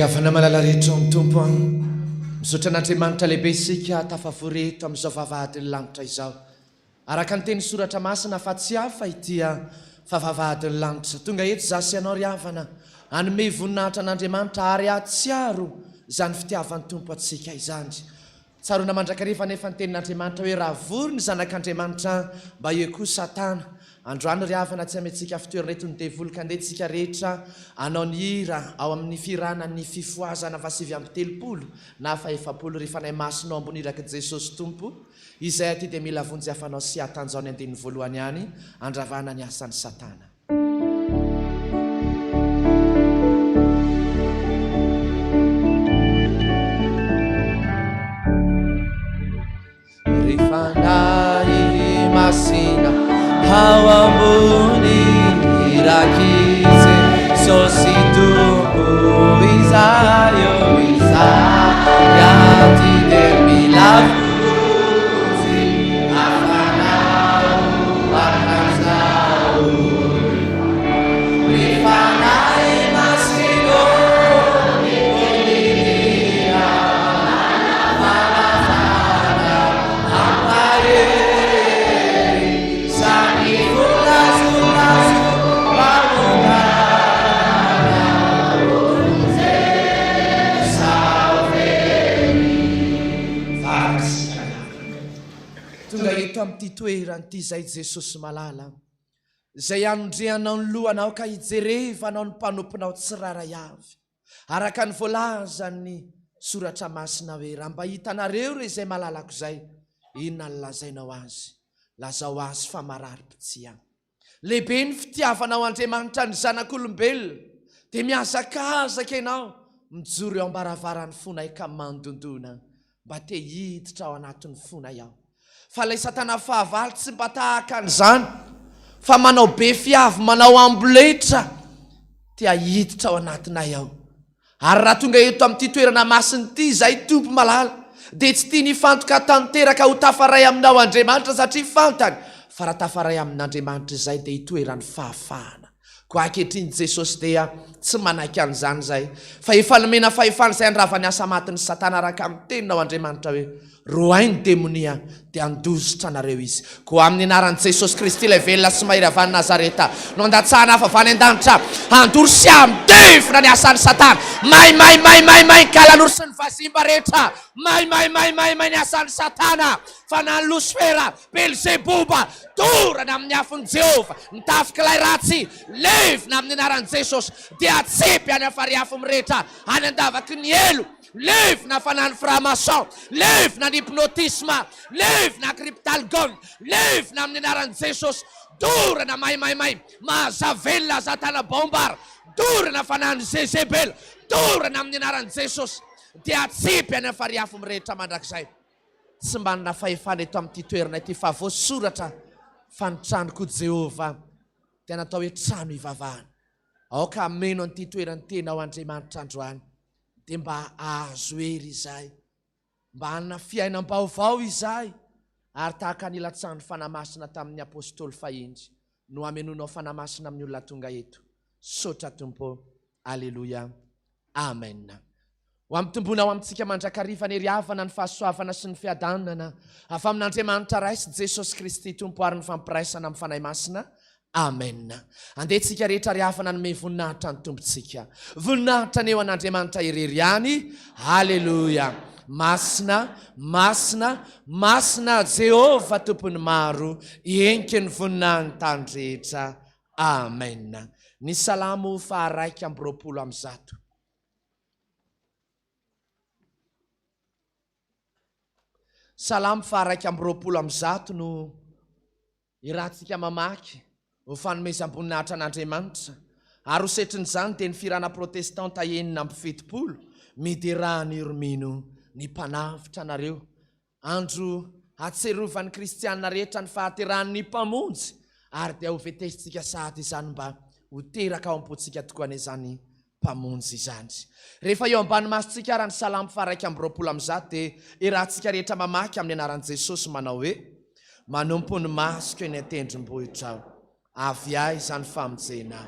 Ry havana malala rehetra ao amin'ny Tompo an! Misaotra an'Andriamanitra lehibe isika tafavory eto amin'izao vavahadin'ny lanitra izao. Araka ny teny soratra masina fa tsy hafa ity fa vavahadin'ny lanitra. Tonga eto izaho sy ianao ry havana hanome voninahitra an'Andriamanitra ary hahatsiaro izany fitiavan'ny Tompo antsika izany. Tsaroana mandrakariva anefa ny tenin'Andriamanitra hoe raha vory ny zanak'Andriamanitra mba eo koa Satana. Androany ry havana tsy amentsika fitoerana eto ny devoly ka ndeha tsika rehetra hanao ny hira ao amin'ny fihirana ny fifohazana faha 39 na faha 40 ry Fanahy Masina ao ambony irak'i Jesosy Tompo izay aty dia mila vonjy hafanao sy hatanjao ny andininy voalohany ihany handravana ny asan'i Satana. Ry Fanahy Masina ao ambony irak'i Jesosy Tompo izahay eo izahay aty dia mila vonjy hafanao hatanjao Ry Fanahy Masina ô Manafana hampahery Samy volazolazo fahotana Tonga eto amin'ity toerana ity izay Jesosy malala, izay hanondrehanao ny lohanao ka hijerevanao ny mpanomponao tsirairay avy. Araka ny voalazan'ny Soratra Masina hoe, Raha mba hitanareo re izay malalako izay, inona no lazainao azy? Lazao azy fa marary mpitia. Lehibe ny fitiavanao Andriamanitra ny zanak'olombelona, dia mihazakazaka ianao mijoro eo am-baravaran'ny fonay ka mandondona mba te hiditra ao anatin'ny fonay aho. Fa ilay satana fahavalo tsy mba tahaka an'izany fa manao be fiavy, manao amboletra te hiditra ao anatinay ao. Ary raha tonga eto amin'ity toerana masina ity izahay Tompo malala dia tsy tiany hifantoka tanteraka ho tafaray aminao Andriamanitra satria fantany fa raha tafaray amin'Andriamanitra izay dia hitoeran'ny fahafahana. Koa ankehitriny Jesosy dia tsy manaiky an'izany izay, fa efa nomena fahefana izay handrava ny asa matin'i Satana araka ny teninao Andriamanitra hoe, Roahy ny demonia dia handositra anareo izy. Koa amin'ny anaran'i Jesosy Kristy ilay velona sy mahery avy any Nazareta no andatsahana afo avy any an-danitra handoro sy handevona ny asan'i Satana. May may may may may ny kalanoro sy ny vazimba rehetra. May may may may may ny asan'i Satana. Fanahin'i Losifera, Belzeboba, dorana amin'ny afon'i Jehovah, ny tafik'ilay ratsy, levona amin'ny anaran'i Jesosy, dia atsipy any amin'ny farihy afo mirehitra any an-davaky ny helo, levona fanahin'ny franc-maçon, levona ny hypnotisme, levona cryptalgon, levona amin'ny anaran'i Jesosy, dorana maimaimay, mahazavelona satana baombara, dorana fanahin'i Zezebela, dorana amin'ny anaran'i Jesosy, dia atsipy any amin'ny farihy afo mirehitra mandrakizay. Tsy manana fahefana eto amin'ity toerana ity fa voasoratra fa ny tranoko Jehovah dia natao hoe trano hivavahana. Aoka hameno an'ity toerana ity ianao Andriamanitra androany dia mba hahazo hery izahay, mba hanana fiainam-baovao izahay ary tahaka ny ilatsahan'ny Fanahy Masina tamin'ny Apostoly fahiny no hamenoanao Fanahy Masina amin'ny olona tonga eto. Saotra Tompo. Aleloia. Amen. Ho ampitomboina ao amintsika mandrakariva ny hery havana, ny fahasoavana sy ny fiadanana avy amin'Andriamanitra Ray sy Jesosy Kristy Tompo ary ny fampiraisana amin'ny Fanahy Masina. Amen. Andeha tsika rehetra ry havana hanome voninahitra ny Tompontsika. Voninahitra anie ho an'Andriamanitra irery ihany. Aleloia. Masina, masina, masina Jehovah Tompon'ny maro, enke ny voninahiny tany rehetra. Amen. Ny Salamo faha 121. Salamo faha 121 no irahantsika mamaky ho fanomezam-boninahitra an'Andriamanitra, ary ho setrin'izany dia ny Firana Protestanta 76, Miderà an'Iry Mino ny Mpanavotra anareo Andro hahatsiarovan'ny kristiana rehetra ny fahaterahan'ny Mpamonjy, ary dia hoventesintsika sahady izany mba ho teraka ao am-pontsika tokoa anie izany Mpamonjy izany. Rehefa eo ambany masontsika ara ny Salamo faha 121 dia iarahantsika rehetra mamaky amin'ny anaran'i Jesosy manao hoe, Manompo ny masoko eny an-tendrombohitra aho. Avy aiza ny famonjena?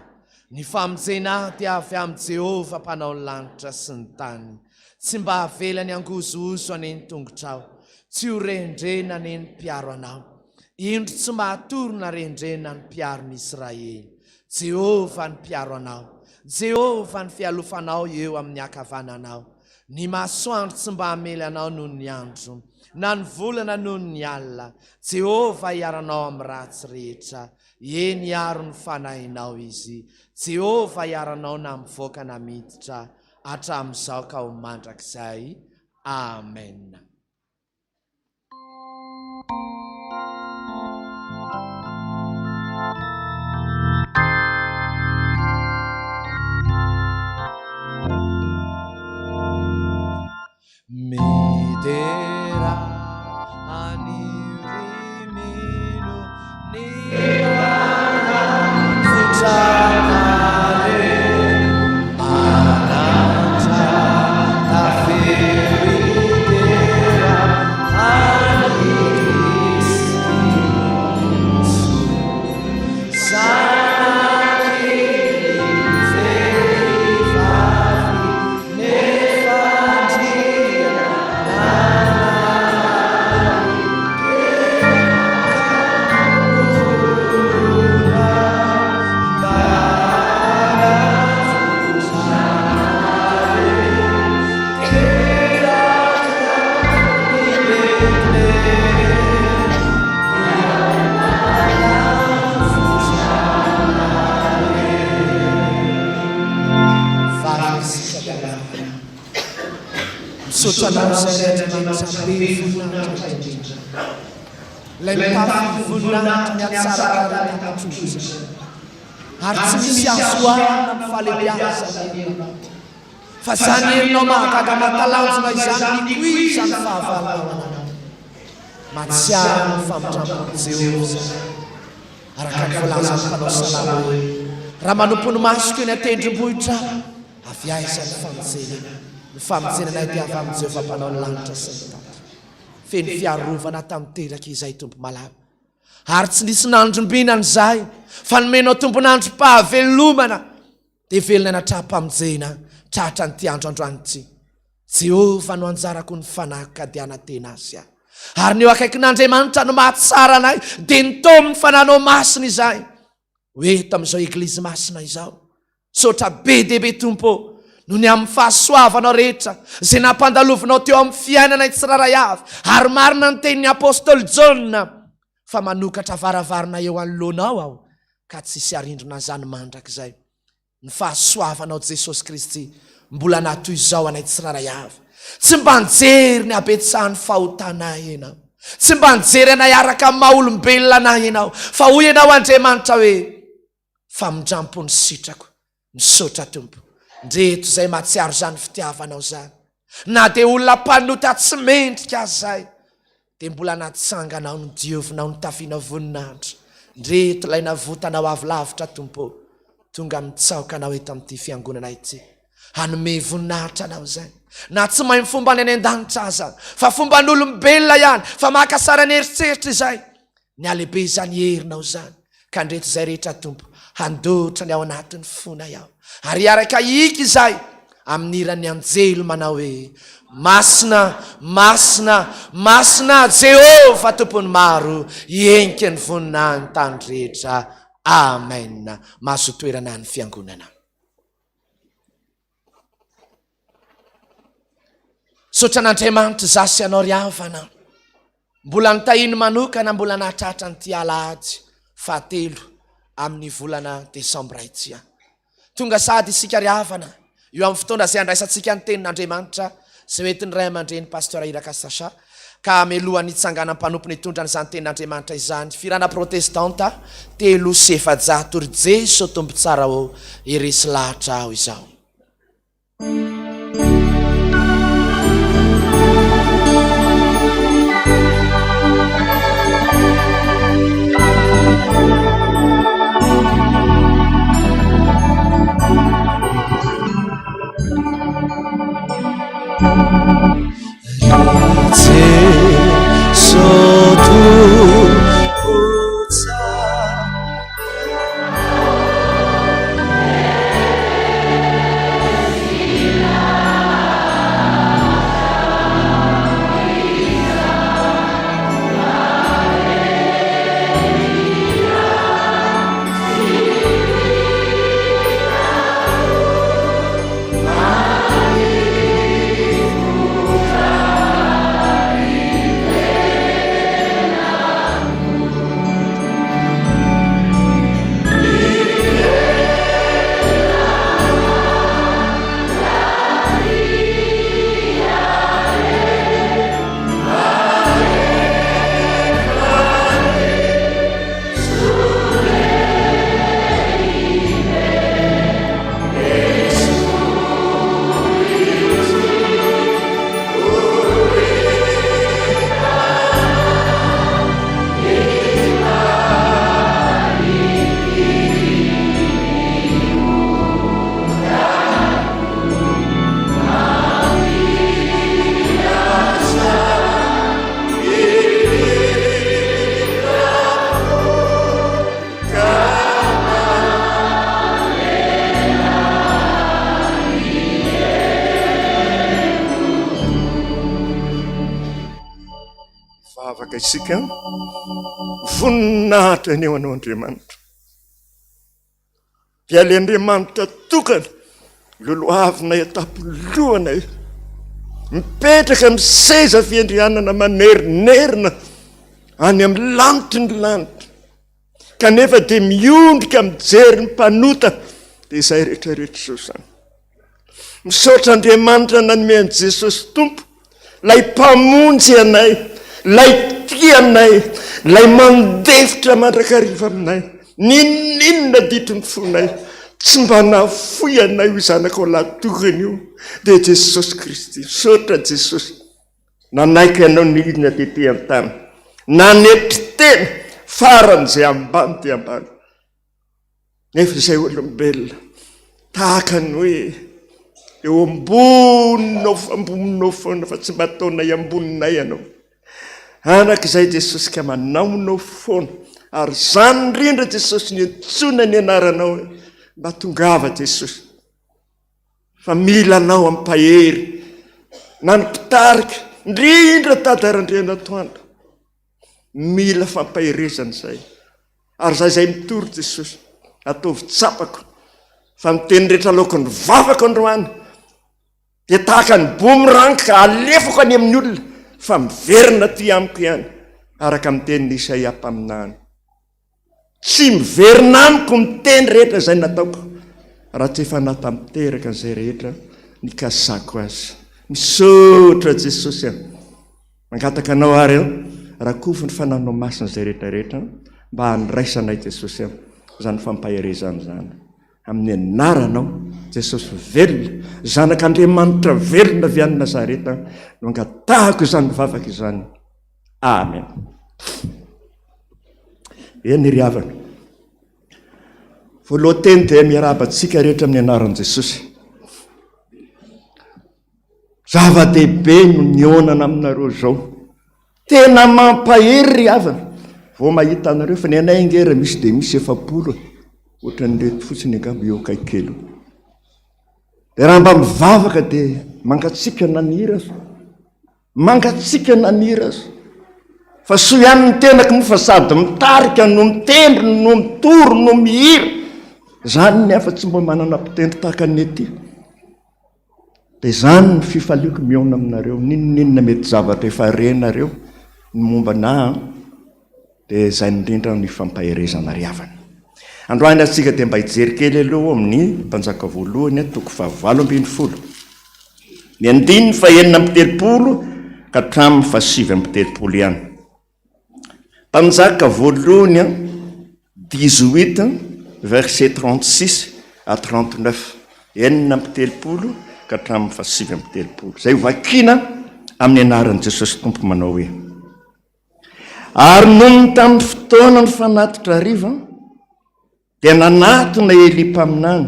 Ny famonjena ahy dia avy amin'i Jehovah Mpanao ny lanitra sy ny tany. Tsy mba havelany hangozohozo anie ny tongotrao, tsy ho rendrena anie ny mpiaro anao. Indro tsy mahatory na rendrena ny mpiaro ny Israely. Jehovah ny mpiaro anao. Jehovah ny fialofanao eo amin'ny ankavananao. Ny masoandro tsy mba hamely anao noho ny andro, na ny volana noho ny alina. Jehovah hiaro anao amin'ny ratsy rehetra. Eny, hiaro ny fanahinao Izy. Jehovah hiaro anao na mivoaka na miditra, hatramin'izao ka ho mandrakizay. Amena. Midera an'i mino ny Misaotra anao izay Andriamanitra be voninahitra indrindra. Ilay mitafy voninahitry ny hatsaran-tarehy tapitr'ozona. Ary tsy misy azo oharina amin'ny fahalehibiazan'ny herinao. Fa izany herinao mahagaga mahatalanjona izany nikoizan'ny fahavalonao anao. Mahatsiaro ny famindram-pon'i Jehovah izahay. Araka ny voalazan'ny mpanao salamo hoe, Raha manompo ny masoko eny an-tendrombohitra aho, avy aiza ny famonjena? Ny famonjena anay dia avy amin'i Jehovah Mpanao ny lanitra sy ny tany. Feno fiarovana tanteraka izahay, Tompo malala. Ary tsy nisy nandrombinana izahay, fa nomenao tombon'androm-pahavelomana, dia velona natram-pamonjena tratra an'ity andro androany ity. Jehovah no anjarako ny fanahiko ka dia hanantena Azy aho. Ary ny eo akaikin'Andriamanitra no mahatsara anay, dia nitaomin'ny Fananao Masina izahay ho eto amin'izao Eglizy Masina izao. Misaotra be dia be Tompo ô, noho ny amin'ny fahasoavanao rehetra izay nampandalovinao teo amin'ny fiainanay tsirairay avy. Ary marina ny tenin'ny Apostoly Jaona fa manokatra varavarana eo anoloanao aho ka tsy hisy harindrina izany mandrakizay. Ny fahasoavanao Jesosy Kristy mbola na toy izao anay tsirairay avy. Tsy mba nijery ny habetsahan'ny fahotanay Ianao. Tsy mba nijery anay araka ny maha olombelona anay Ianao. Fa hoy Ianao Andriamanitra hoe, Famindrampo ny sitrako. Misaotra Tompo. Ndreto izay mahatsiaro izany fitiavanao izany. Na dia olona mpanota tsy mendrika aza izay, dia mbola natsanganao, nodiovinao, notafianao voninahitra. Ndreto ilay navotanao avy lavitra Tompo ô, tonga mitsaoka Anao eto amin'ity fiangonana ity. Hanome voninahitra Anao izay. Na tsy mahay ny fombany any an-danitra aza, fa fomban'olombelona ihany, fa maka sary an'eritreritra izay. Ny halehibe izany herinao izany, ka ndreto izay rehetra Tompo, handoatra ny ao anatin'ny fonay aho, ary hiaraka hihiaka izahay amin'ny hiran'ny anjely manao hoe, Masina, masina, masina Jehovah Tompon'ny maro, hienke ny voninahiny tany rehetra. Amen. Mahazo toerana ny fiangonana. Misaotra an'Andriamanitra izaho sy ianao ry havana. Mbola nitahiny manokana mbola nahatratra an'ity alahady fahatelo amin'ny volana desambra ity. Tonga sahady isika ry havana eo amin'ny fotoana izay handraisantsika ny tenin'Andriamanitra izay hoentin'ny ray aman-dreny Pasteur Iraka Sacha ka melohan'ny hitsanganam-mpanompony hitondra an'izany tenin'Andriamanitra izany. Fihirana protestanta 403 Ry Jeso Tompo tsara ô, heresy lahatra aho izao. Vavaka isika. Voninahitra anie ho anao Andriamanitra. Dia ilay Andriamanitra tokana, lolohavinay an-tampon-lohanay, mipetraka amin'ny seza fiandrianana manerinerina any amin'ny lanitry ny lanitra, kanefa dia miondrika mijery ny mpanota, dia izay rehetra rehetra izao izany. Misaotra Andriamanitra nanome an'i Jesosy Tompo, ilay Mpamonjy anay, ilay tia anay, ilay mandefitra mandrakariva aminay. N'inon'inona ditry ny fonay, tsy mba nahafoy anay io Zanakao lahy-tokana io, dia Jesosy Kristy. Misaotra Jesosy, nanaiky Anao nidina tety an-tany, nanetry tena faran'izay ambany dia ambany. Nefa izay olombelona tahaka ny hoe eo amboninao amboninao foana fa tsy mba ataonay amboninay ianao. Anaka izay Jesosy ka manaonao foana ary izany indrindra Jesosy niantsoana ny anaranao hoe mba tongava Jesosy fa mila anao ampahery na ny mpitarika indrindra Dada Randrianatoandro. Mila fampaherezana izay. Ary zay izay mitory Jesosy, ataovy tsapako fa ny teny rehetra aloako ny vavako androany dia tahaka ny boomerang ka alefako any amin'ny olona fa miverina aty amiko ihany araka ny tenin'i Isaia mpaminany. Tsy miverina amiko ny teny rehetra izay nataoko raha tsy efa natanteraka izay rehetra nikasako azy. Misaotra Jesosy a! Mangataka Anao ary aho, rakofy ny Fanahinao Masina izay rehetra rehetra mba handraisanay Jesosy a, izany fampaherezana izany. Amin'ny anaranao Jesosy velona, Zanak'Andriamanitra velona avy any Nazareta no angatahako izany vavaka izany. Amen. Eny ry havana. Voalohan-teny dia miarahaba antsika rehetra amin'ny anaran'i Jesosy. Zava-dehibe no nihaonana aminareo izao. Tena mampahery ry havana vao mahita anareo fa ny anay ange raha misy dia misy 40 e. Ohatran'ireto fotsiny angamba eo akaiky kely eo. Dia raha mba mivavaka dia mangatsiaka na ny hira aza. Mangatsiaka na ny hira aza. Fa soa ihany ny tenako moa fa sady mitarika no mitendry no mitory no mihira. Izany ny hafa tsy mba manana mpitendry tahaka ny ety. Dia izany ny fifaliako mihaona aminareo, n'inon'inona mety zavatra efa renareo ny momba anà an, dia izay indrindra no ifampaherezana ry havana. Androany antsika dia mba hijery kely aloha amin'ny Mpanjaka voalohany toko faha-18. Ny andininy faha-36 ka hatramin'ny faha-39 ihany. Mpanjaka voalohany dix-huit verset 36 à 39, 36 ka hatramin'ny faha-39, izay hovakiana amin'ny anaran'i Jesosy Tompo manao hoe, Ary nony tamin'ny fotoana ny fanatitra hariva, dia nanatona Elia mpaminany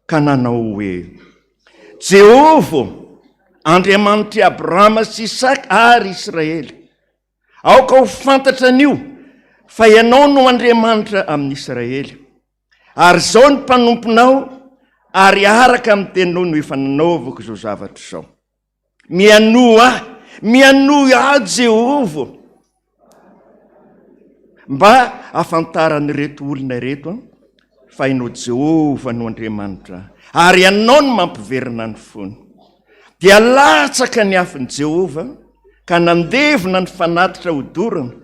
ka nanao hoe, Jehovah ô, Andriamanitr'i Abrahama sy Isaka ary Israely, Aoka ho fantatra anio fa Ianao no Andriamanitra amin'ny Israely, ary izao ny mpanomponao, ary araka amin'ny teninao no efa nanaovako izao zavatra izao. Mihainoa ahy, mihainoa ahy Jehovah, mba hahafantaran'ireto olona ireto fa Ianao Jehovah no Andriamanitra, ary Ianao no mampiverina ny fony. Dia latsaka ny afon'i Jehovah ka nandevona ny fanatitra hodorana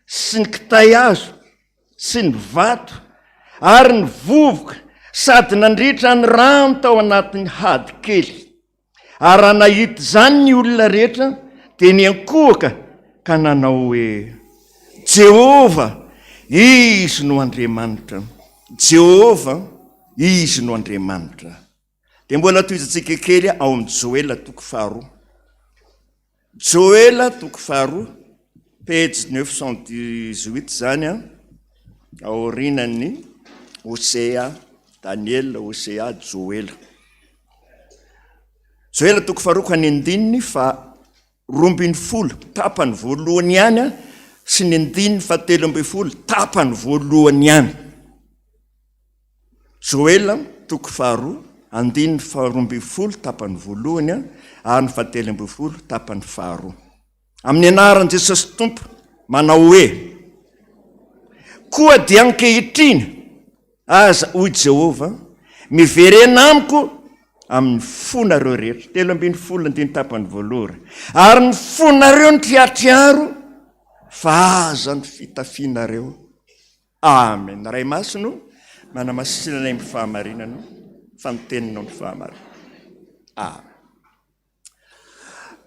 sy ny kitay hazo sy ny vato ary ny vovoka sady nandritra ny rano tao anatin'ny hady kely. Ary raha nahita izany ny olona rehetra dia niankohoka ka nanao hoe, Jehovah, Izy no Andriamanitra! Jehovah, Izy no Andriamanitra! Dia mbola tohizantsika kely ao amin'ny Joela toko faharoa. Joela toko faharoa, page 918 izany an, aorianan'ny Hosea, Daniela, Hosea, Joela. Joela toko faharoa ka ny andininy fa 12, tapany voalohany ihany an, sy ny andininy fa 13, tapany voalohany ihany. Joela, toko faharoa, andininy faharoa ambin'ny folo, tapany voalohany, ary ny fahatelo ambin'ny folo, tapany faharoa. Amin'ny anaran'i Jesosy Tompo, manao hoe, Koa dia ankehitriny aza, hoy Jehovah, miverena amiko amin'ny fonareo rehetra. 13 andininy tapany voalohany. Ary ny fonareo no triatriaro, fa aza ny fitafianareo. Amen. Ray Masina o, manamasina anay amin'ny fahamarinana, fa ny teninao ny fahamarinana. Amen.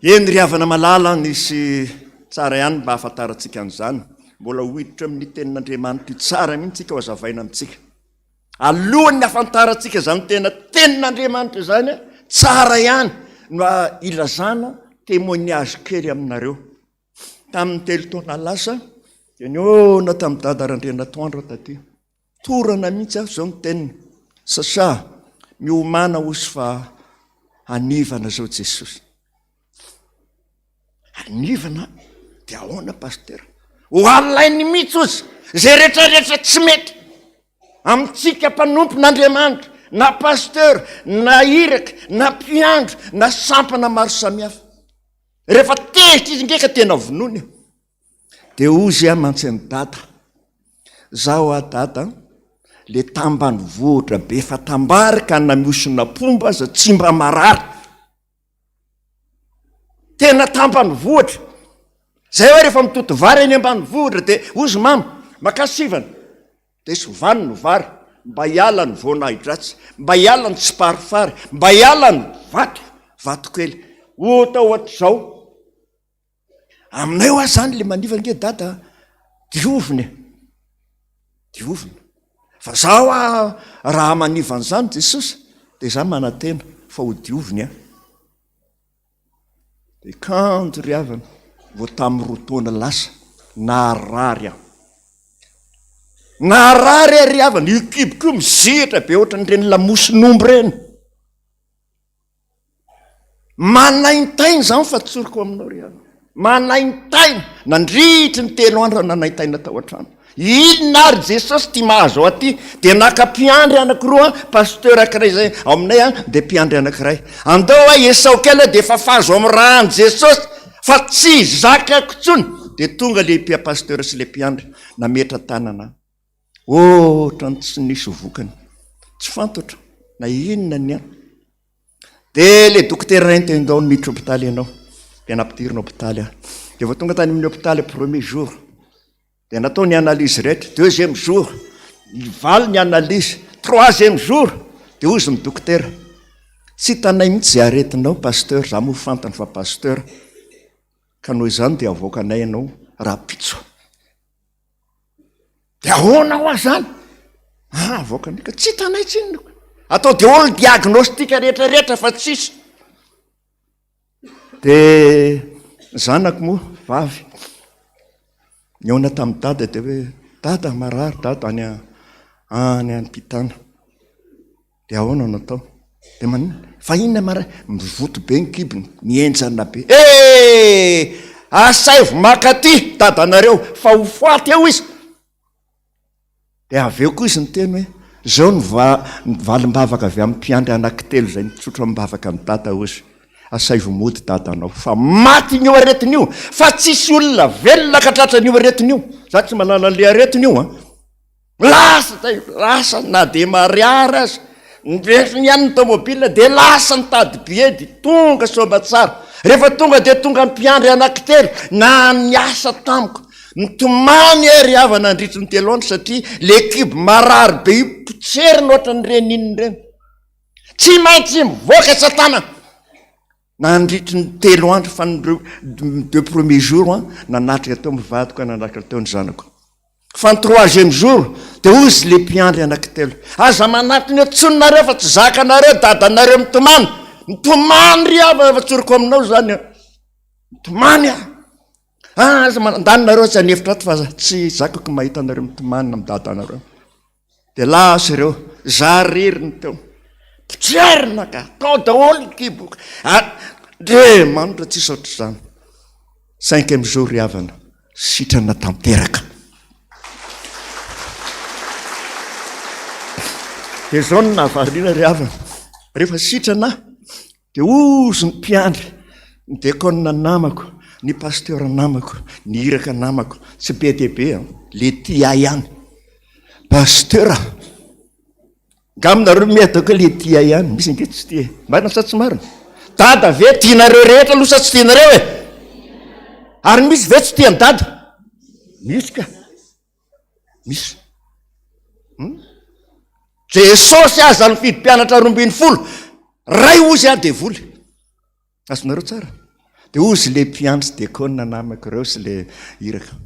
Eny ry havana malala, nisy tsara ihany mba hahafantarantsika an'izany. Mbola ho hiditra amin'ny tenin'Andriamanitra io tsara mihitsy tsika ho azavaina amintsika. Alohan'ny hahafantarantsika izany tena tenin'Andriamanitra izany, tsara ihany no ilazana témoignage kely aminareo. Tamin'ny telo taona lasa dia nihaona tamin'i Dada Randrianatoandro aho taty. Torana mihitsy aho izao ny teniny. Sasa, miomàna hozy fa hanivana izao Jesosy. Hanivana? Dia ahoana pasitera? Ho alainy mihitsy hozy izay rehetrarehetra tsy mety amintsika mpanompon'Andriamanitra, na pasteur, na iraka, na mpiandry, na sampana maro samihafa. Rehefa tezitra izy nge ka tena vonoiny e. Dia hozy aho mantsy an'i Dada, Zaho aho Dada an, le tambanivohitra be fatambary ka na mihosina pomba aza tsy mba marary. Tena tambanivohitra. Zay hoe rehefa mitoto vary any ambanivohitra dia hozy mama, makà sivana. Dia sovany ny vary, mba hiala ny voanahidratsy, mba hiala ny tsiparifary, mba hiala ny vato, vatokely. Ohatra ohatr'izao. Aminay hoa zany le maniva ange dada diovina e, diovina. Fa za hoa raha maniva an'izany Jesosy de za manantena fa ho dioviny aho. De kanjo ry havana vao tamin'ny roa taona lasa naharary aho. Naharary aho ry havana, io kiboko io mizihitra be ohatran'ireny lamosin'omby ireny. Manaintaina izany fa tsoriko aminao ry havana. Manaintaina. Nandritry ny telo andro aho nanaintaina tao an-trano. Inona ary Jesosy ity mahazo ahy ity? Dia naka mpiandry anankiroa aho, pasteur anankiray izay ao aminay aho, dia mpiandry anankiray. Andao aho Esao kely aho dia fafazo amin'ny ràn'i Jesosy fa tsy zakako intsony. Dia tonga ilay pasteur sy ilay mpiandry nametra-tanana ahy. Ohatran'ny tsy nisy vokany. Tsy fantatro na inona ny antony. Dia ilay dokotera iray niteny tao, miditra hopitaly ianao. Dia nampidirina hopitaly aho. Dia vao tonga tany amin'ny hopitaly premier jour, dia natao ny analyse rehetra. Deuxième jour, nivaly ny analyse. Troisième jour, dia hozy ny dokotera, tsy hitanay mihitsy izay aretinao pasteur, za moa fantany fa pasteur, ka noho izany dia avoakanay ianao rahampitso. Dia ahoana hoa zany? Ah, avoakanay ka tsy hitanay tsinona. Atao daholo ny diagnostic rehetra rehetra fa tsisy. Dia zanako moa vavy nihaona tamin'i dada dia hoe dada marary dada any any am-pitana. Dia ahoana no atao? Dia maninona? Fa inona marary? Mivoto be ny kibony, mihenjana be. Eh! Asaivo maka aty dadanareo fa ho faty eo izy. Dia avy eo koa izy niteny hoe, izao ny va- ny valim-bavaka avy amin'ny mpiandry anankitelo izay nitsotro amim-bavaka an'i dada hozy, asaivo mody dadanao fa maty io aretina io, fa tsisy olona velona ka tratran'io aretina io. Za tsy mahalala an'ilay aretina io an. Lasa zay, lasa na dia mariary aza, nirefiny ihany ny tomobile dia lasa nitady billet dia tonga soamatsara. Rehefa tonga dia tonga mpiandry anankitelo na niasa tamiko. Nitomany aho ry havana nandritry ny telo andro satria le kibo marary be io potserina ohatran'ireny inona ireny. Tsy maintsy mivoaka satana. Nandritry ny telo andro fa ny deux premiers jours an, nanatrika teo ny vadiko, nanatrika teo ny zanako. Fa ny troisième jour dia hozy le mpiandry anankitelo, aza manatona eo tsony nareo fa tsy zakanareo dadanareo mitomany, mitomany ry havana fa tsoriko aminao zany an, mitomany aho, ah aza mandany nareo tsy an'efitra ato fa tsy zakako mahita anareo mitomany amin'ny dadanareo. Dia lasa ireo, za irery no teo. Potserina ka, tao daholo ny kiboko. Andriamanitra tsisy ohatr'izany. Cinquième jour ry havana, sitrana tanteraka. Dia izao no nahavariana ry havana, rehefa sitrana aho, dia hozy ny mpiandry, ny diakona namako. Ny pasteur namako, ny iraka namako, tsy be dia be an, le tia ahy ihany. Pasteur a! Angamba nareo miadaka le tia ihany, misy ange tsy tia e. Marina sa tsy marina? Dada ve tianareo rehetra aloha sa tsy tianareo e? Ary misy ve tsy tia an'i Dada? Misy ka. Misy. Hmm? Jesosy aza nifidy mpianatra 12, ray ozy aho devoly. Azonareo tsara? Dia hozy le mpiandry diakona namako ireo sy le iraka.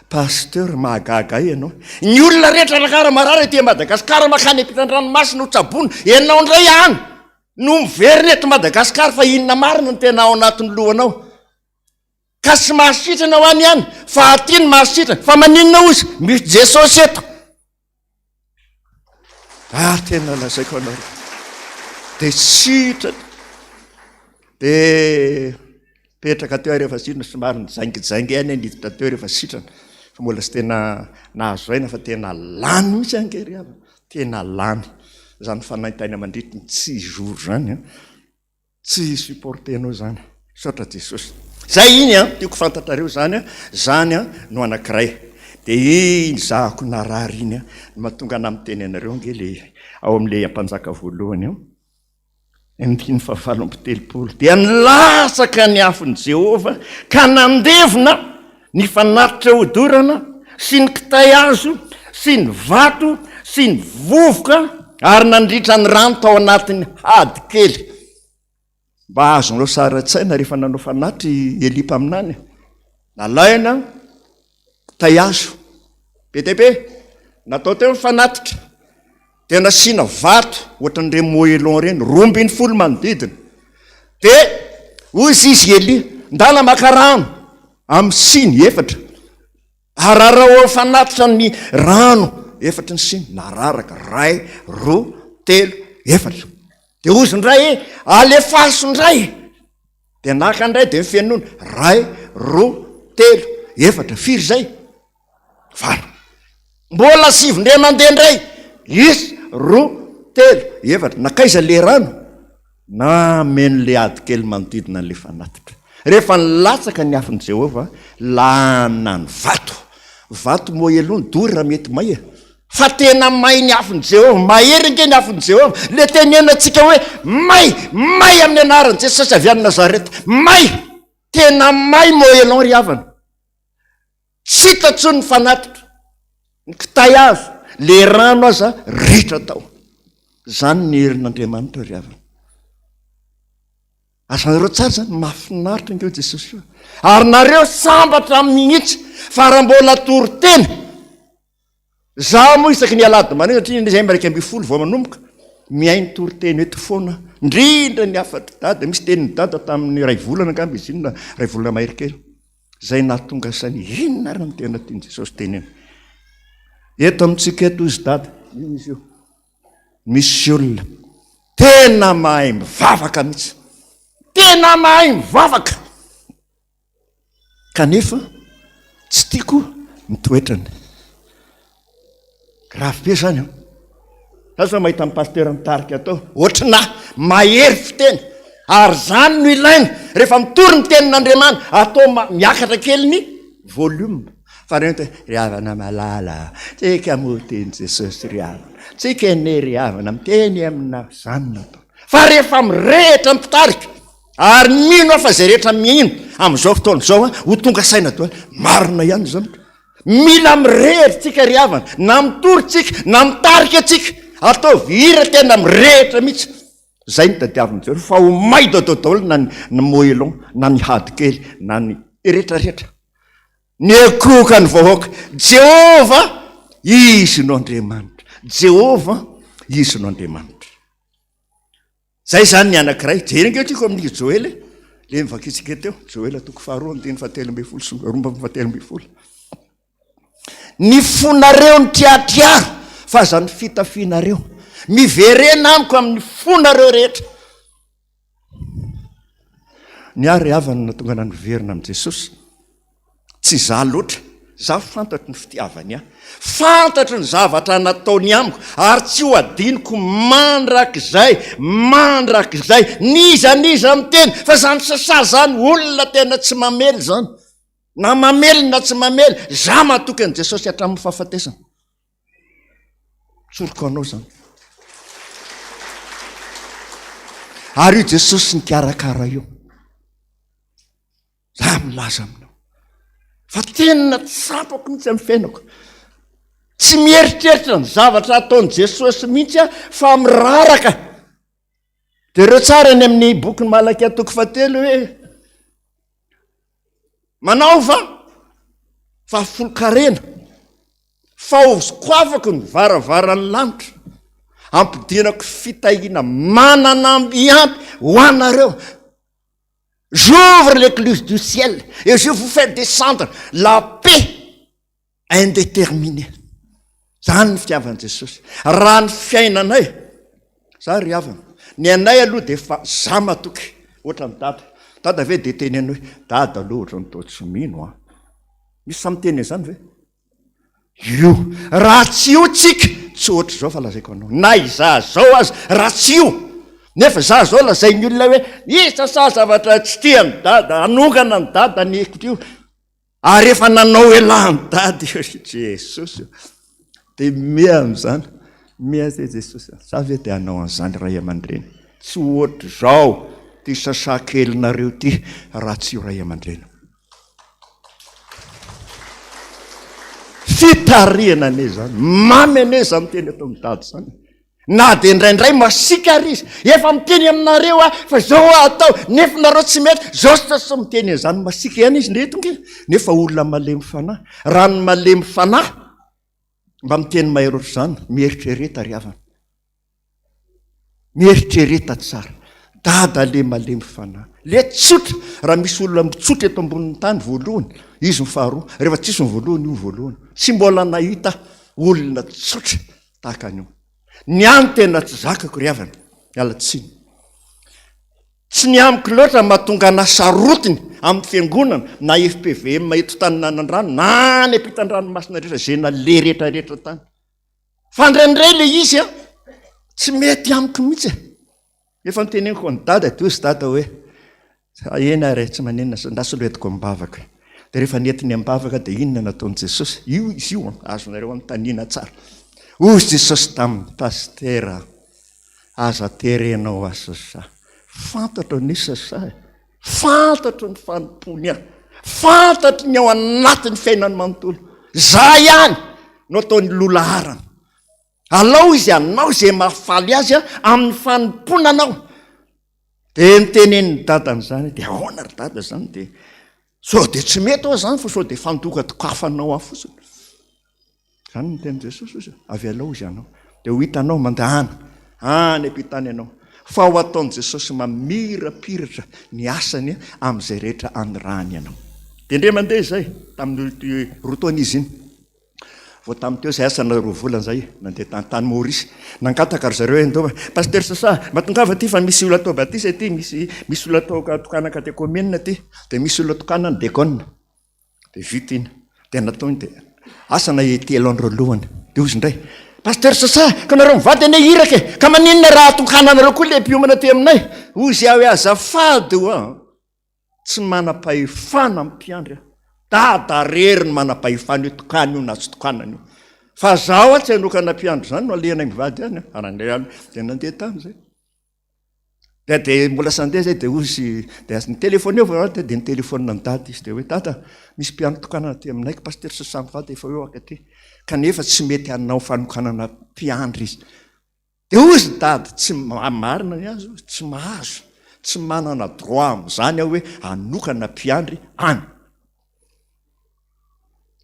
Pasteur, mahagaga ahy ianao. Ny olona rehetra rakara marary aty Madagasikara makany ampitan-dranomasina ho tsaboina, ianao indray any no miverina eto Madagasikara fa inona marina no tena ao anatin'ny lohanao? Ka tsy mahasitrana ho any ihany fa aty no mahasitrana. Fa maninona hozy? Misy Jesosy eto. Ah, tena lazaiko anareo. Dia sitrana. Dia petraka teo aho rehefa sitrana, somary nijaingijaingy ihany aho niditra teo rehefa sitrana. Fa mbola tsy tena nahazo aina fa tena lany mihitsy ange ry havana. Tena lany. Izany fanaintaina mandritry ny six jours izany an. Tsy supporter-nao izany. Misaotra Jesosy. Zay iny an, tiako fantatrareo izany an, zany an no anankiray. Dia iny zahako narary iny an, no mahatonga anah miteny anareo ange le ao amin'ilay ampanjaka voalohany ao, andininy fahavalo amby telopolo, dia nilatsaka ny afon'i Jehovah ka nandevona ny fanatitra hodorana sy ny kitay hazo sy ny vato sy ny vovoka ary nandritra ny rano tao anatin'ny hady kely. Mba azonao sary an-tsaina rehefa nanao fanatitra i Elia mpaminany, nalaina kitay hazo be dia be, natao teo ny fanatitra, dia nasiana vato ohatran'ireny moellon ireny, 12 manodidina. Dia hoy izy Elia, ndana maka rano amin'ny siny efatra. Araraho ao fanatitra ny rano efatry ny siny, nararaka, ray, roa, telo, efatra. Dia hozy indray, alefaso indray. Dia naka indray, dia nifenoana, ray, roa, telo, efatra, firy izay? Valo. Mbola sivy indray mandeha indray, isa, roa, telo, efatra. Nankaiza le rano? Nameno le ady kely manodidina an'ilay fanatitra. Rehefa nilatsaka ny afon'i Jehovah, lana ny vato. Vato moellon dory raha mety may e. Fa tena may ny afon'i Jehovah. Mahery ange ny afon'i Jehovah. Le tenenantsika hoe may, may amin'ny anaran'i Jesosy avy any Nazareta. May! Tena may moellon ry havana. Tsy hita intsony ny fanatitra, ny kitay hazo, le rano aza ritra tao. Zany ny herin'Andriamanitra ry havana. Azonareo tsara zany, mahafinaritra ange Jesosy io. Ary nareo sambatra mihitsy fa raha mbola toriteny Za moa isaky ny alahady maraina satria izay 11 vao manomboka, mihaino toriteny eto foana, indrindra ny hafatr'i Dada, misy tenin'i Dada tamin'ny iray volana angamba izy iny na iray volana mahery kely, izay nahatonga saina inona ary no tena tian'i Jesosy tenena. Eto amintsika eto izy Dada, io izy io, misy olona tena mahay mivavaka mihitsy, tena mahay mivavaka. Kanefa tsy tiako ny toetrany. Grave be zany an. Za zao mahita ny pasteur mitarika atao ohatrana mahery fiteny ary zany no ilaina rehefa mitory ny tenin'Andriamanitra atao miakatra kely ny volume fa reny hoe ry havana malala tsika moa teny Jesosy ry havana tsika anie ry havana miteny amina zany no atao fa rehefa mirehitra ny mpitarika Ary mino aho fa izay rehetra mino amin'izao fotoana izao ho tonga saina daholo. Marina ihany izany. Mila mirehitra tsika ry havana, na mitory tsika, na mitarika tsika. Ataovy hira tena mirehitra mihitsy. Izay no tadiavin'i Jehovah fa ho may daholo daholo na ny moellon, na ny hady kely, na ny rehetra rehetra. Niankohoka ny vahoaka. Jehovah, Izy no Andriamanitra. Jehovah, Izy no Andriamanitra. Zay zany ny anakiray. Jereo ange tiako amin'ny Joela e. Le novakintsika teo, Joela toko faharoa andininy fahatelo ambin'ny folo sy roa amby fahatelo ambin'ny folo. Ny fonareo nitriatriaro fa aza ny fitafianareo. Miverena amiko amin'ny fonareo rehetra. Ny ahy ry havana no nahatonga anah niverina amin'i Jesosy. Tsy izaho loatra. Za fantatro ny fitiavany ahy, fantatro ny zavatra nataony amiko ary tsy ho adinoko mandrakizay, mandrakizay. N'iza n'iza miteny fa zany sasa zany olona tena tsy mamely zany. Na mamely na tsy mamely, za matoky an'i Jesosy hatramin'ny fahafatesana. Tsoriko anao zany. Ary io Jesosy nikarakara io. Za milaza aminao fa tena tsapako mihitsy amin'ny fiainako. Tsy mieritreritra ny zavatra ataon'i Jesosy mihitsy aho fa miraraka. Jereo tsara any amin'ny bokin'i Malakia toko fahatelo hoe manaova fahafolon-karena fa hosokoafako ny varavaran'ny lanitra, ampidinako fitahiana manana ambiampy ho anareo. J'ouvre l'écluse du ciel et je vous fais descendre la paix indéterminée. Zany ny fitiavan'i Jesosy. Raha ny fiainanay, za ry havana, ny anay aloha dia efa za matoky, ohatran'i dada. Dada ve dia teneno hoe, dada aloha ohatran'ny toa tsy mino an. Misy sahy miteny an'izany ve? Io. Raha tsy io tsika, tsy ohatr'izao fa lazaiko anao. Na izaho zao aza, raha tsy io. Nefa izaho zao lazain'ny olona hoe, iza sa zavatra tsy tian'i dada, hanongana an'i dada ny io. Ary efa nanao elah an'i dada io ry Jesosy o. Dia miha amin'izany, miha zay Jesosy a. Za ve dia hanao an'izany ray aman-dreny? Tsy ohatr'izao ty sasakelinareo ty raha tsy io ray aman-dreny. Fitarihana anie izany, mamy anie izany teny ataon'i Dada izany. Na dia indraindray masiaka ary izy, efa miteny aminareo aho fa izao aho atao, nefa nareo tsy mety, izao sy izao miteny an'izany masiaka ihany izy ndre tonga e. Nefa olona malemy fanahy, raha ny malemy fanahy mba miteny mahery ohatr'izany, mieritrereta ry havana. Mieritrereta tsara. Dada le malemy fanahy. Le tsotra. Raha misy olona mitsotra eto ambonin'ny tany voalohany, izy ny faharoa. Rehefa tsisy ny voalohany, io voalohany. Tsy mbola nahita olona tsotra tahaka an'io. Ny ahy no tena tsy zakako ry havana. Miala tsiny. Tsy ny amiko loatra mahatonga anà sarotiny amin'ny fiangonana na FPVM eto Taninanandrano na any ampitan-dranomasina rehetra izay naleha rehetra rehetra tany. Fa indraindray le izy an, tsy mety amiko mihitsy e. Efa noteneniko an'i Dada teo izy Dada hoe, eny ary e, tsy maninona, andraso aloha entiko am-bavaka. Dia rehefa nentiny am-bavaka dia inona nataon'i Jesosy? Io izy io an, azonareo anontaniana tsara. Hoy Jesosy taminy, Pasitera, aza terenao ahy sasa. Fantatro anie sasa e. Fantatro ny fanompoany ahy. Fantatro ny ao anatin'ny fiainany manontolo. Za ihany no ataony loha laharana. Alao izy hanao izay mahafaly azy amin'ny fanompoana anao. Dia nitenenin'ny dadany izany, dia ahoana ry dada izany? Dia sao dia tsy mety hoa izany fa sao dia fandokatokafanao ahy fotsiny. Izany no tenin'i Jesosy ozy, avelao izy hanao. Dia ho hitanao mandehana any am-pitany ianao. Fa ho ataon'i Jesosy mamirapiratra ny asany amin'izay rehetra anirahany anao. Dia indray mandeha izay, tamin'ny roa taona izy iny. Vao tamin'ny teo izay asa na roa volana izay, nandeha tany tany Maurice. Nangataka ry zareo hoe ndao, Pasteur Sasa, mba tongava aty fa misy olona atao batisa aty, misy misy olona atao tokana katekomena aty, dia misy olona tokana ny dekona. Dia vita iny. Dia nataony dia asa na telo andro alohany. Dia hozy indray, Pasteur Sasa, ka nareo mivady anie iraka e! Ka maninona raha atokananareo koa ilay mpiomana aty aminay? Hozy aho hoe azafady hoa, tsy manam-pahefana amin'ny mpiandry aho. Dada rery ny manam-pahefana io tokana io na tsy tokanana io. Fa zaho aho tsy hanokana mpiandry izany no alehanay mivady any. Ary dia nandeha tany izay. Dia dia mbola tsy nandeha zay dia hoy izy, dia nitelefaoneo vao aho dia nitelefaonina an'i Dada izy dia hoe Dada misy mpiandry tokanana aty aminay ka Pasitera Sasa mivady efa eo akaty kanefa tsy mety hanao fanokanana mpiandry izy. Dia hoy izy Dada tsy marina ny azy hoy tsy mahazo, tsy manana droit amin'izany aho hoe hanokana mpiandry any.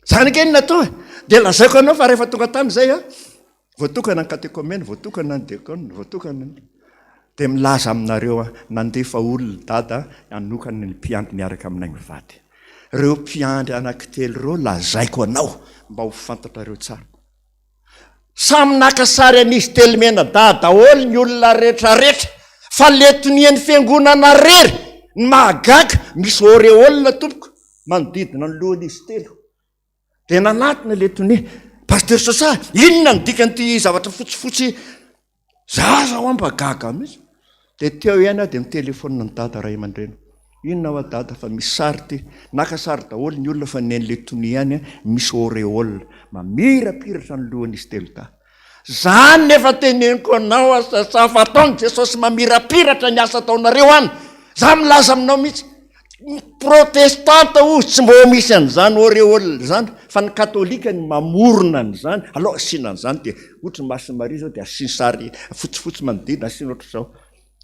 Zany ange no natao e! Dia lazaiko anao fa rehefa tonga tany izay an, voatokana ny katekomena, voatokana ny diakona, voatokana ny. Dia milaza aminareo aho, nandefa olona dada hanokana ny mpiandry miaraka aminay mivady. Ireo mpiandry anankitelo ireo lazaiko anao mba ho fantatrareo tsara. Samy naka sary an'izy telo mianadahy daholo ny olona retraretra fa le tonian'ny fiangonana rery ny mahagaga misy auréole tompoko manodidina ny lohan'izy telo. Dia nanatona ilay tonia, Pasteur Sosa, inona no dikan'ity zavatra fotsifotsy? Za zao mba gaga mihitsy. Dia teo ihany aho dia nitelefaonina an'i Dada ray aman-dreny. Inona hoa Dada fa misy sary ity. Naka sary daholo ny olona fa ny an'ilay tonia ihany misy auréole mamirapiratra ny lohan'izy telodahy. Zany nefa teneniko anao aho Sasa fa ataon'i Jesosy mamirapiratra ny asa ataonareo any. Za milaza aminao mihitsy. Ny protestanta hozy tsy mbô misy an'izany auréole zany fa ny katolika ny mamorona an'izany. Alao asiana an'izany dia ohatry ny Masina Maria zao dia asiany sary fotsifotsy manodidina asiana ohatr'izao.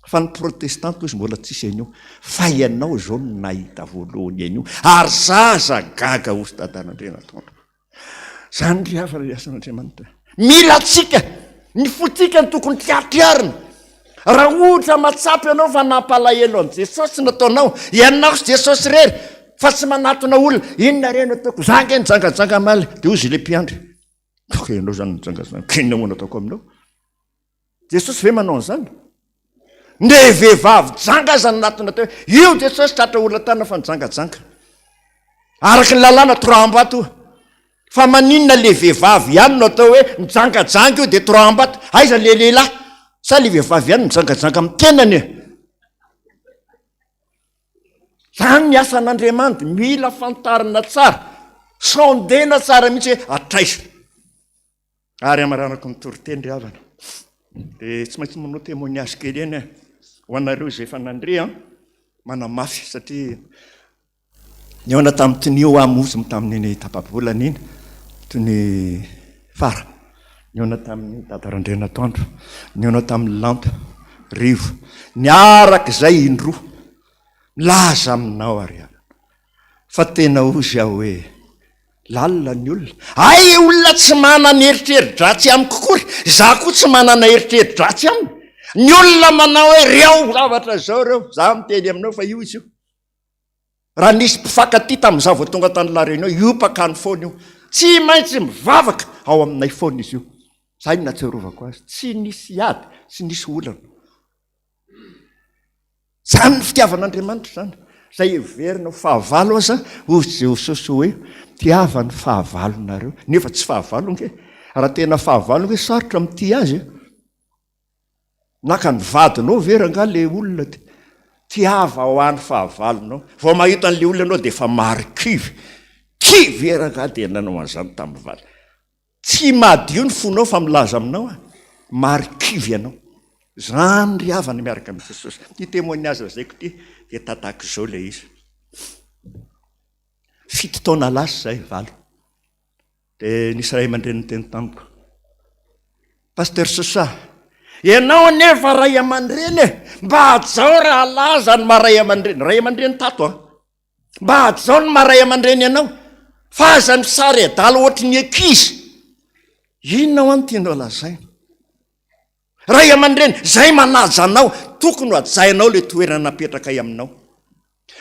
Fa ny protestanta hozy mbola tsisy an'io. Fa ianao izao no nahita voalohany an'io ary zaza gaga hozy Dadanandrianatoandro. Zany ry havana ry asan'Andriamanitra. Mila antsika, ny fontsika no tokony triatriarina. Raha ohatra mahatsapa ianao fa nampalahelo an'i Jesosy ny nataonao, ianao sy Jesosy irery, fa tsy manatona olona, inona re no ataoko? Za ange nijangajanga omaly, dia hozy ilay mpiandry, ka ianao zany nijangajanga, ka inona moa no ataoko aminao? Jesosy ve manao an'izany? Ndre vehivavy janga aza nanatona teo, io Jesosy tratra olona tanana fa nijangajanga. Araka ny lalàna toraham-bato. Fa maninona le vehivavy ihany no atao hoe mijangajanga io dia toraham-bato? Aiza le lehilahy? Sa le vehivavy ihany mijangajanga amin'ny tenany e? Zany ny asan'Andriamanitra, mila fantarina tsara, sondena tsara mihitsy hoe hatraiza. Ary hamaranako ny toriteny ry havana, dia tsy maintsy manao témoignage kely eny aho, ho anareo izay efa nandre an, manamafy satria nihaona tamin'ny tonia ho aho moa tamin'iny tapa-bolana iny, tonia fara, nihaona tamin'ny Dada Randrianatoandro, nihaona tamin'ny Lanto, Rivo, niaraka izay indroa, milaza aminao aho ry havana, fa tena hozy aho hoe Lalina ny olona. Hay olona tsy manana eritreri-dratsy amiko akory, izaho koa tsy manana eritreri-dratsy aminy. Ny olona manao hoe reo zavatra izao reo, izaho miteny aminao fa io izy io. Raha nisy mpifankatia tamin'izaho vao tonga tany La Réunion, io mpakany foana io. Tsy maintsy mivavaka ao aminay foana izy io. Izay no nahatsiarovako azy. Tsy nisy ady, tsy nisy olana. Izany ny fitiavan'Andriamanitra izany. Izay heverina ho fahavalo aza, hoy Jesosy hoe, tiava ny fahavalonareo. Nefa tsy fahavalo ange. Raha tena fahavalo ange sarotra mitia azy e. Naka ny vadinao ve rangaha le olona dia tiava ho any fahavalonao. Vao mahita an'le olona ianao dia efa marikivy. Kivy ve rangaha dia nanao an'izany tamin'ny vady. Tsy madio ny fonao fa milaza aminao aho, marikivy ianao. Zany ry havana miaraka amin'i Jesosy. Ity témoignage lazaiko ity dia tatako izao ilay izy. Fito taona lasa izay, valo. Dia nisy ray aman-dreny niteny tamiko. Pasteur Sosa, ianao anefa ray aman-dreny e, mba hajao raha laza ny maha ray aman-dreny. Ray aman-dreny tato an. Mba hajao ny maha ray aman-dreny anao fa aza misary adala ohatry ny ankizy. Inona hoa no tianao lazaina? Ray aman-dreny, zay manaja anao, tokony ho hajainao le toerana napetrakay aminao.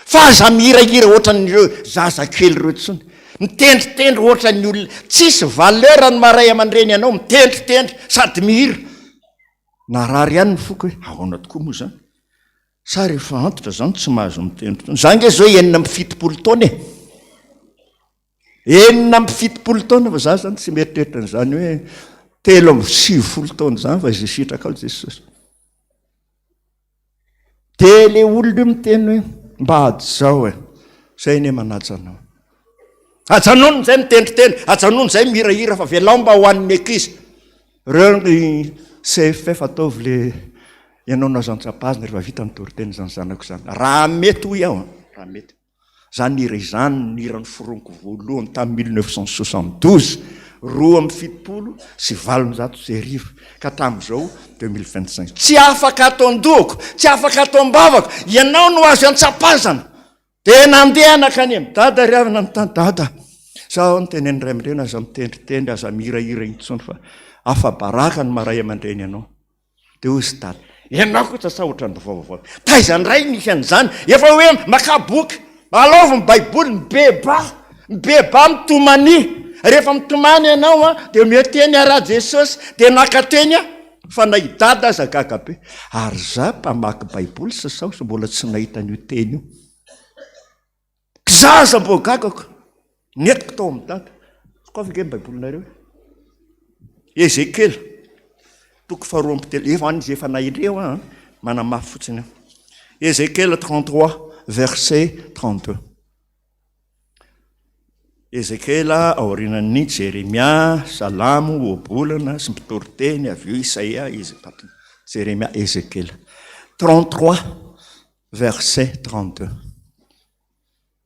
Fa aza mihirahira ohatran'ireo zazakely ireo intsony. Mitendritendry ohatran'ny olona tsisy valeur ny maha ray aman-dreny anao, mitendritendry sady mihira. Narary ihany ny foko hoe ahoana tokoa moa izany? Sa rehefa antitra zany tsy mahazo mitendry intsony? Za nge zao 76 taona e! 76 taona fa za zany tsy mieritreritra an'izany hoe 93 taona izany fa izay sitrakao Jesosy. Dia le olona io miteny hoe mba hajao e, zay anie manaja anao. Ajanony izay mitendritendry, ajanony izay mihirahira fa velao mba ho an'ny ankizy. Reo ny CFF ataovy le ianao no azo antsapazina rehefa vita ny toriteny izany zanako izany. Raha mety hoy aho, raha mety. Zany hira izany no hira noforoniko voalohany tamin'ny 1972, 1872 ka hatramin'izao 2025. Tsy afaka ato an-dohako, tsy afaka ato am-bavako, ianao no azo antsapazana. Dia nandeha nankany amin'i Dada ry havana nanontany, Dada, izaho niteny an'ny ray aman-dreny aza mitendritendry, aza mihirahira intsony fa afa-baraka ny maha ray aman-dreny anao. Dia hoy izy Dada, ianao kosa sa ohatran'ny vaovao. Taiza indray nisy an'izany? Efa hoe makà boky, alaovy ny Baiboly, mibebaha, mibebaha, mitomania. Rehefa mitomany ianao dia omeo teny aho raha Jesosy. Dia naka teny aho, fa na i Dada aza gaga be. Ary za mpamaky Baiboly sasaosy mbola tsy nahita an'io teny io. Zaza mbo gagako, nentiko tao amin'i Dada. Sokafy ange ny Baibolinareo e. Ezekiela, toko faharoa amby telo, efa an'izy efa nahireo an, manamafy fotsiny aho. Ezekiela 33, verset 32. Ezekiela aorianan'ny Jeremia, Salamo, Ohabolana sy Mpitoriteny, avy eo Isaia, Jeremia, Ezekiela. 33, verset 32.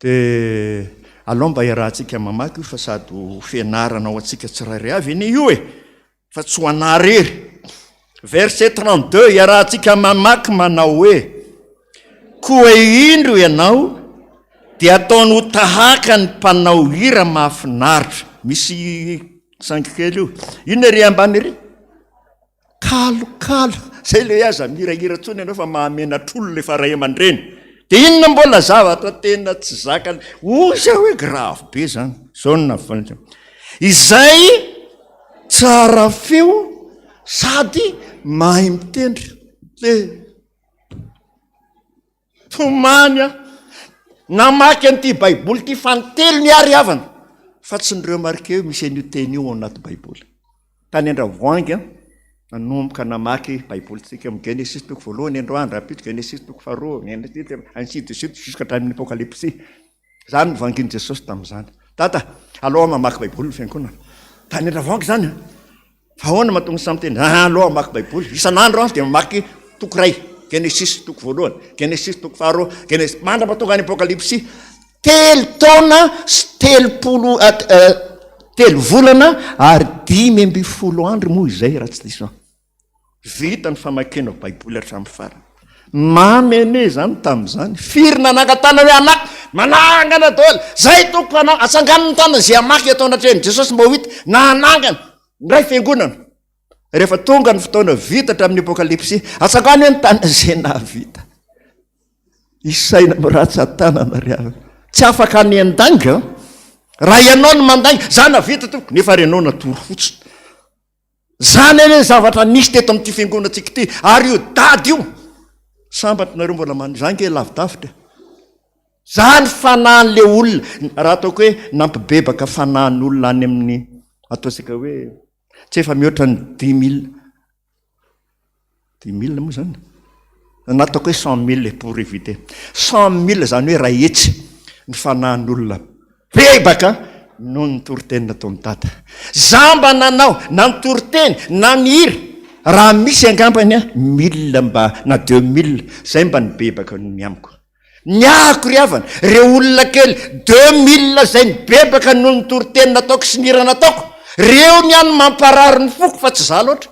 Dia alao mba iarahantsika mamaky io fa sady ho fianarana ho antsika tsirairay avy anie io e! Fa tsy ho anà rery. Verset 32, iarahantsika mamaky manao hoe, Koa indro ianao dia ataony ho tahaka ny mpanao hira mahafinaritra. Misy sangy kely io. Inona ery ambany ery? Kalokalo, zay le aza mihirahira tsony ianao fa mahamenatr'olona efa ray aman-dreny. De inona mbola zavatra tena tsy zakany, hoy aho hoe grave be zany, zao no nahafantarako. Izay tsara feo sady mahay mitendry. Le Tomany aho namaky an'ity Baiboly ity fanintelony aho ry havana, fa tsy ni-remarquer hoe misy an'io teny io ao anaty Baiboly. Tany Andravoahangy aho nanomboka namaky Baiboly tsika amin'ny Genesisy toko voalohany androany, rahampitso Genesisy toko faharoa, ainsi de suite jusqu'à hatramin'ny Apokalypsy. Izany no vangin'i Jesosy tamin'izany. Dada, aleo aho mamaky Baiboly ny fiangonana. Tany Andravoahangy izany an. Fa ahoana mahatonga samy miteny ah aloha mamaky baiboly isan'andro aho dia mamaky toko iray Genesisy toko voalohany Genesisy toko faharoa Genesisy mandra-pahatonga any Apokalypsy telo taona sy 30 telo volana ary 15 andro moa izay raha tsy diso aho vita ny famakiana baiboly hatramin'ny farany mamy anie izany tamin'izany firy nanangan-tanana hoe hamaky manangana daholo zay tompoko hanao atsangano ny tanana izay hamaky eto anatrehan'i Jesosy mba ho hita na hanangana Indray fiangonana, rehefa tonga ny fotoana vita hatramin'ny Apokalypsy, atsangano hoe ny tanana izay nahavita. Isaina miratsa-tanana ry havana. Tsy afaka ny handainga. Raha ianao no mandainga, za nahavita tompoko, nefa ary ianao natory fotsiny. Zany anie ny zavatra nisy teto amin'ity fiangonantsika ity, ary io dada io, sambatra nareo mbola man, za nge lavidavitra. Zany fanahin'le olona, raha ataoko hoe nampibebaka fanahin'olona any amin'ny ataontsika hoe tsy efa mihoatra ny dix mille, dix mille moa zany? Na ataoko hoe cent mille pour éviter, cent mille zany hoe iray hetsy ny fanahin'olona bebaka noho ny toriteny nataon'i Dada. Za mba nanao na ny toriteny na ny hira, raha misy angambany an, mille mba na deux mille, zay mba nibebaka noho ny amiko. Ny ahako ry havana, reo olona kely 2000 zay nibebaka noho ny toriteny nataoko sy ny hira nataoko, reo ny any mamparary ny foko fa tsy za loatra.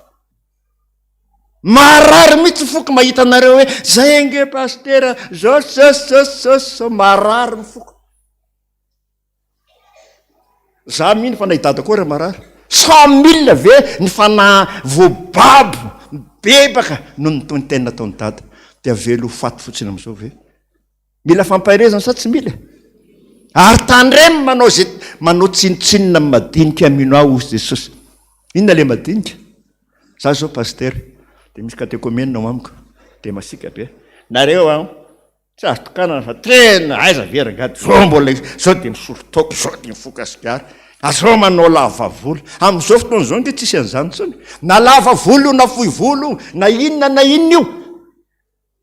Marary mihitsy ny foko mahita anareo hoe zay ange pasitera zao zao zao zao zao, marary ny foko. Za mino fa na i dada koa ary marary. 100 000 ve ny fanahy voababo mibebaka noho ny tonteny nataon'i dada? Dia avelo ho faty fotsiny amin'izao ve? Mila fampaherezana sa tsy mila? Ary tandremo manao ze manao tsinontsinona ny madinika mino ahy hozy Jesosy. Inona le madinika? Za zao pasitera dia misy katekomena ao amiko dia masiaka be. Nareo an! Tsy azo tokanana fa tena aiza ve rangahy zao mbola zao dia misotro toaka zao dia mifoka sigara ary zao manao lava volo amin'izao fotoana izao ange tsisy an'izany intsony na lava volo io na fohy volo io na inona na inona io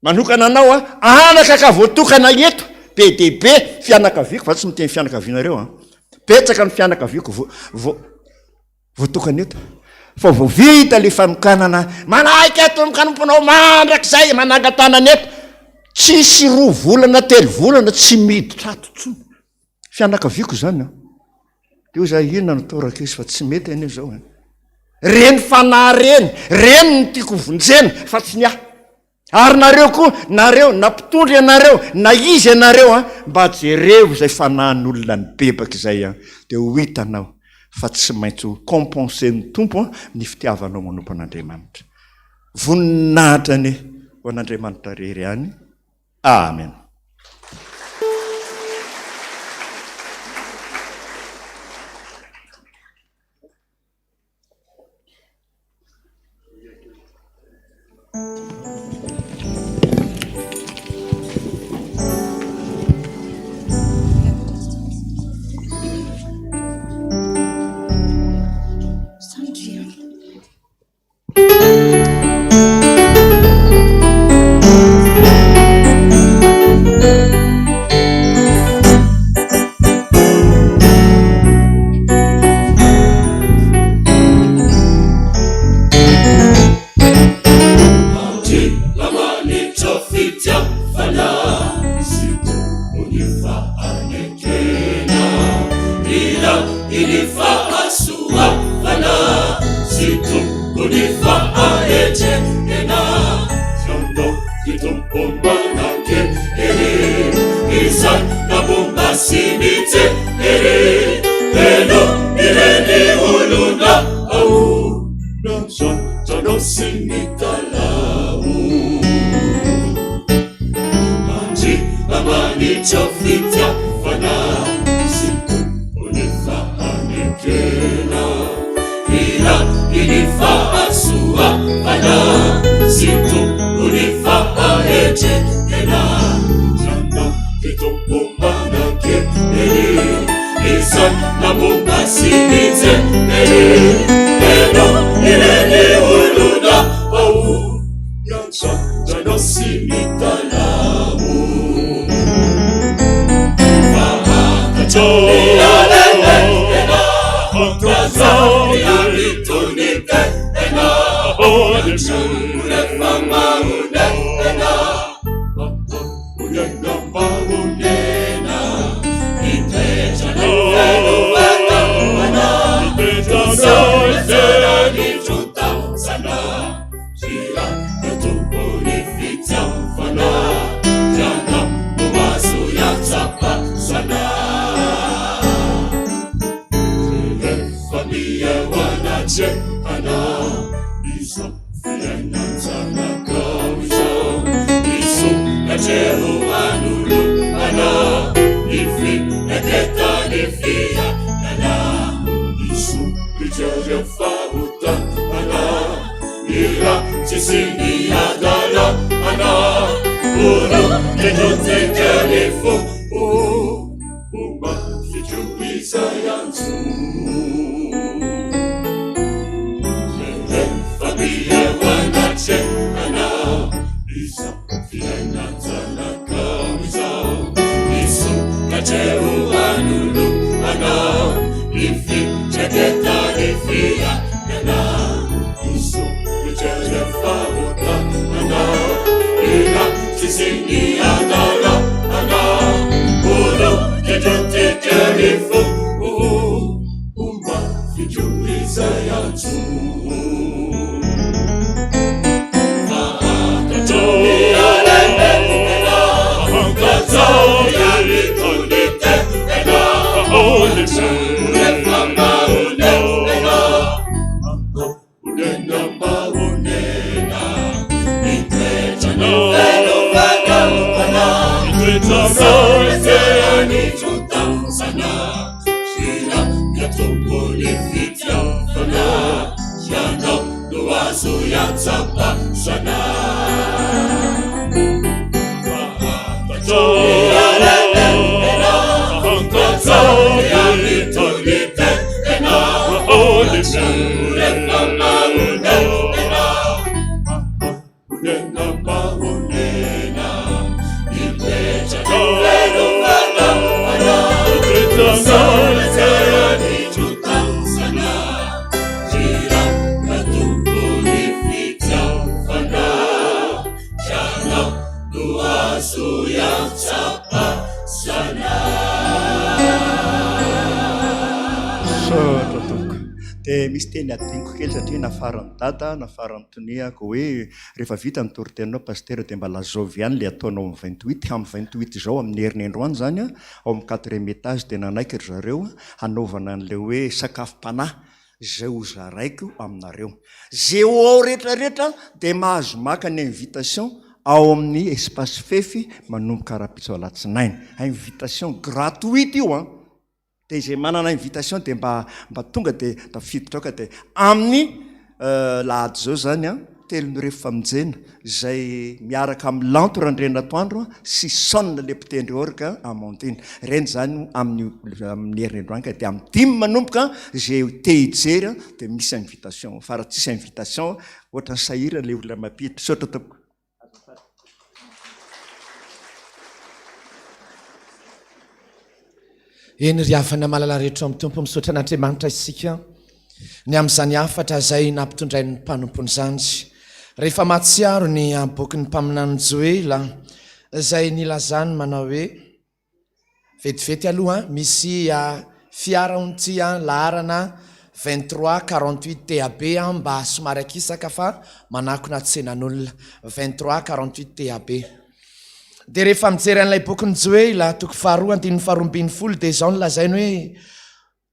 manokana anao a anaka ka voatokana eto be dia be fianakaviako fa tsy miteny fianakavianareo a betsaka ny fianakaviako vo vo Voatokana eto fa vao vita le fanokanana manaiky ato amin'ny kanomponao mandrakizay manangan-tanana eto tsisy roa volana telo volana tsy miditra ato intsony fianakaviako izany an de hoy za inona no atao rankizy fa tsy mety anie zao an reny fanahy reny reny no tiako vonjena fa tsy ny ahy Ary nareo koa, nareo, na mpitondra ianareo, na iza ianareo an, mba jereo izay fanahin'olona nibebaka izay an, dia ho hitanao fa tsy maintsy ho compenser-n'ny Tompo an, ny fitiavanao manompo an'Andriamanitra. Voninahitra anie ho an'Andriamanitra rery ihany. Amen. fahasoavana sy Tompon'ny fahendrena. Ianao ry Tompo manan-kery, izay namomba sy nijery, heno ireny olona ao, nandratra anao sy nitalaho. Andriamanitra fitiavana sy Tompon'ny fahanekena, iraky ny fahasoavana sy Tompon'ny fahendrena. Ianao ry Tompo manan-kery, izay namomba sy nijery, heno ireny olona ao. Miandrandra sy mitalaho. Misaotra tompoko. Dia misy teny adinoko kely satria nafaran'i Dada, nafaran'i Tonia ko hoe rehefa vita ny toriteninao Pasitera dia mba lazaovy ihany ilay ataonao amin'ny 28, amin'ny 28 izao amin'ny herinandro any izany ao amin'ny quatrième étage dia nanaiky ry zareo hanaovana an'ilay hoe sakafom-panahy izay ho zaraiko aminareo. Ze ho ao rehetra rehetra dia mahazo maka ny invitation ao amin'ny espace fefy manomboka rahampitso alatsinainy. Invitation gratuite io an! Dia izay manana invitation dia mba mba tonga dia tafiditra ao ka dia amin'ny lahady izao izany an, telon'ireo famonjena izay miaraka amin'ny Lanto Randrianatoandro sy Son le mpitendry orgue Amandine. Ireny izany amin'ny amin'ny herinandro any ka dia amin'ny dimy manomboka izay te hijery dia misy invitation fa raha tsisy invitation ohatran'ny sahirana ilay olona mampiditra. Misaotra tompoko. Eny ry havana malala rehetra ao amin'ny Tompo, misaotra an'Andriamanitra isika ny amin'izany hafatra izay nampitondrain'ny mpanompony izany. Rehefa mahatsiaro ny bokin'ny mpaminany Joela izay nilazany manao hoe, Vetivety aloha, misy. Fiara hono ity an, laharana 23 48 TAB an, mba somary akisaka fa manakona tsenan'olona. 23 48 TAB. Dia rehefa mijery an'ilay bokin'i Joela, toko faharoa andininy faharoa ambinifolo, dia izao no lazainy hoe,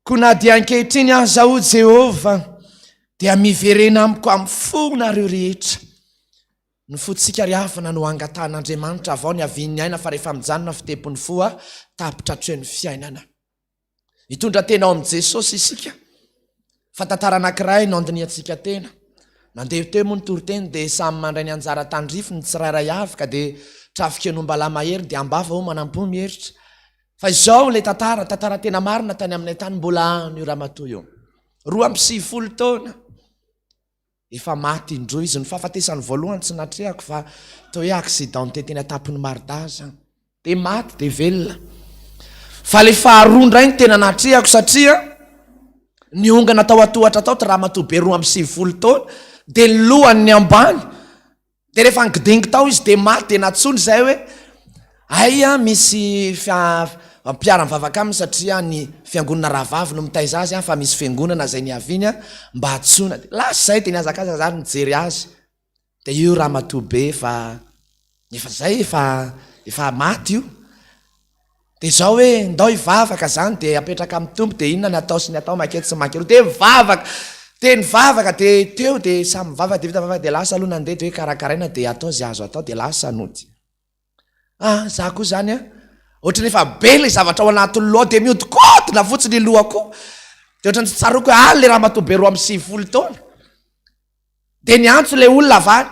Koa na dia ankehitriny aza, hoy Jehovah, dia miverena amiko amin'ny fonareo rehetra. Ny fontsika ry havana no angatahan'Andriamanitra avao ny havian'ny aina fa rehefa mijanona ny fitempon'ny fo, tapitra hatreo ny fiainana. Hitondra tena ao amin'i Jesosy isika. Fa tantara anankiray no andinihantsika tena. Nandeha teo moa ny toriteny dia samy mandray ny anjara tandrifiny ny tsirairay avy ka dia trafik'Enombalahy mahery dia ambava hoy manampo mieritra. Fa izao ilay tantara, tantara tena marina tany aminay tany mbola any io ramatoa io. 92 taona. Efa maty indroa izy. Ny fahafatesany voalohany tsy natrehako fa toa hoe accidenté teny an-tampon'ny Mardaza. Dia maty dia velona. Fa ilay faharoa indray no tena natrehako satria niongana tao an-tohatra tao ty ramatoa be 92 taona dia ny lohany ny ambany. Dia rehefa nigidingy tao izy dia maty dia nantsoiny izay hoe hay an misy mpiara-mivavaka aminy satria ny fiangonana rahavavy no mitaiza azy an fa misy fiangonana izay niaviany an mba antsoina. Dia lasa izay dia nihazakazaka za nijery azy. Dia io ramatoa be efa efa izay efa efa maty io. Dia izao hoe ndao hivavaka izany dia apetraka amin'ny Tompo dia inona ny atao sy ny atao manketsy sy mankeroa dia mivavaka dia nivavaka dia teo dia samy mivavaka dia vita vavaka dia lasa aloha nandeha dia hoe karakaraina dia atao izay azo atao dia lasa nody. Ah za koa izany an ohatran'ny efa be ilay zavatra ao anatin'ny loha dia mihodinkodina fotsiny ny lohako dia ohatran'ny tsy tsaroako hoe ah ilay ramatoa be 92 taona. Dia niantso ilay olona avy any,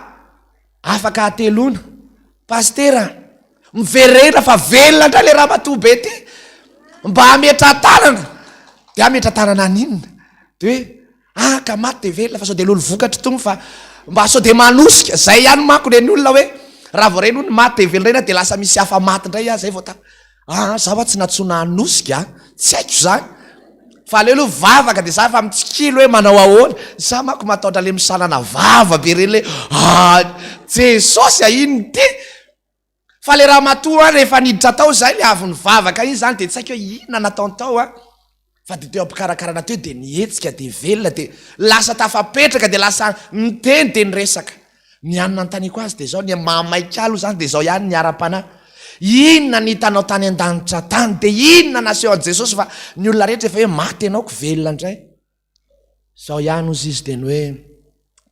afaka hateloana, Pasitera a, miverena fa velona indray ilay ramatoa be ity, mba hametra-tanana. Dia hametra-tanana haninona? Dia hoe, ah ka maty dia velona fa sao dia lolo vokatra itony fa mba sao dia manosika. Izay ihany manko ireny olona hoe, raha vao ireny hono maty dia velona ireny dia lasa misy hafa maty indray aho, izay vao ta-. Aa za hoa tsy nantsoina hanosika a! Tsy haiko zany! Fa aleo aloha vavaka de za efa mitsikilo hoe manao ahoana, za manko matahotra le misalana vava be reny le aa Jesosy a inona ity? Fa le ramatoa rehefa niditra tao zay le avy nivavaka iny zany de tsy haiko hoe inona nataony tao a! Fa de teo ampikarakarana teo de nihetsika de velona de lasa tafapetraka de lasa niteny de niresaka. Ny hany nanontaniako azy de zao, ny mahamaika aloha zany de zao ihany ny ara-panahy, inona ny hitanao tany an-danitra tany de inona naseho an'i Jesosy fa ny olona rehetra efa hoe maty ianao ko velona indray. Zao ihany hozy izy de ny hoe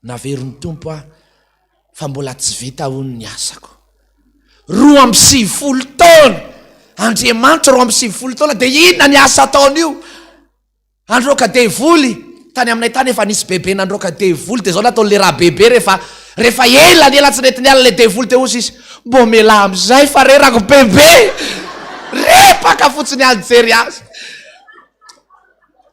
naverin'ny Tompo aho fa mbola tsy vita hono ny asako. 92 taona! Andriamanitra 92 taona dia inona ny asa ataon'io? Handroaka devoly, tany aminay tany efa nisy bebe nandroaka devoly dia zao nataon'le rabebe rehefa rehefa ela ny ela tsy nety niala le devoly teo ozy izy mbô mialà amizay fa rerako bebe! Repaka fotsiny any jery azy.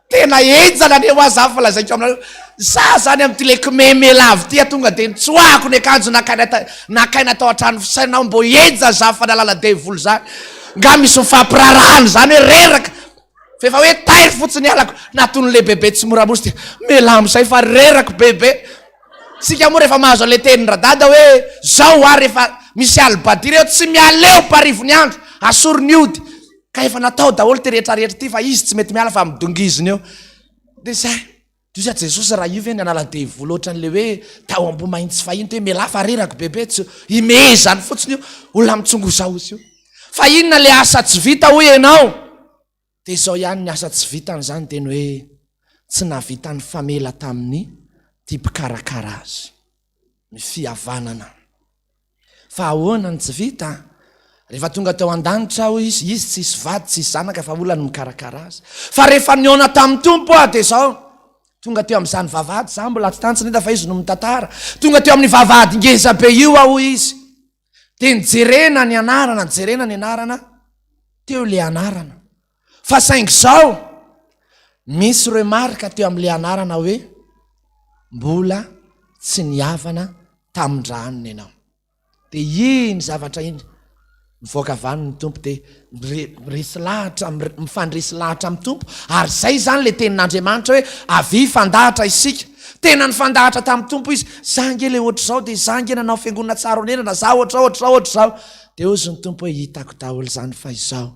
Tena henjana anie hoa za fa lazaiko aminareo, za zany amin'ity le kimeme lava ity tonga de nitsoahako ny akanjo nakaina nakaina tao an-trano fisainana aho mbô henjana za fanalana devoly zany, nga misy mifampirarahana zany hoe reraka fa efa hoe tairo fotsiny alako, naton'le bebe tsimoramora dia mialà amizay fa rerako bebe, tsika moa rehefa mahazo an'le tenin-dRadada hoe zao hoa rehefa misy alibadira eo tsy miala eo mparivo ny andro, asory ny ody. Ka efa natao daholo ty rehetra rehetra ty fa izy tsy mety miala fa midongizina eo. De zay. De ozy Jesosy raha io ve ny hanala devoly ohatran'le hoe tao Ambohimahitsy fahiny ty hoe mialà fa rerako bebe tsy imehezany fotsiny io olona mitsongozaoza io. Fa inona le asa tsy vita hoy ianao? De zao ihany ny asa tsy vitany zany de ny hoe tsy nahavita nifamela tamin'ny ty mpikarakara azy. Ny fihavanana. Fa ahoana no tsy vita? Rehefa tonga teo an-danitra aho izy, izy tsisy vady, tsisy zanaka fa olona no mikarakara azy. Fa rehefa nihaona tamin'ny Tompo aho dia izao, tonga teo amin'izany vavahady, izaho mbola tsy tany tsy nahita fa izy no mitantara. Tonga teo amin'ny vavahady ngeza be io aho hoy izy. Dia nijerena ny anarana, nijerena ny anarana, teo ilay anarana. Fa saingy izao, misy remarque teo amin'ilay anarana hoe mbola tsy nihavana tamin-dranona ianao. Dia iny zavatra iny, mivoaka avy any ny Tompo dia miresy lahatra, mifandresy lahatra amin'ny Tompo. Ary izay izany ilay tenin'Andriamanitra hoe avia hifandahatra isika. Tena nifandahatra tamin'ny Tompo izy, za ange ilay ohatr'izao, dia za ange nanao fiangonana tsara onenana, za ohatr'izao, ohatr'izao, ohatr'izao. Dia hozy ny Tompo hoe hitako daholo izany fa izao.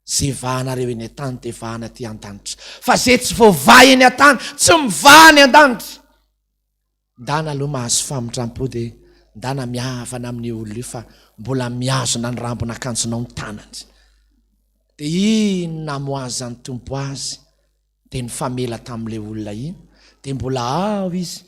Ze vahanareo eny an-tany dia vahana aty an-danitra. Fa ze tsy voavaha eny an-tany, tsy mivaha any an-danitra. Ndana aloha mahazo famindram-po dia ndana mihavana amin'io olona io fa mbola mihazona ny rambon'akanjonao ny tanany. Dia iny namoazan'ny Tompo azy dia nifamela tamin'ilay olona iny dia mbola ao izy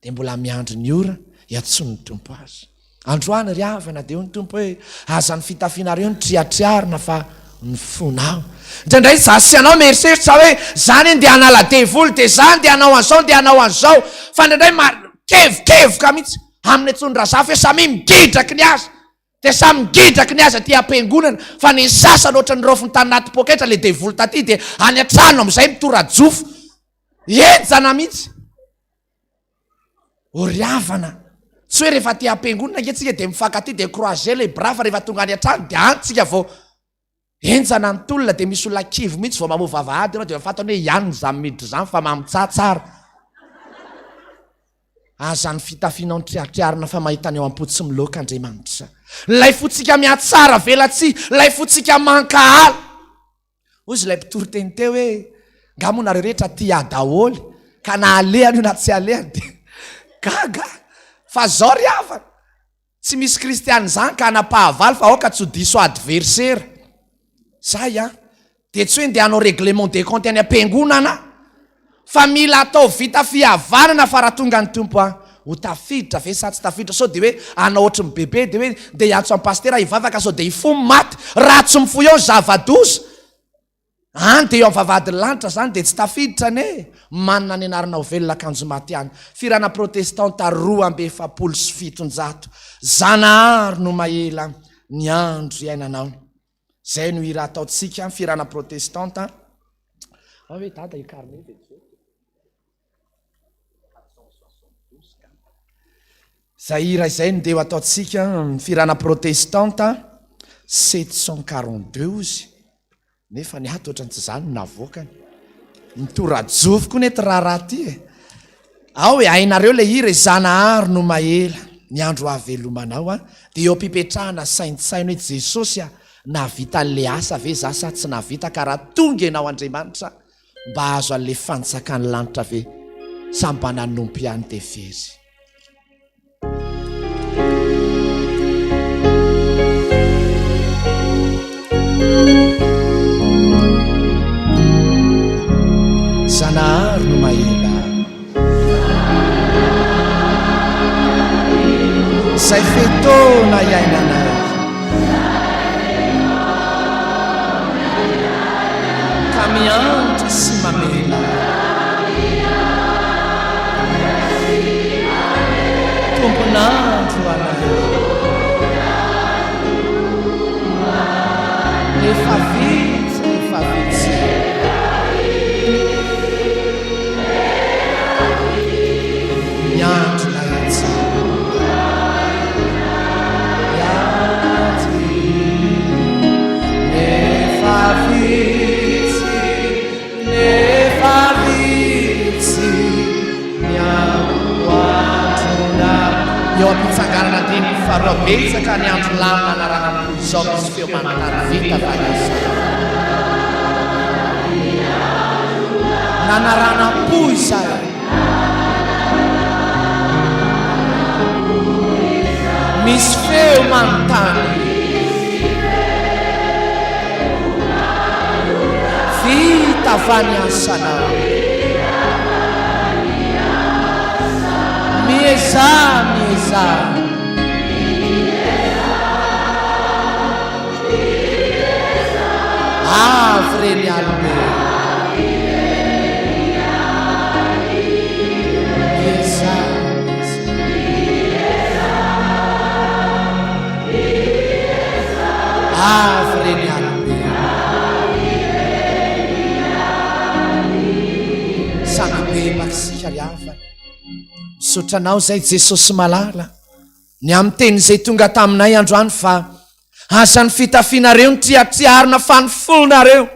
dia mbola miandry ny ora hiantsoan'ny Tompo azy. Androany ry havana dia hoy ny Tompo hoe, aza ny fitafianareo no triatriarina fa ny fonao. Indraindray izaho sy ianao mieritreritra hoe za anie ndeha hanala devoly dia za ndeha hanao an'izao ndeha hanao an'izao fa indraindray makevokevoka mihitsy amin'ny antsoin'ny Razafy hoe samia migidraky ny azy dia samy migidraky ny azy aty am-piangonana fa ny sasany ohatran'ny raofiny tanaty poketra le devoly taty dia any an-trano amin'izay mitora-jofo henjana mihitsy. O ry havana, tsy hoe rehefa aty am-piangonana ange tsika dia mifankatia dia croiser les bras fa rehefa tonga any an-trano dia any tsika vao henjana ny tolona dia misy olona kivy mihitsy vao mamoa vavahady ianao dia efa fantany hoe ihany izany miditra izany fa mamintsaha tsara. Aza ny fitafianao ny triatriarina fa mahita ny ao am-po tsy miloaka Andriamanitra. Ilay fontsika mihatsara velatsihy, ilay fontsika mankahala. Hoy izy ilay mpitory teny teo hoe, nga moa nareo rehetra tia ahy daholo ka na alehany io na tsy alehany dia gaga fa zao ry havana, tsy misy kristiana izany ka hanam-pahavalo fa aoka tsy ho diso adversaire. Zay an! Dia tsy hoe ndeha hanao règlement des comptes any am-piangonana fa mila atao vita fihavanana fa raha tonga ny Tompo an, ho tafiditra ve sa tsy tafiditra, sao dia hoe hanao ohatry ny bebe dia hoe ndeha hiantso an'i pasitera hivavaka sao dia hifoha ny maty, raha tsy mifoha eo ny zava-doza any dia eo amin'ny vavahadin'ny lanitra zany dia tsy tafiditra anie, manana ny anarana ho velona akanjo maty ihany. Firana protestanta 742, Zanahary no mahela ny andro iainanao. Zay no hira ataontsika, fihirana protestanta. Ao hoe dada io carnet vetivety. Zay hira izay no ndeha ho ataontsika, fihirana protestanta, 742 ozy. Nefa ny ato ohatran'ny tsy izany no navoakany. Mitora-jofo koa nety raharaha ty e. Ao e, hainareo le hira e, Zanahary no mahela ny andro hahavelomanao a, dia eo am-pipetrahana saintsaino hoe Jesosy a, nahavita an'le asa ve za sa tsy nahavita ka raha tonga ianao Andriamanitra mba hahazo an'le fanjakan'ny lanitra ve sa mba nanompo ihany dia very. Zanahary no mahela. Izay fe-taona iainanay. Ka miantra sy mamela. Tompon'andro anay. Efa vitsy, efa vitsy. Ny andronay atsy. Miady. Efa vitsy, efa vitsy. Ny andro Eo am-pitsanganana andininy faharoa betsaka ny andro lany nanaranam-po izao misy feo manontany vita va ny asanao? Nanaranam-po izay. Misy feo manontany. Vita va ny asanao? Miezaha, miezaha. Avy re ny alim-be. Miezaha, miezaha. Avy re ny alim-be. Samy hibebaka isika ry havana. Misaotra Anao izay Jesosy malala ny amin'ny teny izay tonga taminay androany fa aza ny fitafianareo no triatriarina fa ny fonareo.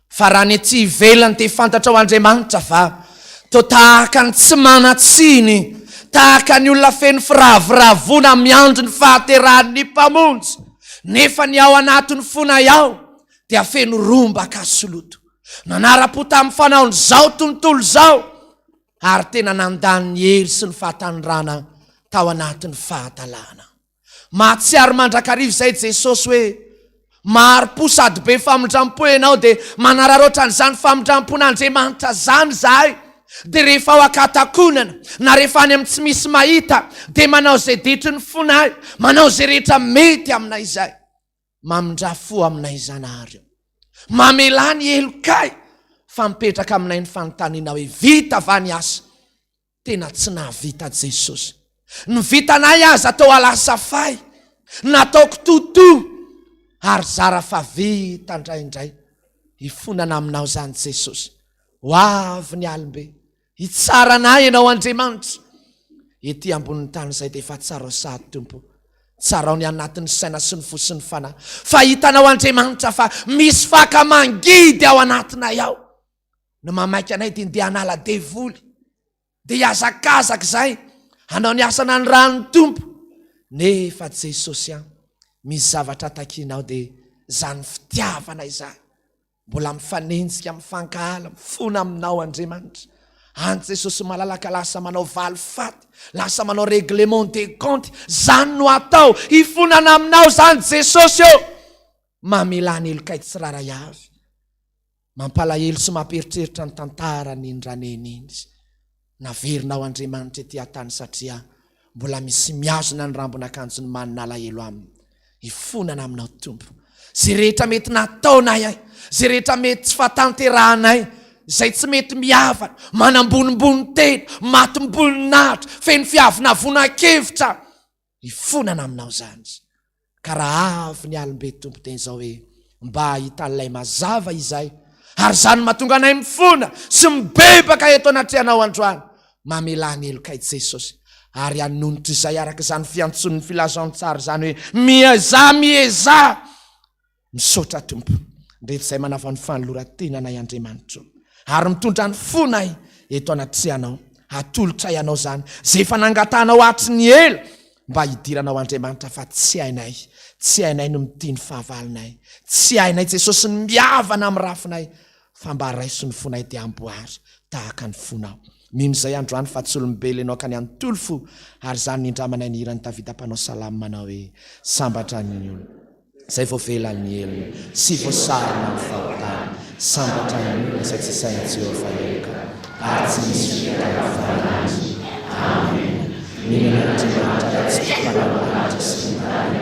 Fa raha ny ety ivelany dia fantatrao Andriamanitra fa toa tahaka ny tsy manan-tsiny, tahaka ny olona feno firavoravoana miandry ny fahaterahan'ny Mpamonjy, nefa ny ao anatin'ny fonay ao. dia feno rombaka sy loto. Nanara-po tamin'ny fanaon'izao tontolo izao ary tena nandany ny hery sy ny fahatanorana tao anatin'ny fahadalana. Mahatsiaro mandrakariva izay Jesosy hoe, Mahari-po sady be famindram-po Ianao dia manararaotra an'izany famindram-pon'Andriamanitra izany izahay. Dia rehefa ao an-katakonana na rehefa any amin'ny tsy misy mahita dia manao izay ditry ny fonay, manao izay rehetra mety aminay izay. Mamindrà fo aminay Zanahary ô. Mamelà ny helokay fa mipetraka aminay ny fanontaniana hoe vita va ny asa? Tena tsy nahavita Jesosy. Ny vitanay aza atao alasafay, nataoko toto ary zara fa vita indraindray. Hifonana aminao izany Jesosy. Ho avy ny alim-be. Hitsara anay Ianao Andriamanitra. Ety ambonin'ny tany izay dia efa tsarao sahady Tompo. Tsarao ny anatin'ny saina sy ny fo sy ny fanahy. Fa hitanao Andriamanitra fa misy faka mangidy ao anatinay ao. Ny mamaika anay dia ndeha hanala devoly. Dia hihazakazaka izay hanao ny asa nanirahan'ny Tompo. Nefa Jesosy an, misy zavatra takianao dia izany fitiavana izany. Mbola mifanenjika, mifankahala, mifona aminao Andriamanitra. Any Jesosy malalaka lasa manao valifaty, lasa manao règlement des comptes. Zany no atao, hifonana aminao zany Jesosy ô. Mamelà ny helokay tsirairay avy. Mampalahelo sy mampieritreritra ny tantaran'iny Raneny iny. Naverinao Andriamanitra ety an-tany satria mbola misy mihazona ny rambon'akanjony manana alahelo aminy. Hifonana aminao Tompo. Izay rehetra mety nataonay ay, izay rehetra mety tsy fahatanterahanay, izay tsy mety mihavana, manambonimbony tena, matim-boninahitra, feno fiavonavonan-kevitra, Hifonana aminao izany. Ka raha avy ny alim-be Tompo dia izao hoe mba hahita an'ilay mazava izay ary izany mahatonga anay mifona sy mibebaka eto anatrehanao androany. Mamelà ny helokay Jesosy ary hanonitra izay araka izany fiantson'ny filazantsara izany hoe miezaha miezaha. Misaotra Tompo rehefa izay manavao ny fanoloran-tenanay Andriamanitro ary mitondra ny fonay eto anatrehanao. Atolotray Anao izany izay efa nangatahanao hatry ny ela mba hidiranao Andriamanitra fa tsy hainay, tsy hainay ny mitia ny fahavalonay, tsy hainay Jesosy ny mihavana amin'ny rafinay fa mba raiso ny fonay dia amboary tahaka ny fonao. Mino izay androany fa tsy olombelona ianao ka ny hanontolo fo ary izany nindramanay ny hiran'i Davida mpanao salamo manao hoe sambatra ny olona Izay voavela ny helony sy voasarona ny fahotany. Sambatra ny olona izay tsy sahin'i Jehovah heloka ary tsy misy fitaka ny fanahiny. Amena. Mino an'Andriamanitra Ray Tsitoha Mpanao ny lanitra sy ny tany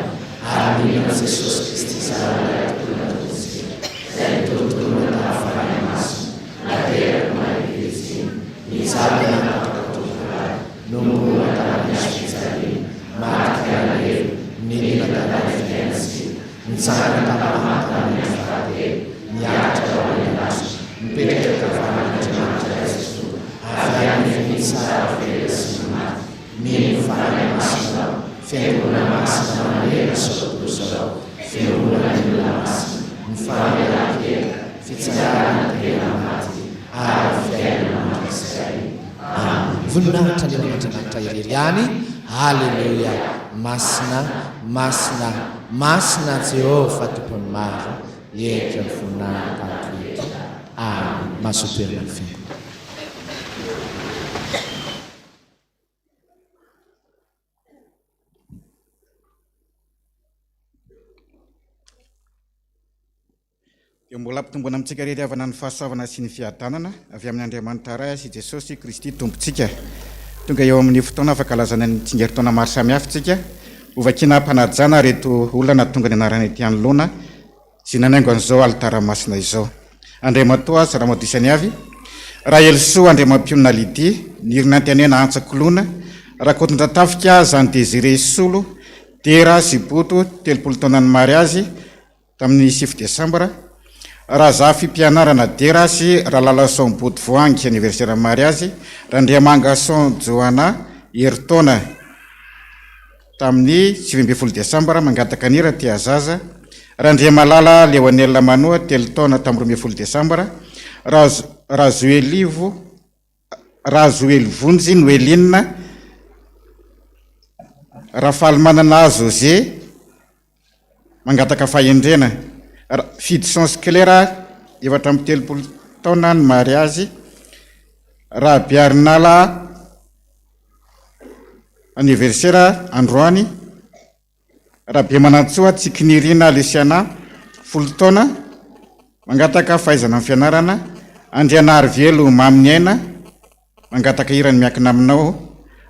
ary mino an'i Jesosy Kristy Zanany Lahitokana Tompontsika, izay nitorontoronina tamin'ny Fanahy Masina, nateraka Maria Virjiny, nijaly nanapaka Tovolahy, Nohomboana tamin'ny hazo fijaliana, maty ka nalevina, nidina tany amin'ny fiainantsika, nitsangana tamin'ny maty tamin'ny andro fahatelo, niakatra ho any an-danitra, nipetraka ankavanan'Andriamanitra Ray Tsitoha, avy any no hitsara ny velona sy ny maty, mino ny Fanahy Masina aho, Fiangonana masina manerana izao tontolo izao, Fiangonana ny olona masina, ny famelan-keloka, fitsanganana ny tena maty, ary ny fiainana mandrakizay. Amen. Voninahitra anie ho an'Andriamanitra irery ihany. Aleloia. Masina, masina, masina Jehovah Tompon'ny maro. Henika ny voninahiny tany rehetra. Amen. Mazotoa toerana ny fiangonana. Dia mbola ampitomboina amintsika irery havana ny fahasoavana sy ny fiadanana avy amin' Andriamanitra Ray sy Jesosy Kristy Tompontsika. Tonga eo amin'ny fotoana fankalazana ny tsingerin-taona maro samihafa isika. Hovakiana am-panajana ireto olona nahatonga ny anarana ety anoloana sy nanaingo an'izao alitara masina izao. Andriamatoa sy Ramatoa isany avy, Rahelisoa Andriamampionona Lydie, Nirinantenena Antsa Koloina, Rakotondratafika Zany Désiré Solo, Dera sy Boto, 30 taonan'ny mariazy, Tamin'ny sivy desambra, Razafimpianarana Dera sy Ralalason Bodovoahangy anniversaire mariazy, Randriamangason Johanna herintaona tamin'ny 19 desambra, mangataka ny hira Tia Zaza, Randriamalala Leonel Manoa telo taona tamin'ny 12 desambra, Razoelivo Razoelivonjy Noeline, Rafalimanana José, Mangataka fahendrena. Fidison sy Claire, 34 taona ny mariazy. Rabearinala, anniversaire androany. Rabemanantsoa Tsikinirina Luciana, folo taona, mangataka fahaizana amin'ny fianarana. Andrianarivelo Maminiaina, mangataka hira ny Miankina Aminao.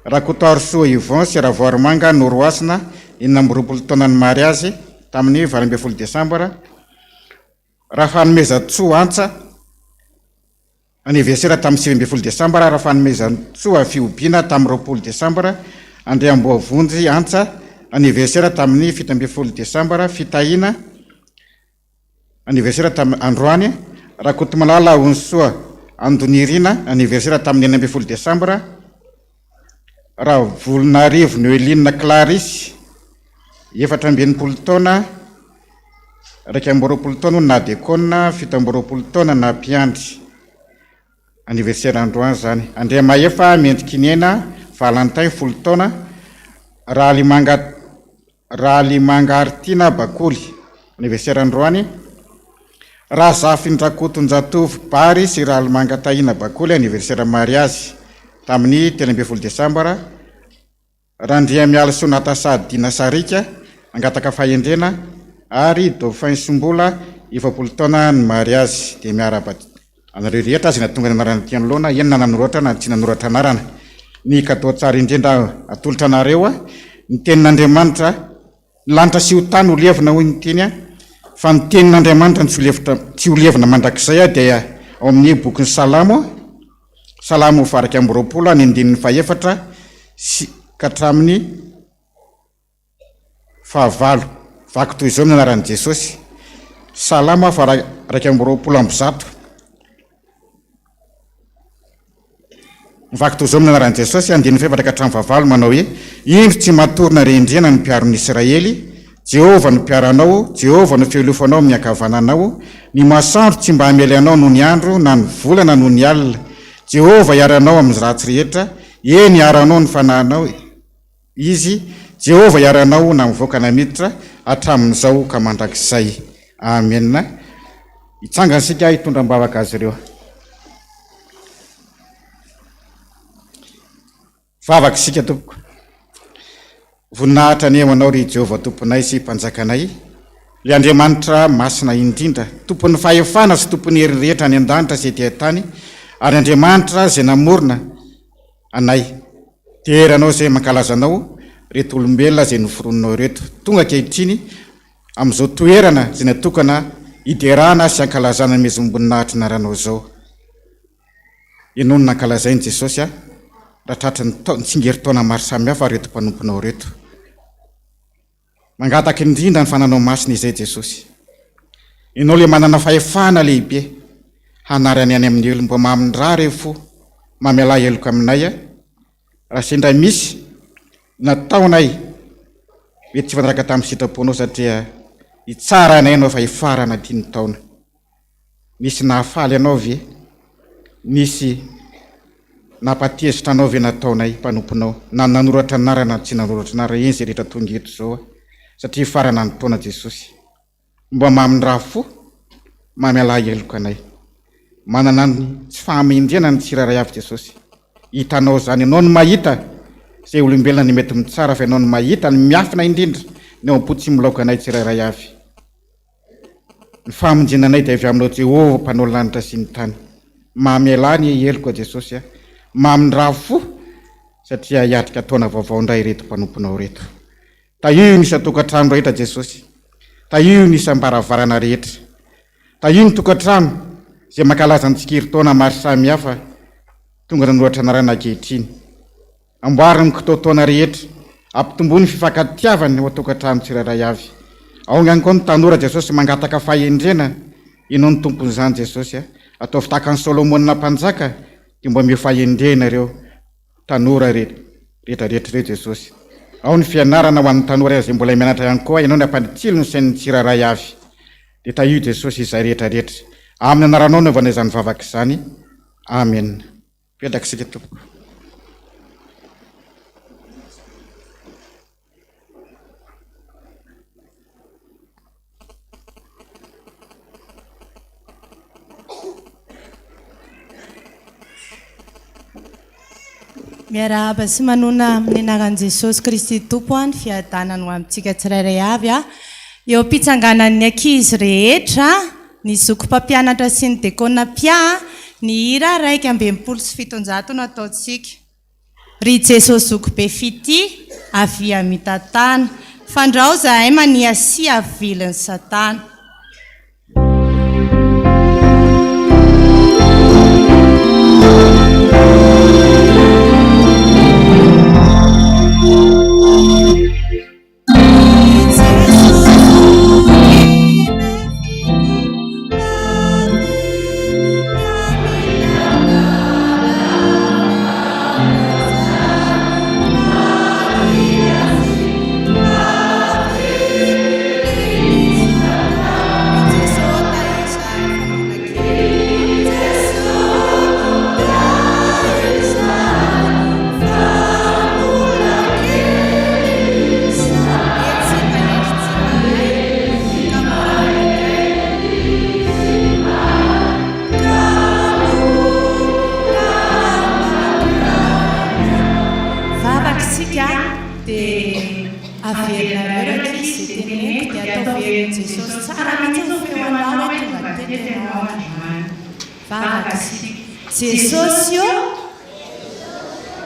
Rakotoarisoa Yvon sy Ravoarimanga Norohasina, 26 taona ny mariazy, tamin'ny 18 desambra. Rafanomezantsoa Antsa, Anniversaire tamin'ny 19 desambra, Rafanomezantsoa Fihobiana tamin'ny 20 desambra, Andriamboavonjy Antsa, Anniversaire tamin'ny 17 desambra, Fitahiana, Anniversaire tamin'ny androany, Rakotomalala Onisoa Andonirina, Anniversaire tamin'ny 16 desambra, Ravolonarivo Noeline Clarisse, 64 taona, 21 taona na dekona, 27 taona na mpiandry. Anniversaire androany izany. Andriamahefa Mendrikiniaina Valentin, folo taona, Rahalimanga Rahalimangaritina Bakoly, anniversaire androany. Razafindrakotonjatovo Bary sy Rahalimanga Tahina Bakoly, anniversaire mariazy tamin'ny 13 desambra. Randriamialisoa Natasha Dina Sarika, nangataka fahendrena, ary Dauphin Sombola, 40 taona ny mariazy. Dia miarahaba anareo rehetra izay nahatonga ny anarana aty anoloana, eny na nanoratra na tsy nanoratra anarana. Ny cadeau tsara indrindra atolotra anareo, ny tenin'Andriamanitra, ny lanitra sy ho tany ho levona hoy ny teny, fa ny tenin'Andriamanitra no tsy ho levitra, tsy ho levona mandrakizay dia ao amin'ny bokin'ny Salamo, Salamo faha-21 ny andininy fahefatra sy ka hatramin'ny fahavalo. Vaky toy izao ny anaran'i Jesosy. Salamo faha-121. Mivaky toy izao amin'ny anaran'i Jesosy, andininy fahefatra ka hatramin'ny fahavalo, manao hoe, Indro tsy matory na rendrena ny mpiaro ny Israely, Jehovah no mpiaro anao, Jehovah no fialofanao amin'ny ankavananao, ny masoandro tsy mba hamely anao nony andro, na ny volana nony alina. Jehovah hiaro anao amin'ny ratsy rehetra, eny, hiaro anao ny fanahinao Izy, Jehovah hiaro anao na mivoaka na miditra, hatramin'izao ka mandrakizay. Amena. Hitsangana isika hitondra am-bavaka azy ireo. Vavaka isika tompoko. Voninahitra anie ho Anao ry Jehovah Tomponay sy Mpanjakanay, ilay Andriamanitra masina indrindra, Tompon'ny fahefana sy Tompon'ny hery rehetra any an-danitra sy ety an-tany, ary Andriamanitra izay namorona anay. Dera Anao izay mankalaza Anao, ireto olombelona izay noforoninao ireto. Tonga ankehitriny amin'izao toerana izay natokana hiderana sy hankalazana ny mezom-boninahitry ny anaranao izao. Ianao no nankalazain'i Jesosy ahy raha tratry ny tao, ny tsingerin-taona maro samihafa ireto mpanomponao ireto. Mangataka indrindra ny fananao masina izay Jesosy. Ianao ilay manana fahefana lehibe hanary anay any amin'ny helo mba mamindrà re fo, mamelà heloka aminay a. Raha sendra misy nataonay mety tsy hifanaraka tamin'ny sitraponao satria hitsara anay ianao fa hifarana ity ny taona. Nisy nahafaly anao ve? Nisy nampatezitra anao ve nataonay mpanomponao? Na nanoratra anarana na tsy nanoratra anarana, eny izay rehetra tonga eto izao satria hifarana ny taona Jesosy. Mba mamindrà fo, mamelà heloka anay. Manana ny tsy fahamendrehana ny tsirairay avy Jesosy. Hitanao izany, Ianao no mahita izay olombelona ny mety mitsara fa Ianao no mahita ny miafina indrindra, ny ao am-po tsy milaoka anay tsirairay avy. Ny famonjena anay dia avy aminao Jehovah mpanao lanitra sy ny tany. Mamelà anie heloka Jesosy a. Mamindrà fo satria hiatrika taona vaovao indray ireto mpanomponao ireto. Tahio ny isan-tokantrano rehetra Jesosy. Tahio ny isam-baravarana rehetra. Tahio ny tokantrano izay mankalaza ny tsikirin-taona maro samihafa tonga nanoratra anarana ankehitriny. Amboary ny kitoatoana rehetra, ampitomboy ny fifankatiavana ao an-tokantrano tsirairay avy. Ao ihany koa ny tanora Jesosy mangataka fahendrena, Ianao no tompon'izany Jesosy a! Ataovy tahaka an'i Solomona mpanjaka dia mba omeo fahendrena ireo tanora rehetra rehetra ireo Jesosy. Ao ny fianarana ho an'ny tanora izay mbola mianatra ihany koa, Ianao no hampanitsilo ny sain'ny tsirairay avy. Dia tahio Jesosy izay rehetra rehetra. Amin'ny anaranao no anaovana izany vavaka izany. Amena. Mipetraka isika tompoko. Miarahaba sy manonona amin'ny anaran'i Jesosy Kristy Tompo ny fiadanany ho amintsika tsirairay avy. Eo am-pitsanganan'ny ankizy rehetra, ny zoky mpampianatra sy ny dekona mpiahy, ny hira 761 no ataontsika. Ry Jesosy zoky be fitia, avia mitantana, fandrao zahay maniasia avilin'i satana. Vavaka isika dia averinareo rankizy izay teneniko dia ataovy herin'i Jesosy tsara mihitsy ny feo anao hoe tonga teto ianao androany. Vavaka isika. Jesosy ô,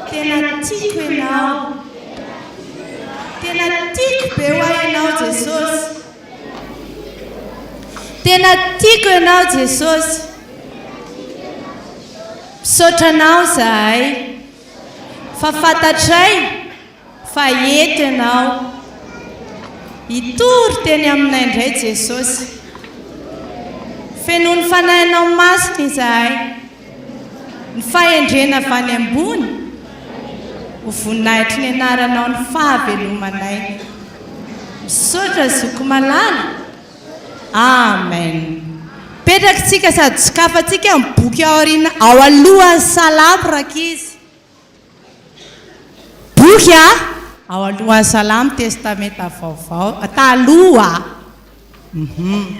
tena tiako ianao. Tena tiako be hoa ianao Jesosy. Tena tiako ianao Jesosy. Misaotra anao izahay fa fantatray fa eto ianao. Hitory teny aminay indray Jesosy. Fenoy ny Fanahinao Masina izahay. Ny fahendrena avy any ambony, ho voninahitry ny anaranao ny fahavelomanay. Misaotra zoky malala. Amen. Petraka tsika sady sokafantsika ny boky aoriana ao alohan'ny salamo rankizy. Boky a, ao alohan'ny salamo testamenta vaovao, taloha. Uhum.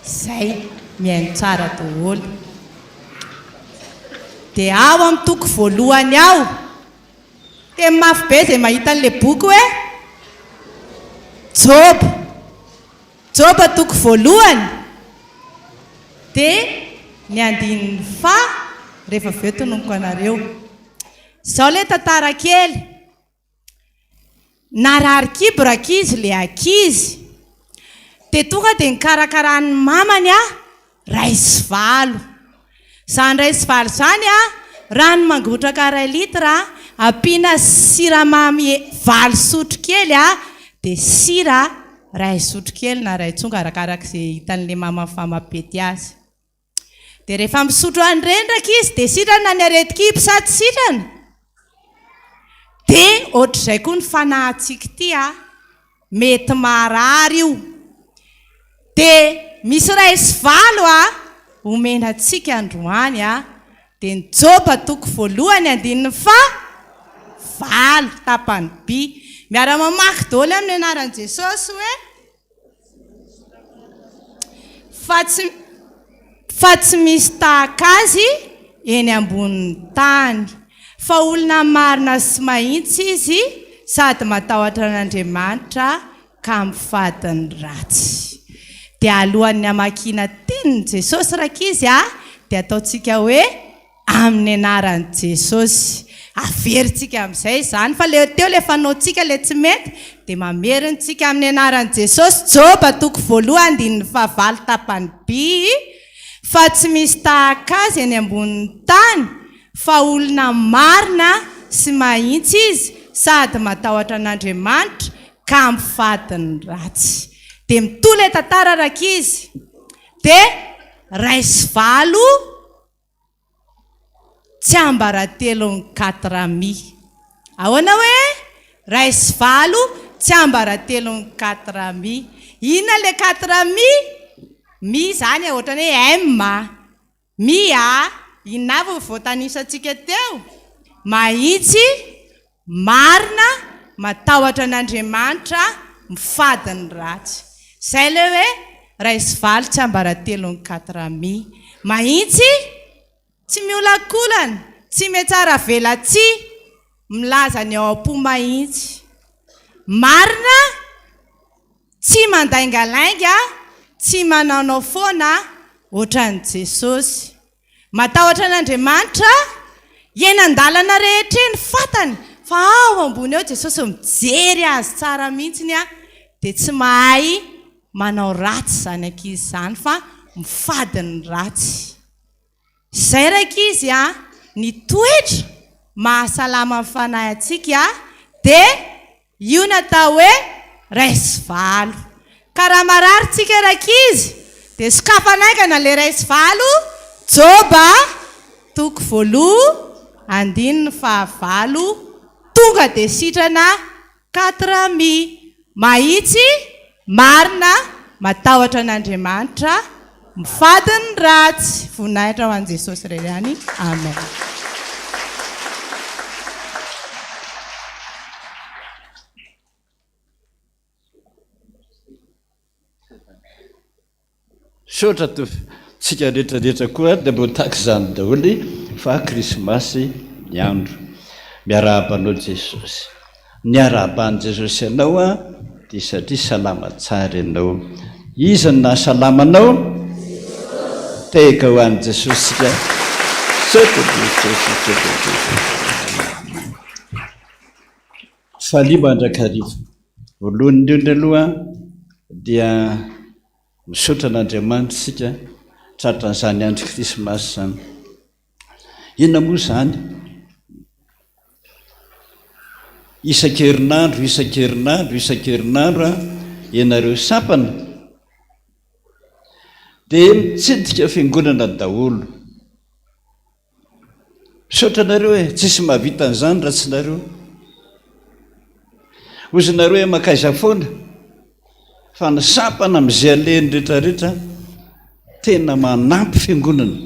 Zay, mihaino tsara daholo. Dia ao amin'ny toko voalohany ao. Teny mafy be izay mahita an'ilay boky hoe Joba. Joba toko voalohany dia ny andininy faha rehefa avy eo tononiko anareo. Izao ilay tantara kely. Narary kibo rankizy le ankizy. Dia tonga dia nikarakaran'ny mamany a, ray sy valo. Izany ray sy valo izany a, rano mangotraka iray litre, ampiana siramamy valo sotro kely a, dia sira iray sotro kely na iray tsonga arakarak'izay hitan'ilay mamany fa mampety azy. Dia rehefa misotro an'ireny rankizy dia sitrana ny aretin-kibo sa tsy sitrana? Dia ohatr'izay koa ny fanahintsika ity a, mety marary io. Dia misy iray sy valo a, omena antsika androany a, dia ny Joba toko voalohany andininy faha valo tapany by. Miara-mamaky daholo amin'ny anaran'i Jesosy hoe. Fa tsy fa tsy misy tahaka azy eny ambonin'ny tany. Fa olona marina sy mahitsy izy sady matahotra an'Andriamanitra ka mifady ny ratsy. Dia alohan'ny hamakiana tenin'i Jesosy rankizy a, dia ataontsika hoe Amin'ny anaran'i Jesosy. Averintsika amin'izay izany fa le teo le fanaontsika le tsy mety dia mamerintsika amin'ny anaran'i Jesosy Joba toko voalohany andininy fahavalo tapany by fa tsy misy tahaka azy eny ambonin'ny tany fa olona marina sy mahitsy izy sady matahotra an'Andriamanitra ka mifady ny ratsy. Dia mitohy ilay tantara rankizy dia raiso valo Tsiambaratelon'ny quatre mi. Ahoana hoe? Ray sy valo, tsiambaratelon'ny quatre mi. Inona ilay quatre mi? Mi izany ohatran'ny hoe M a. Mi a. Inona avy ny voatanisantsika teo? Mahitsy, marina, matahotra an'Andriamanitra, mifady ny ratsy. Izay ilay hoe ray sy valo tsiambaratelon'ny quatre mi. Mahitsy, tsy miolakolana, tsy mihatsaravelatsihy. milaza ny ao am-po mahitsy. Marina, tsy mandaingalainga, tsy manaonao foana ohatran'i Jesosy. Matahotra an'Andriamanitra, eny an-dalana rehetra eny fantany fa ao ambony ao Jesosy mijery azy tsara mihitsiny dia tsy mahay manao ratsy izany ankizy izany fa mifady ny ratsy. Izay rankizy a, ny toetra mahasalama ny fanahy antsika dia io ny atao hoe raisivalo. Ka raha marary tsika rankizy dia sokafana haingana ilay raisivalo, Joba toko voaloha andininy fahavalo, tonga dia sitrana Quatre mi. Mahitsy, marina, matahotra an'Andriamanitra, mifady ny ratsy. Voninahitra ho an'i Jesosy irery ihany. Amen. Misaotra tompoko. Tsika rehetra rehetra koa dia mbo tahaka izany daholo fa krismasy ny andro. Miarahaba anao Jesosy. Ny arahaban'i Jesosy anao an dia satria salama tsara ianao. Iza no nahasalama anao? Tehaka ho an'i Jesosy tsika. Misaotra Jesosy, misaotra Jesosy. Falia mandrakariva. Voalohany indrindra aloha dia Misaotra an'Andriamanitra isika tratran'izany andro krismasy izany. Inona moa izany? Isan-kerinandro, isan-kerinandro, isan-kerinandro ianareo sampana dia mitsidika fiangonana daholo. Misaotra anareo e, tsisy mahavita an'izany raha tsy nareo. Hozy nareo hoe mankaiza foana, fa ny sampana amin'izay alehany rehetrarehetra tena manampy fiangonana.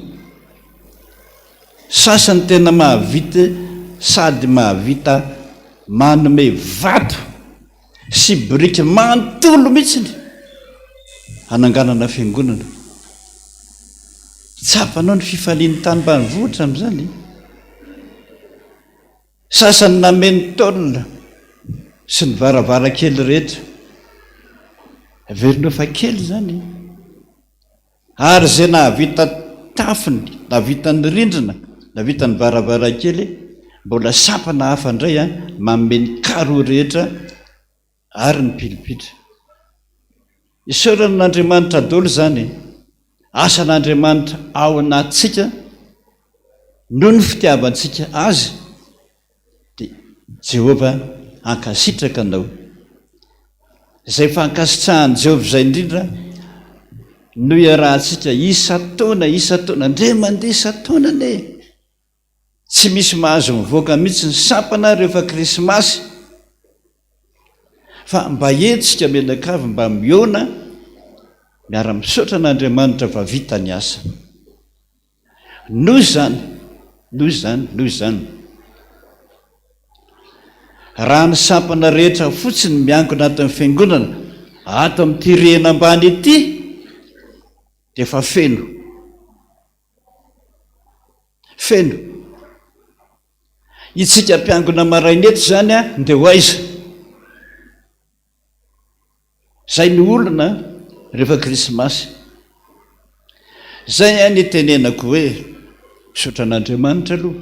Sasany tena mahavita sady mahavita manome vato sy biriky manontolo mihitsiny hananganana fiangonana. Tsapanao ny fifalian'ny tany ambanivohitra amin'izany? Sasany nameno tôle sy ny varavarankely rehetra. Heverinao fa kely izany? Ary izay nahavita tafony, nahavita ny rindrina, nahavita ny varavarankely, mbola sampana hafa indray manome ny carreaux rehetra ary ny pilipitra. Isaorana an'Andriamanitra daholo izany e! Asan'Andriamanitra ao anatintsika noho ny fitiavantsika Azy dia Jehovah hankasitraka anao. Izay fankasitrahan'i Jehovah izay indrindra no iarahantsika isan-taona isan-taona, indray mandeha isan-taona anie e! Tsy misy mahazo mivoaka mihitsy ny sampana rehefa krismasy fa mba hetsika mianakavy mba mihaona miara-misaotra an'Andriamanitra fa vita ny asa. Noho izany, noho izany, noho izany. Raha ny sampana rehetra fotsiny miangona ato amin'ny fiangonana ato amin'ity rihana ambany ity dia efa feno. Feno. Itsika mpiangona maraina eto izany an, ndeha ho aiza? Izay ny olona rehefa krismasy. Izay an itenenako hoe misaotra an'Andriamanitra aloha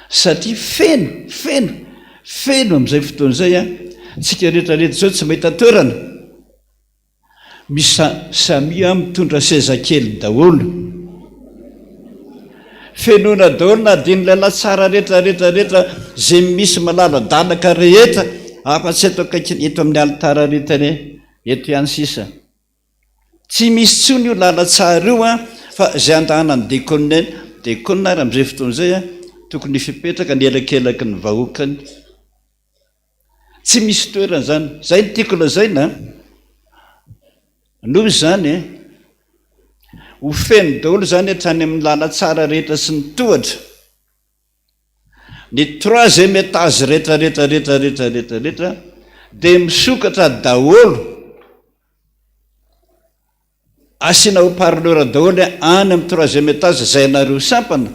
satria feno, feno, feno amin'izay fotoana izay an, tsika rehetra rehetra izao tsy mahita toerana. Misy samia mitondra seza kely daholo. Fenoina daholo na dia ny lalantsara rehetra rehetra rehetra izay misy malaladalaka rehetra afa-tsy eto akaiky eto amin'ny alitara rehetra eto ihany sisa. Tsy misy intsony io lalantsara io an, fa izay andehanan'ny dekona eny, dekona ary amin'izay fotoana izay an, tokony hipetraka ny elakelaky ny vahoakany. Tsy misy toerana izany. Izay no tiako lazaina an. Noho izany, ho feno daholo izany hatrany amin'ny lalantsara rehetra sy ny tohatra. Ny troisième étage rehetra rehetra rehetra rehetra rehetra rehetra dia misokatra daholo. Asiana haut parleur daholo any amin'ny troisième étage izay anareo sampana.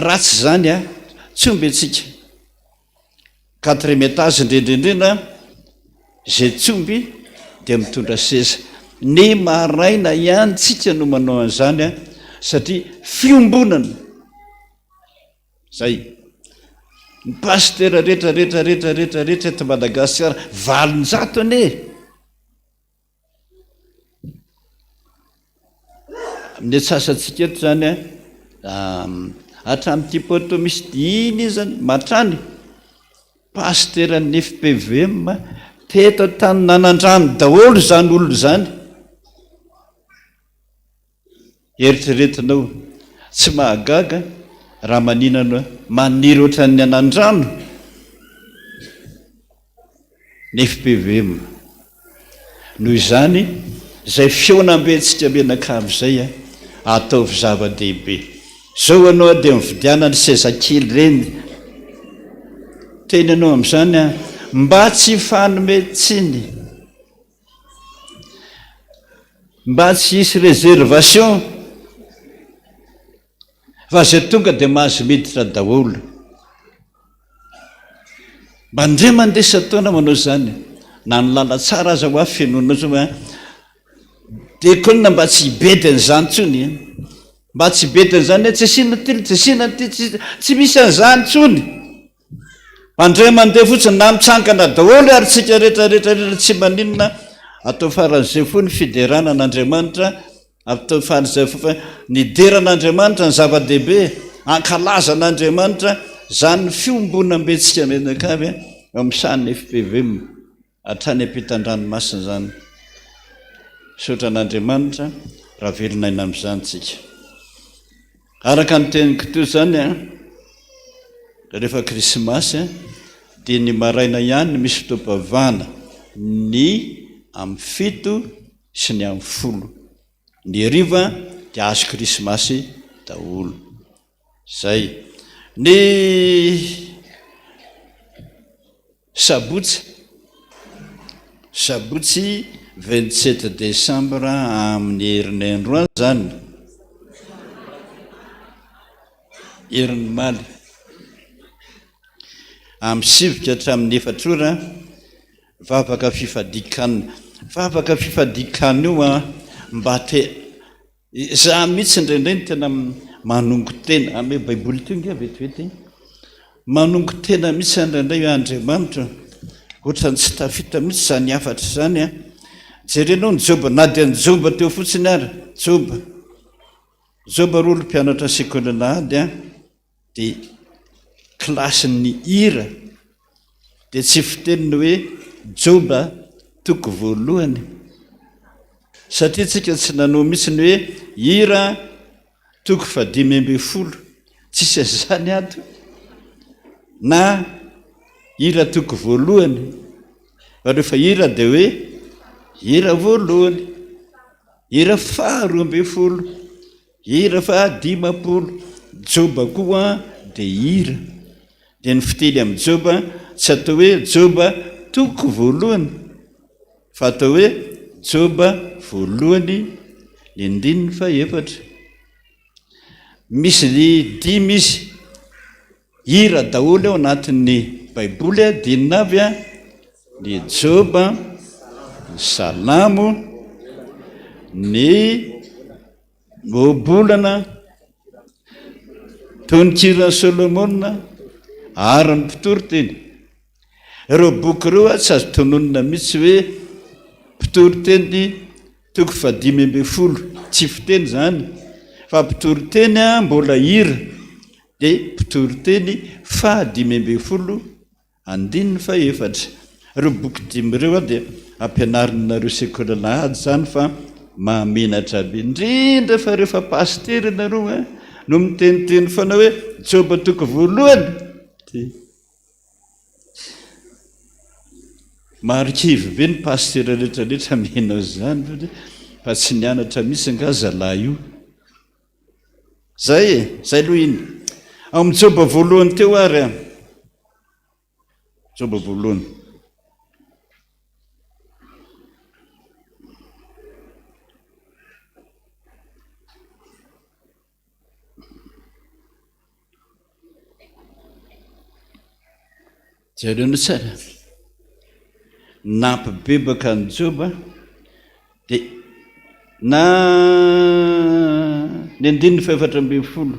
Raha tsy izany an, Tsy omby antsika. Quatrième étage indrindra indrindra, izay tsy omby dia mitondra seza. Ny maraina ihany tsika no manao an'izany an, satria fiombonana. Zay. Ny pasitera rehetra rehetra rehetra rehetra rehetra eto Madagasikara, 800 anie e! Amin'ny antsasantsika eto izany an, hatramin'ity poteau misy iny izany, matrany, pasiteran'ny FPVM, teto an-tanin'Anandrano daholo izany olona izany. Eritreretinao, tsy mahagaga raha maninana maniry ohatran'ny anandrano ny fpvm. Noho izany, izay fihaonambentsika mianakavy izay, ataovy zava-dehibe. Izao ianao dia mividiana ny seza kely ireny. Teny ianao amin'izany an, mba tsy hifanome tsiny. Mba tsy hisy réservation fa izay tonga dia mahazo miditra daholo. Mba ndre mandeha isan-taona manao izany, na ny lalantsara aza hoa fenoinao zao hoe diakona mba tsy hibedy an'izany intsony, mba tsy hibedy an'izany hoe tsy asiana ity, tsy asiana ity, tsy misy an'izany intsony. Mandre mandeha fotsiny na mitsangana daholo ary tsika rehetra rehetra rehetra tsy maninona atao faran'izay fo ny fiderana an'Andriamanitra atao faran'izay fo fa ny dera an'Andriamanitra ny zava-dehibe ankalaza an'Andriamanitra zany ny fiombonam-bentsika mianakavy eo amin'ny sahan'ny FPVM hatrany ampitan-dranomasina izany. Misaotra an'Andriamanitra raha velona aina amin'izany tsika. Araka ny teniko teo izany an, rehefa krismasy dia ny maraina ihany no misy fotoam-pivavahana, ny amin'ny fito sy ny amin'ny folo. Ny hariva dia azo krismasy daholo. Izay. Ny Sabotsy, sabotsy 27 décembre amin'ny herinandro any izany, herin'ny omaly, amin'ny sivy ka hatramin'ny efatra ora, vavaka fifadian-kanina. Vavaka fifadian-kanina io an, mba te Izaho mihitsy indraindray no tena manongo tena, ame baiboly ity ange vetivety, manongo tena mihitsy aho indraindray hoe Andriamanitra, ohatran'ny tsy tafita mihitsy izany hafatra izany an. Jerenao ny Joba, na dia ny Joba teo fotsiny ary, Joba, Joba ry olo mpianatra sekoly alahady an, dia kilasin'ny hira dia tsy fiteny ny hoe Joba toko voalohany satria tsika tsy nanao mihitsy ny hoe hira toko fahadimy ambin'ny folo tsisy an'izany ato na hira toko voalohany fa rehefa hira dia hoe hira voalohany hira faharoa ambin'ny folo Hira faha 50, Joba koa dia hira. Dia ny fiteny amin'i Joba tsy atao hoe Joba toko voalohany fa atao hoe Joba voalohany ny andininy fahefatra. Misy dimy izy. Hira daholo ao anatin'ny Baiboly dia inona avy? Ny Joba, ny Salamo, ny Ohabolana, Tononkiran'i Solomona ary ny Mpitoriteny. Ireo boky ireo tsy azo tononina mihitsy hoe Mpitoriteny toko fahadimy ambin'ny folo, tsy fiteny izany fa Mpitoriteny mbola hira dia Mpitoriteny fahadimy ambin'ny folo Andininy fahefatra. Ireo boky dimy ireo dia ampianarinareo sekoly alahady izany fa mahamenatra be. Indrindra fa rehefa pasitera ianareo no miteniteny foana hoe Joba toko voalohany. Dia marikivy be ny pasitera rehetra rehetra mihaino an'izany fa tsy nianatra mihitsy angaha zalahy io. Zay e, zay aloha iny. Ao amin'ny Joba voalohany teo ary an. Joba voalohany. Jereo ny tsara. Nampibebaka an'i Joba dia na ny andininy fahefatra ambin'ny folo.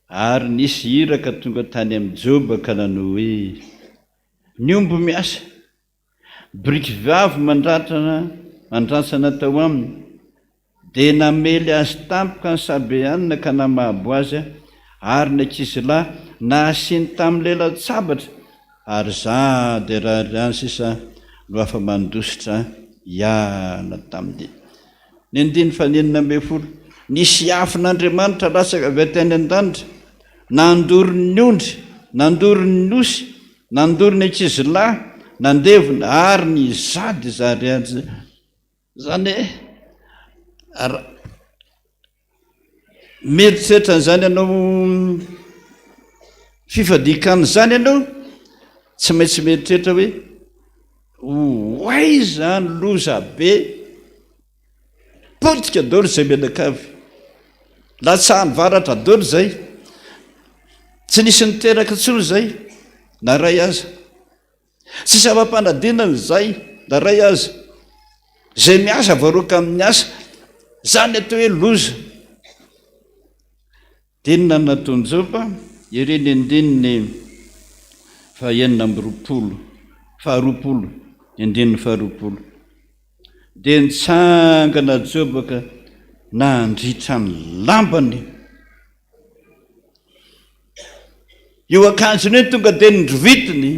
Ary nisy iraka tonga tany amin'i Joba ka nanao hoe, Ny omby miasa, biriky vavy mandratrana mandrantsana tao aminy, dia namely azy tampoka ny Sabeanina ka namabo azy, ary ny ankizilahy nahasiny tamin'ny lelan-tsabatra, ary izaho dia rary ihany sisa no afa-mandositra hiala tamin'ny. Ny andininy fahenina ambin'ny folo, Nisy afon'Andriamanitra latsaka avy aty any an-danitra, nandoro ny ondry, nandoro ny osy, nandoro ny ankizilahy, nandevona, ary nizady zary azy. Izany hoe, raha mieritreritra an'izany ianao, fifadian-kanina izany ianao, tsy maintsy mieritreritra hoe, ho aiza ny loza be, potika daholo izay mianakavy, latsahan'ny varatra daholo izay, tsy nisy niteraka intsony izay, na iray aza. Tsy zava-panadinana izay na iray aza. Izay miasa voaroaka amin'ny asa. Izany atao hoe loza. Dia inona no nataon'i Joba? Ery ny andininy fahenina amby roapolo, faharoapolo, ny andininy faharoapolo. Dia nitsangana Joba ka nandritra ny lambany. Io akanjony io tonga dia nodrovitiny.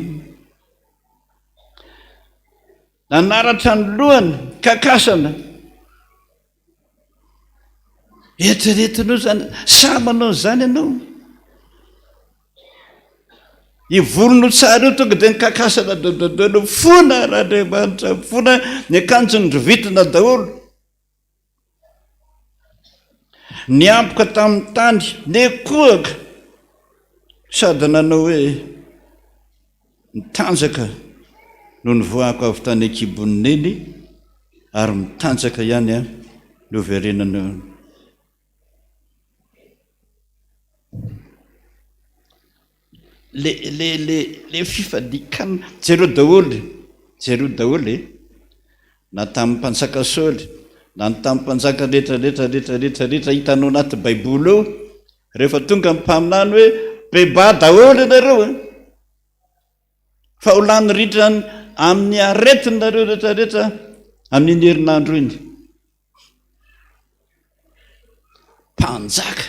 Nanaratra ny lohany, kakasana. Eritreretinao izany, sahy manao an'izany ianao? Io volonao tsara io tonga dia nikakasana dododolo, fona Randriamanitra, fona ny akanjony ndrovitina daholo. Niamboka tamin'ny tany, nikohaka sady nanao hoe, Mitanjaka no nivoahako avy tany an-kibon'i Neny ary mitanjaka ihany aho no hiverenana. Le le le le fifadian-kanina, jereo daholo, jereo daholo e! Na tamin'ny mpanjaka Saoly, na ny tamin'ny mpanjaka rehetra rehetra rehetra rehetra rehetra hitanao anaty baiboly ao, rehefa tonga ny mpaminany hoe bebaha daholo ianareo e! Fa ho lany ritra amin'ny aretina nareo rehetra rehetra amin'iny herinandro iny. Mpanjaka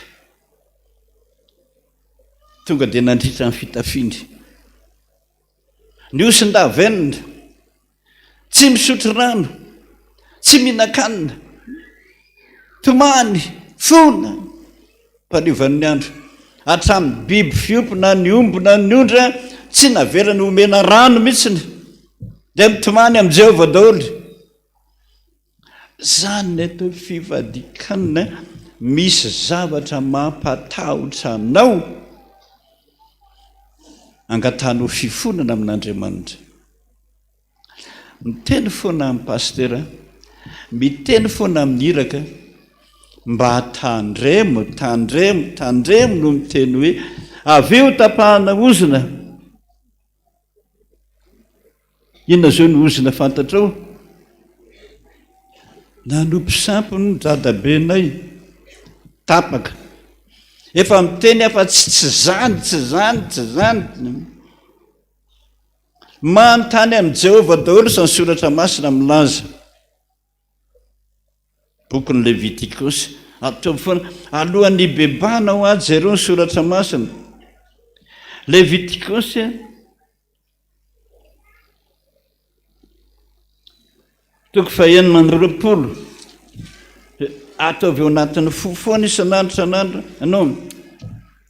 tonga dia nandritra ny fitafiany. Ny hosin-davenona, tsy misotro rano, tsy mihinan-kanina, tomany, fona, mpaniovan'ny andro. Hatramin'ny biby fiompy na ny omby na ny ondry tsy navelany homena rano mihitsiny, dia mitomany amin'i Jehovah daholo. Zany ny atao hoe fivadikanina, misy zavatra mampatahotra anao, angatahanao fifonana amin'Andriamanitra. Miteny foana amin'ny pasitera, miteny foana amin'ny iraka, mba tandremo, tandremo, tandremo no miteny hoe avy eo tapahana ozona. Inona izao no ozona fantatrao? Nanompo sampy ny dadabenay. Tapaka. Efa miteny aho fa tsy tsy zany, tsy zany, tsy zany. Manontany amin'i Jehovah daholo izany soratra masina milaza. Bokin'ny Levitikosy. Ataovy foana. Alohan'ny hibebahana ho ahy, jereo ny soratra masina. Levitikosy. Toko fahenina amby roapolo. Ataovy ao anatin'ny fo foana isan'andro isan'andro. Anao,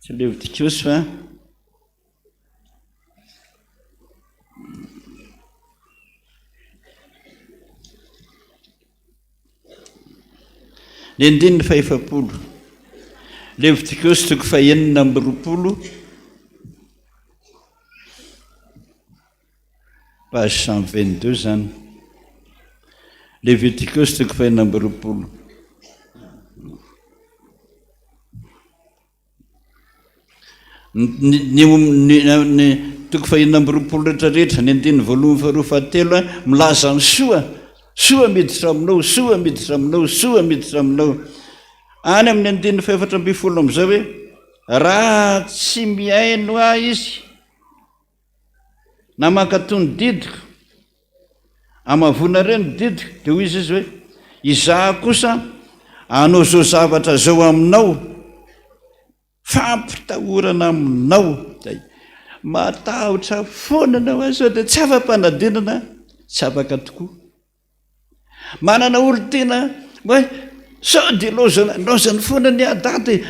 tsy Levitikosy fa Ny andininy fahefapolo. Levitikosy toko fahenina amby roapolo. Page 122 zany. Levitikosy toko fahenina amby roapolo. Ny, ny, ny, ny toko fahenina amby roapolo rehetra rehetra, ny andininy voalohany, faharoa, fahatelo, milaza ny soa, soa miditra aminao, soa miditra aminao, soa miditra aminao. Any amin'ny andininy fahefatra ambin'ny folo amin'izay hoe, raha tsy mihaino ahy izy, na mankatò ny didiko, Amavoinareo ny didiko, dia hoy izy hoe, Izaho kosa hanao izao zavatra izao aminao, fampitahorana aminao. Zay. Matahotra foana ianao aho sao dia tsy afa-panadinana, tsy afaka tokoa. Manana olon-tiana hoe sao dia laozana, laozany foana ny ahy dada e.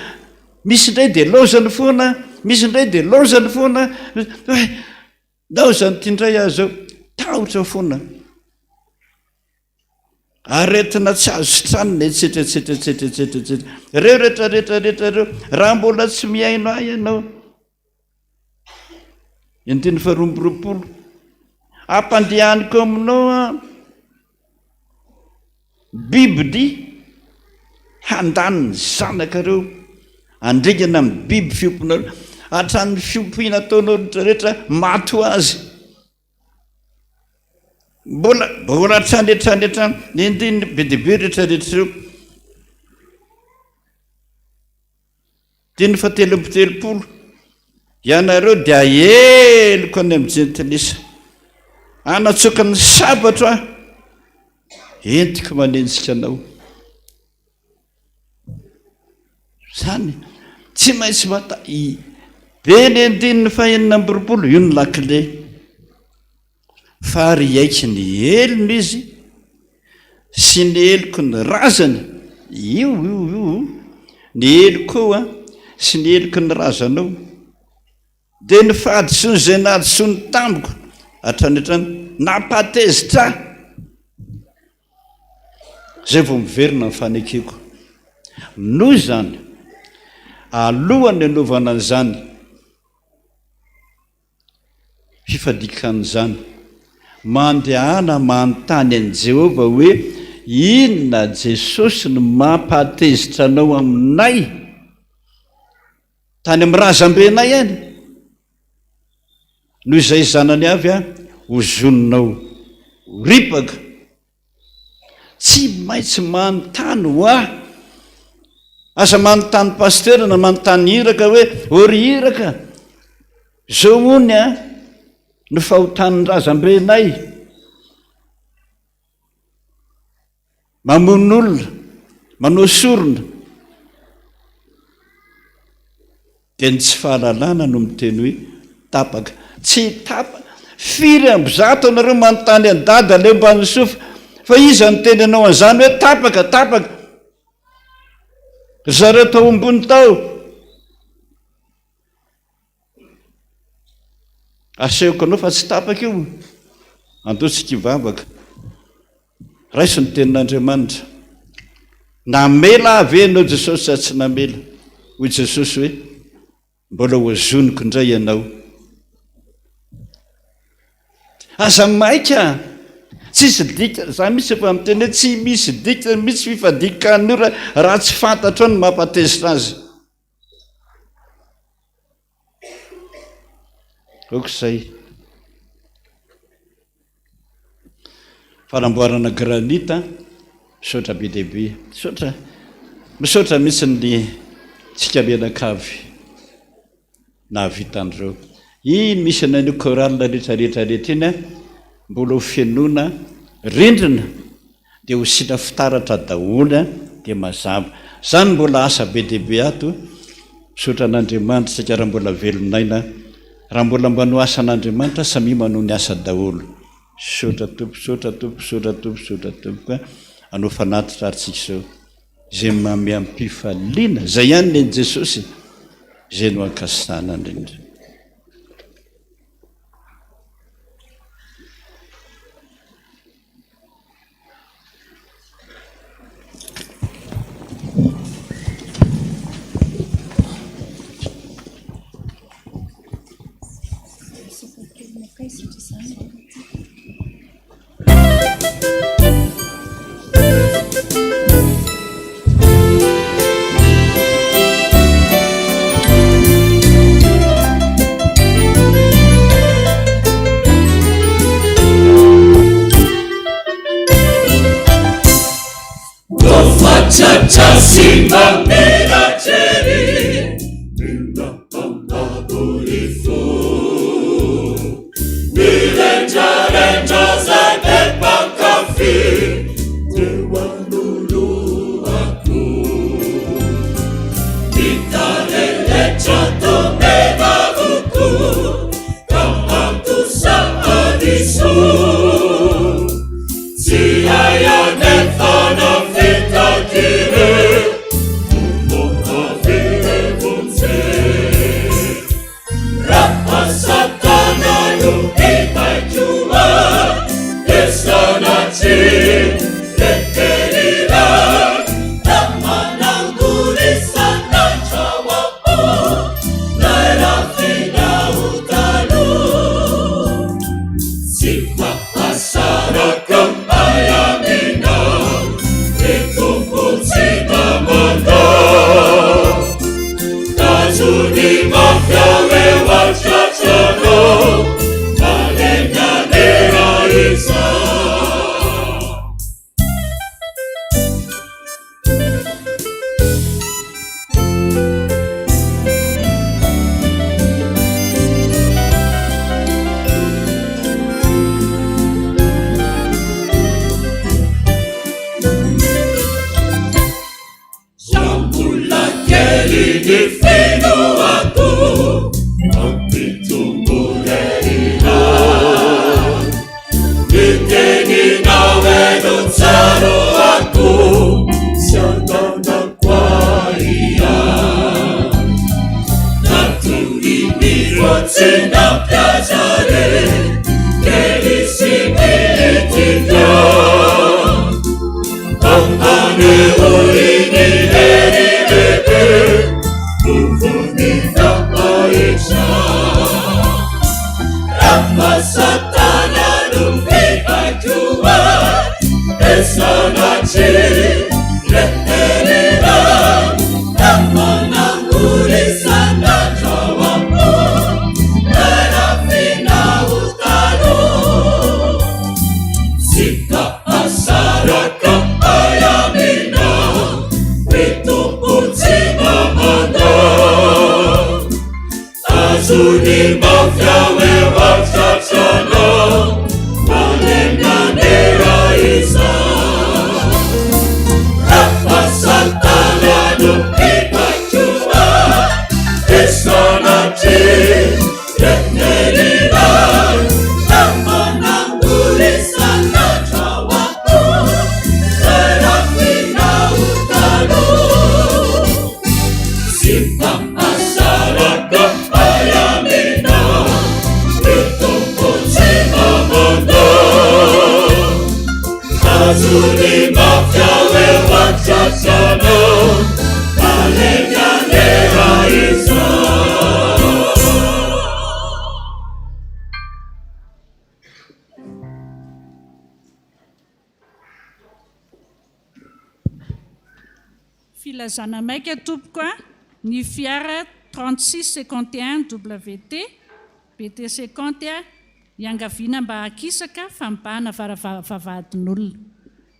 Misy indray dia laozany foana, misy indray dia laozany foana. Hoe Laozany ity indray aho zao, tahotra foana. Aretina tsy azo sitranina, etsetra etsetra etsetra etsetra etsetra. Ireo rehetra rehetra rehetra ireo, raha mbola tsy mihaino ahy ianao. Andininy faharoa amby roapolo. Ampandehaniko aminao aho. Bibidia handany ny zanakareo, handringana ny biby fiompinareo, hatramin'ny fiompiana ataonao rehetra rehetra maty ho azy. Mbola mbola hatrany hatrany hatrany, ny andininy be dia be rehetra rehetra ireo. Andininy fahatelo amby telopolo, Ianareo dia aheloko any amin'ny jentilisa, hanatsoaka ny sabatro aho, entiko manenjika anao. Izany, tsy maintsy mata, be ny andininy fahenina amby roapolo, io ny lakile. Fa ary hiaiky ny helony izy sy ny heloky ny razany, io io io, ny helokao an, sy ny heloky ny razanao, dia ny fahadisoany izay nahadisoany tamiko hatrany hatrany, nampatezitra ahy, izay vao miverina ny fanekeko. Noho izany, alohan'ny hanaovana an'izany, Fifadikan'izany, mandehana manontany an'i Jehovah hoe, Inona Jesosy no mampahatezitra anao aminay? Tany amin'ny razambenay any. Noho izay zanany avy aho, hozoninao ho ripaka. Tsy maintsy manontany hoa. Aza manontany pasitera na manontany iraka hoe, ô ry iraka, zao hono a, no fahotan'ny razambenay. Mamono olona, manao sorona. Dia ny tsy fahalalana no miteny hoe tapaka. Tsy tapaka. Firy ambizato anareo manontany an'i Dada aleo mba nisofa. Fa iza niteny anao an'izany hoe tapaka, tapaka. Ry zareo tao ambony tao. Asehoko anao fa tsy tapaka io. Andao tsika hivavaka. Raiso ny tenin'Andriamanitra. Namela ahy ve ianao Jesosy sa tsy namela? Hoy Jesosy hoe, mbola hozoniko indray ianao. Aza maika! Tsisy dika, za mihitsy efa miteny hoe tsy misy dikany mihitsy fifadian-kanina io raha tsy fantatrao ny mampatezitra azy. Aoka izay. Fanamboarana granite, misaotra be dia be. Misaotra, misaotra mihitsy ny tsika mianakavy nahavita an'ireo. Iny misy an'io chorale rehetra rehetra rehetra iny an, mbola ho fenoina rindrina dia ho sina fitaratra daholo dia mazava. Zany mbola asa be dia be ato, misaotra an'Andriamanitra isika raha mbola velon'aina, raha mbola mba no asan'Andriamanitra samia manao ny asa daholo. Misaotra Tompo, misaotra Tompo, misaotra Tompo, misaotra Tompoko a. Hanao fanatitra ary tsika izao. Izay manome am-pifaliana, izay ihany ny an'i Jesosy, izay no ankasitrahana indrindra. Filazana maika tompoko a, ny fiara 36 51 WT BT 50 a, iangaviana mba hakisaka fa mibahana vavahadin'olona.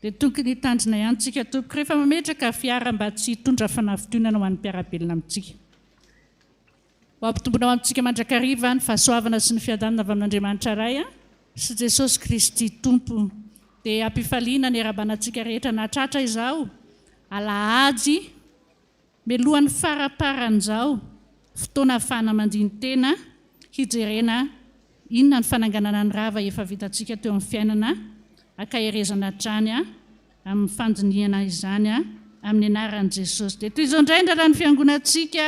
Dia tokony hitandrina ihany tsika tompoko rehefa mametraka fiara mba tsy hitondra fanafintohinana ho an'ny mpiara-belona amintsika. Ho ampitombona ho amintsika mandrakariva ny fahasoavana sy ny fiadanana avy amin'Andriamanitra Ray sy Jesosy Kristy Tompo. Dia ampifaliana ny iarahabana antsika rehetra nahatratra izao alahady melohan'ny faramparan'izao fotoana ahafahana mandini-tena hijerena inona ny fananganana ny rava efa vitantsika teo amin'ny fiainana ankaherezana hatrany amin'ny fandinihana izany amin'ny anaran'i Jesosy. Dia toy izao indray ny raharahan'ny fiangonantsika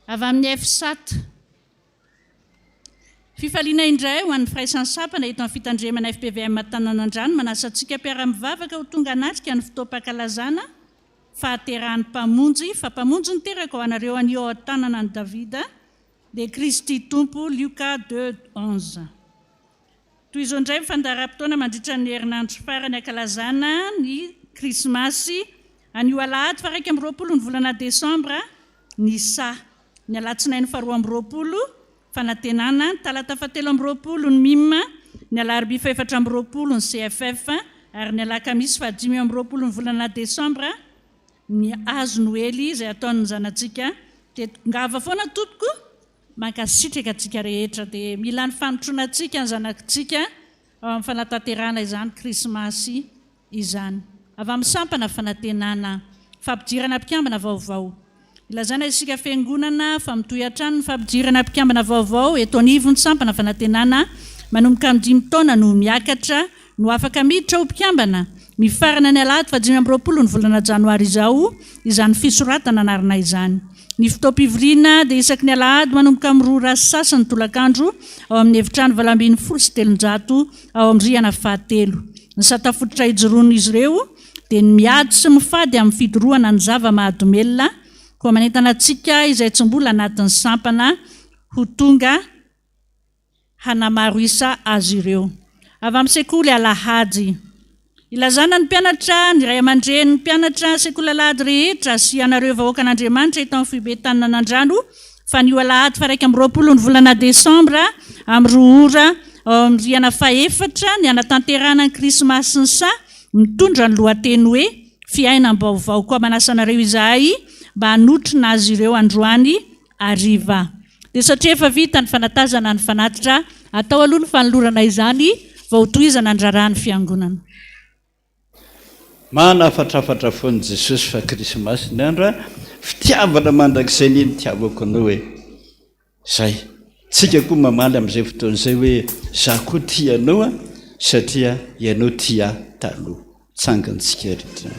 Avy amin'ny FSAT. Fifaliana indray ho an'ny firaisan'ny sampana eto amin'ny fitandremana fpvm Tananandrano manasa antsika mpiara-mivavaka ho tonga hanatrika ny fotoam-pankalazana fahaterahan'ny Mpamonjy fa Mpamonjy niteraka ho anareo anio ao an-tanana an'i Davida dia Kristy Tompo Lioka deux 11. Tohizo indray ny fandaharam-potoana mandritra ny herinandro farany hankalazana ny Krismasy anio alahady faha 21 ny volana desambra ny sa. Ny alatsinainy faha 22, Fanantenana, ny talata faha 23 ny mim, ny alarobia faha 24 ny CFF. Ary ny alakamisy faha 25 ny volana desambra ny hazo noely izay ataon'ny zanatsika dia tongava foana tompoko mankasitraka antsika rehetra dia mila ny fanotronantsika ny zanakitsika ao amin'ny fanatanterahana izany krismasy izany. Avy amin'ny sampana fanantenana, fampidirana mpikambana vaovao. Ilazana isika Fiangonana fa mitohy hatrany ny fampidirana mpikambana vaovao eto anivon'ny sampana fanantenana manomboka amin'ny dimy taona no miakatra no afaka miditra ho mpikambana. Mifarana ny alahady faha 25 ny volana janoary izao izany fisoratana anarana izany. Ny fotoam-pivoriana dia isaky ny alahady manomboka amin'ny roa ora sy sasany tolakandro ao amin'ny efitrano 318 ao amin'ny rihana fahatelo. Ny sata fototra ijoroan'izy ireo dia ny miady sy mifady amin'ny fidorohana ny zava-mahadomelina, koa manentana antsika izay tsy mbola anatin'ny sampana ho tonga hanamaro isa azy ireo. Avy amin'ny sekoly alahady. Ilazana ny mpianatra, ny ray aman-drenin'ny mpianatra sekoly alahady rehetra sy ianareo vahoakan'Andriamanitra eto amin'ny foibe Taninanandrano fa anio alahady faha 21 ny volana desambra amin'ny roa ora ao amin'ny rihana fahefatra ny hanatanterahana ny krismasy ny saha mitondra ny lohateny hoe Fiainam-baovao. Koa manasa anareo izahay mba hanotrona azy ireo androany hariva. Dia satria efa vita ny fanatazana ny fanatitra, atao aloha ny fanolorana izany vao hotohizana ny raharahan'ny Fiangonana. Manafatrafatra foana Jesosy fa Krismasy ny andro a! Fitiavana mandrakizay anie nitiavako anao e! Zay. Tsika koa mamaly amin'izay fotoana izay hoe za koa tia anao a! Satria ianao tia ahy taloha. Tsangantsika rehetra.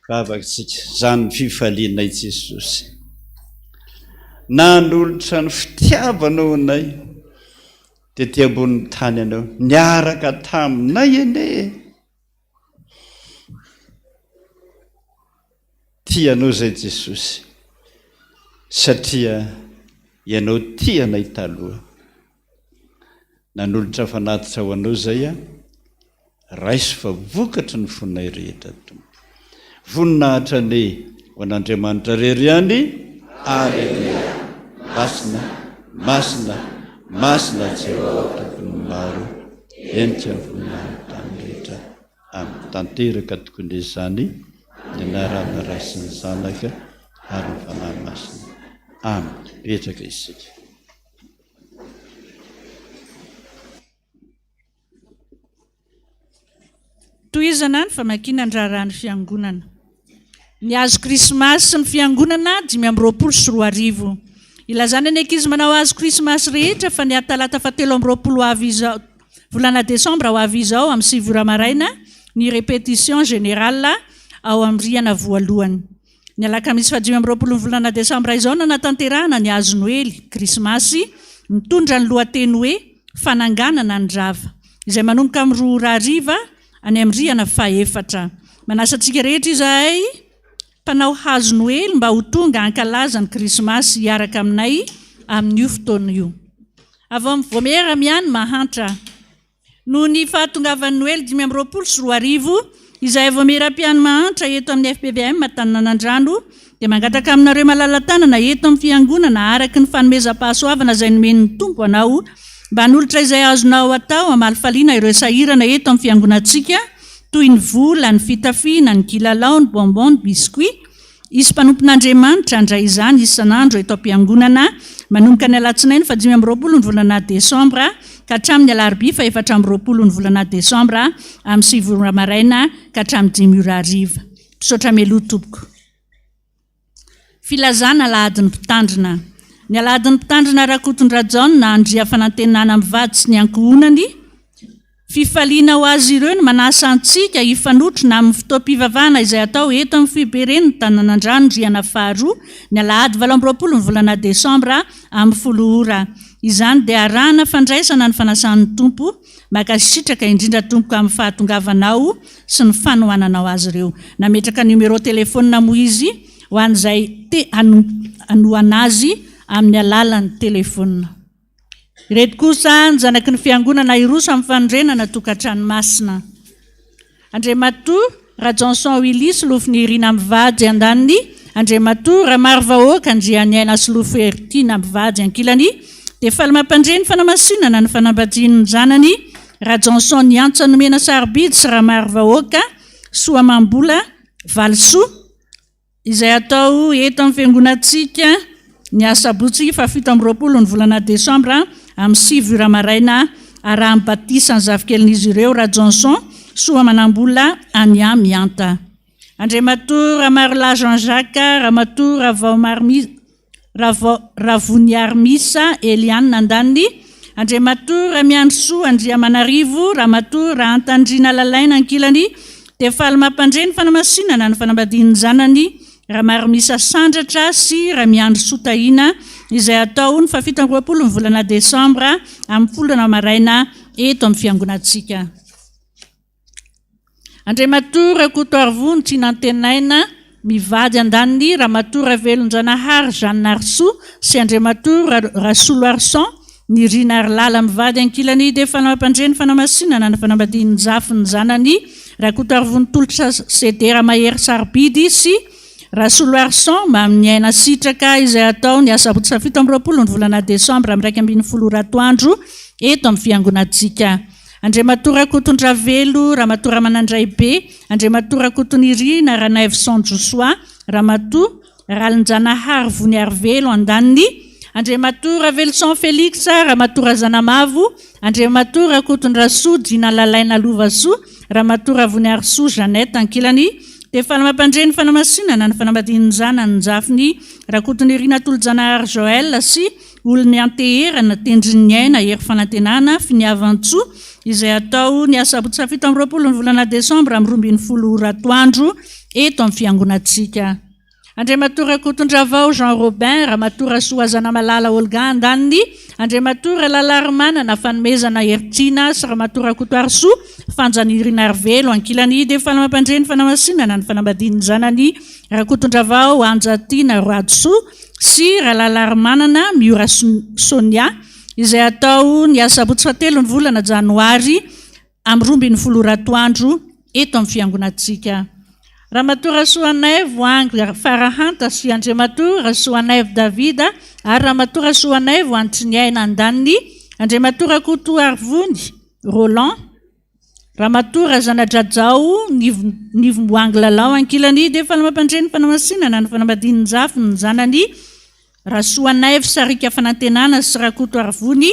Vavakitsika izany fifalianay Jesosy. Nanolotra ny fitiavanao anay tety ambonin'ny tany ianao, niaraka taminay anie e. Tia anao izay Jesosy, satria ianao tia anay taloha. Nanolotra fanatitra ho anao izay aho, raiso fa vokatry ny fonay rehetra Tompo. Voninahitra anie ho an'Andriamanitra rery ihany. Aleloia! Masina, masina, masina Jehovah Tompon'ny maro. Henika ny voninahiny tany rehetra. Amen. Tanteraka tokoa indray izany, ny anaran'ny Ray sy ny Zanaka ary ny Fanahy Masina. Amen. Mipetraka isika. Tohizana ny famakiana ny raharahan'ny Fiangonana. Ny hazo Krismasy sy ny Fiangonana 2025. Ilazana ny ankizy manao hazo Krismasy rehetra fa ny talata fahatelo 23 ho avy izao, volana desambra ho avy izao amin'ny sivy ora maraina ny répétition générale ao amin'ny rihana voalohany. Ny alakamisy fahadimy 25 ny volana desambra izao no nanatanterahana ny hazo Noely, Krismasy, mitondra ny lohateny hoe Fananganana ny rava, izay manomboka amin'ny roa ora hariva any amin'ny rihana fahefatra. Manasa antsika rehetra izahay mpanao hazo Noely mba ho tonga hankalaza ny Krismasy hiaraka aminay amin'io fotoana io. Avy ao amin'ny Vaomiera Miahy ny Mahantra. Noho ny fahatongavan'ny Noely 2025, izahay Vaomiera Mpiahy ny Mahantra eto amin'ny FPVM Antaninanandrano dia mangataka aminareo malala-tanana eto amin'ny Fiangonana araka ny fanomezam-pahasoavana izay nomen'ny Tompo anao mba hanolotra izay azonao atao hamalifaliana ireo sahirana eto amin'ny Fiangonantsika toy ny vola, ny fitafiana, ny kilalao, ny bonbon, ny biscuit. Hisy mpanompon'Andriamanitra handray izany isan'andro eto am-piangonana manomboka ny alatsinainy faha 25 ny volana desambra ka hatramin'ny alarobia faha 24 ny volana desambra amin'ny sivy ora maraina ka hatramin'ny dimy ora hariva. Misaotra mialoha tompoko. Filazana alahadin'ny mpitandrina. Ny alahadin'ny mpitandrina Rakotondrajaona Andriafanantenana mivady sy ny ankohonany, Fifaliana ho azy ireo ny manasa antsika hifanotrona amin'ny fotoam-pivavahana izay atao eto amin'ny Foibe Renin'ny Tanàn'Andrano rihana faharoa ny alahady 28 ny volana desambra amin'ny folo ora. Izany dia arahana fandraisana ny fanasan'ny Tompo. Mankasitraka indrindra tompoko amin'ny fahatongavanao sy ny fanohananao azy ireo. Nametraka numéro telephone moa izy ho an'izay te hanohana azy amin'ny alalan'ny telephone. Ireto kosa ny zanaky ny Fiangonana hiroso amin'ny fanorenana tokantrano masina. Andriamatoa Rajohnson Willy Solofonirina mivady andaniny, Andriamatoa Ramarovahoaka Andrianiaina Solofoheritiana mivady ankilany, dia faly mampandre ny fanamasinana ny fanambadian'ny zanany Rajohnson Niantsa Nomena Sarobidy sy Ramarovahoaka Soamambola Valisoa, Izay atao eto amin'ny fiangonantsika ny asabotsy faha 27 ny volana desambra amin'ny sivy ora maraina arahan'ny batisan'ny zafikelin'izy ireo Rajohnson Soamanambola Ania Mianta. Andriamatoa Ramarolahy Jean Jacques, Ramatoa Ravaomarmi Ravao Ravoniarimisa Eliane andaniny, Andriamatoa Ramiandrisoa Andriamanarivo, Ramatoa Rahantandriana Lalaina ankilany, dia faly mampandre ny fanamasinana ny fanambadian'ny zanany Ramarimisa Sandratra sy Ramiandrisoa Tahiana izay hatao ny faha 27 ny volana desambra amin'ny folo ora maraina eto amin'ny fiangonantsika. Andriamatoa Rakotoarivony Tsinantenaina mivady andaniny Ramatoa Ravelonjanahary Jeanne Narisoa sy Andriamatoa Rasoloarison Nirina Harilala mivady ankilany dia fanampandre ny fanamasinana ny fanambadian'ny zafin'ny zanany Rakotoarivony Tolotra Sedera Mahery Sarobidy sy Rasoloarison Maminiaina Sitraka izay hatao ny asabotsy faha 27 ny volana desambra amin'ny 11 ora atoandro eto amin'ny fiangonantsika. Andriamatoa Rakotondravelo, Ramatoa Ramanandraibe, Andriamatoa Rakotonirina, Ranaivoson Josoa, Ramatoa Ralinjanahary Voniarivelo, andaniny, Andriamatoa Raveloson Felix, Ramatoa Razanamavo, Andriamatoa Rakotondrasoa Dina Lalaina Lovasoa, Ramatoa Ravoniarisoa Jeannette, ankilany, dia faly mampandre ny fanamasinana ny fanambadian'ny zanany Njafiny Rakotonirina Tolojanahary Joël sy Olonianteherana, Tendrin'ny aina, Hery fanantenana, Finiavan-tsoa, izay hatao ny asabotsy faha 27 ny volana desambra amin'ny 12 ora atoandro eto amin'ny fiangonantsika. Andriamatoa Rakotondravao Jean Robin, Ramatoa Rasoazanamalala Olga andaniny, Andriamatoa Ralalarimanana Fanomezana Heritiana sy Ramatoa Rakotoarisoa Fanjanirinarivelo ankilany dia faly mampandre ny fanamasinana ny fanambadian'ny zanany Rakotondravao Anjatiana Radosoa sy Ralalarimanana Miora Sonia, izay hatao ny asabotsy fahatelo ny volana janoary amin'ny 12 ora atoandro eto amin'ny fiangonantsika. Ramatoa Rasoanaivo Angy Farahanta sy Andriamatoa Rasoanaivo David ary Ramatoa Rasoanaivo Antriniaina andaniny, Andriamatoa Rakotoarivony. Roland, Ramatoa Razanadrajao Nivo Nivomboahangy Lalao ankilany dia faly mampandre ny fanamasinana ny fanambadian'ny zafiny ny zanany Rasoanaivo Sariaka Fanantenana sy Rakotoarivony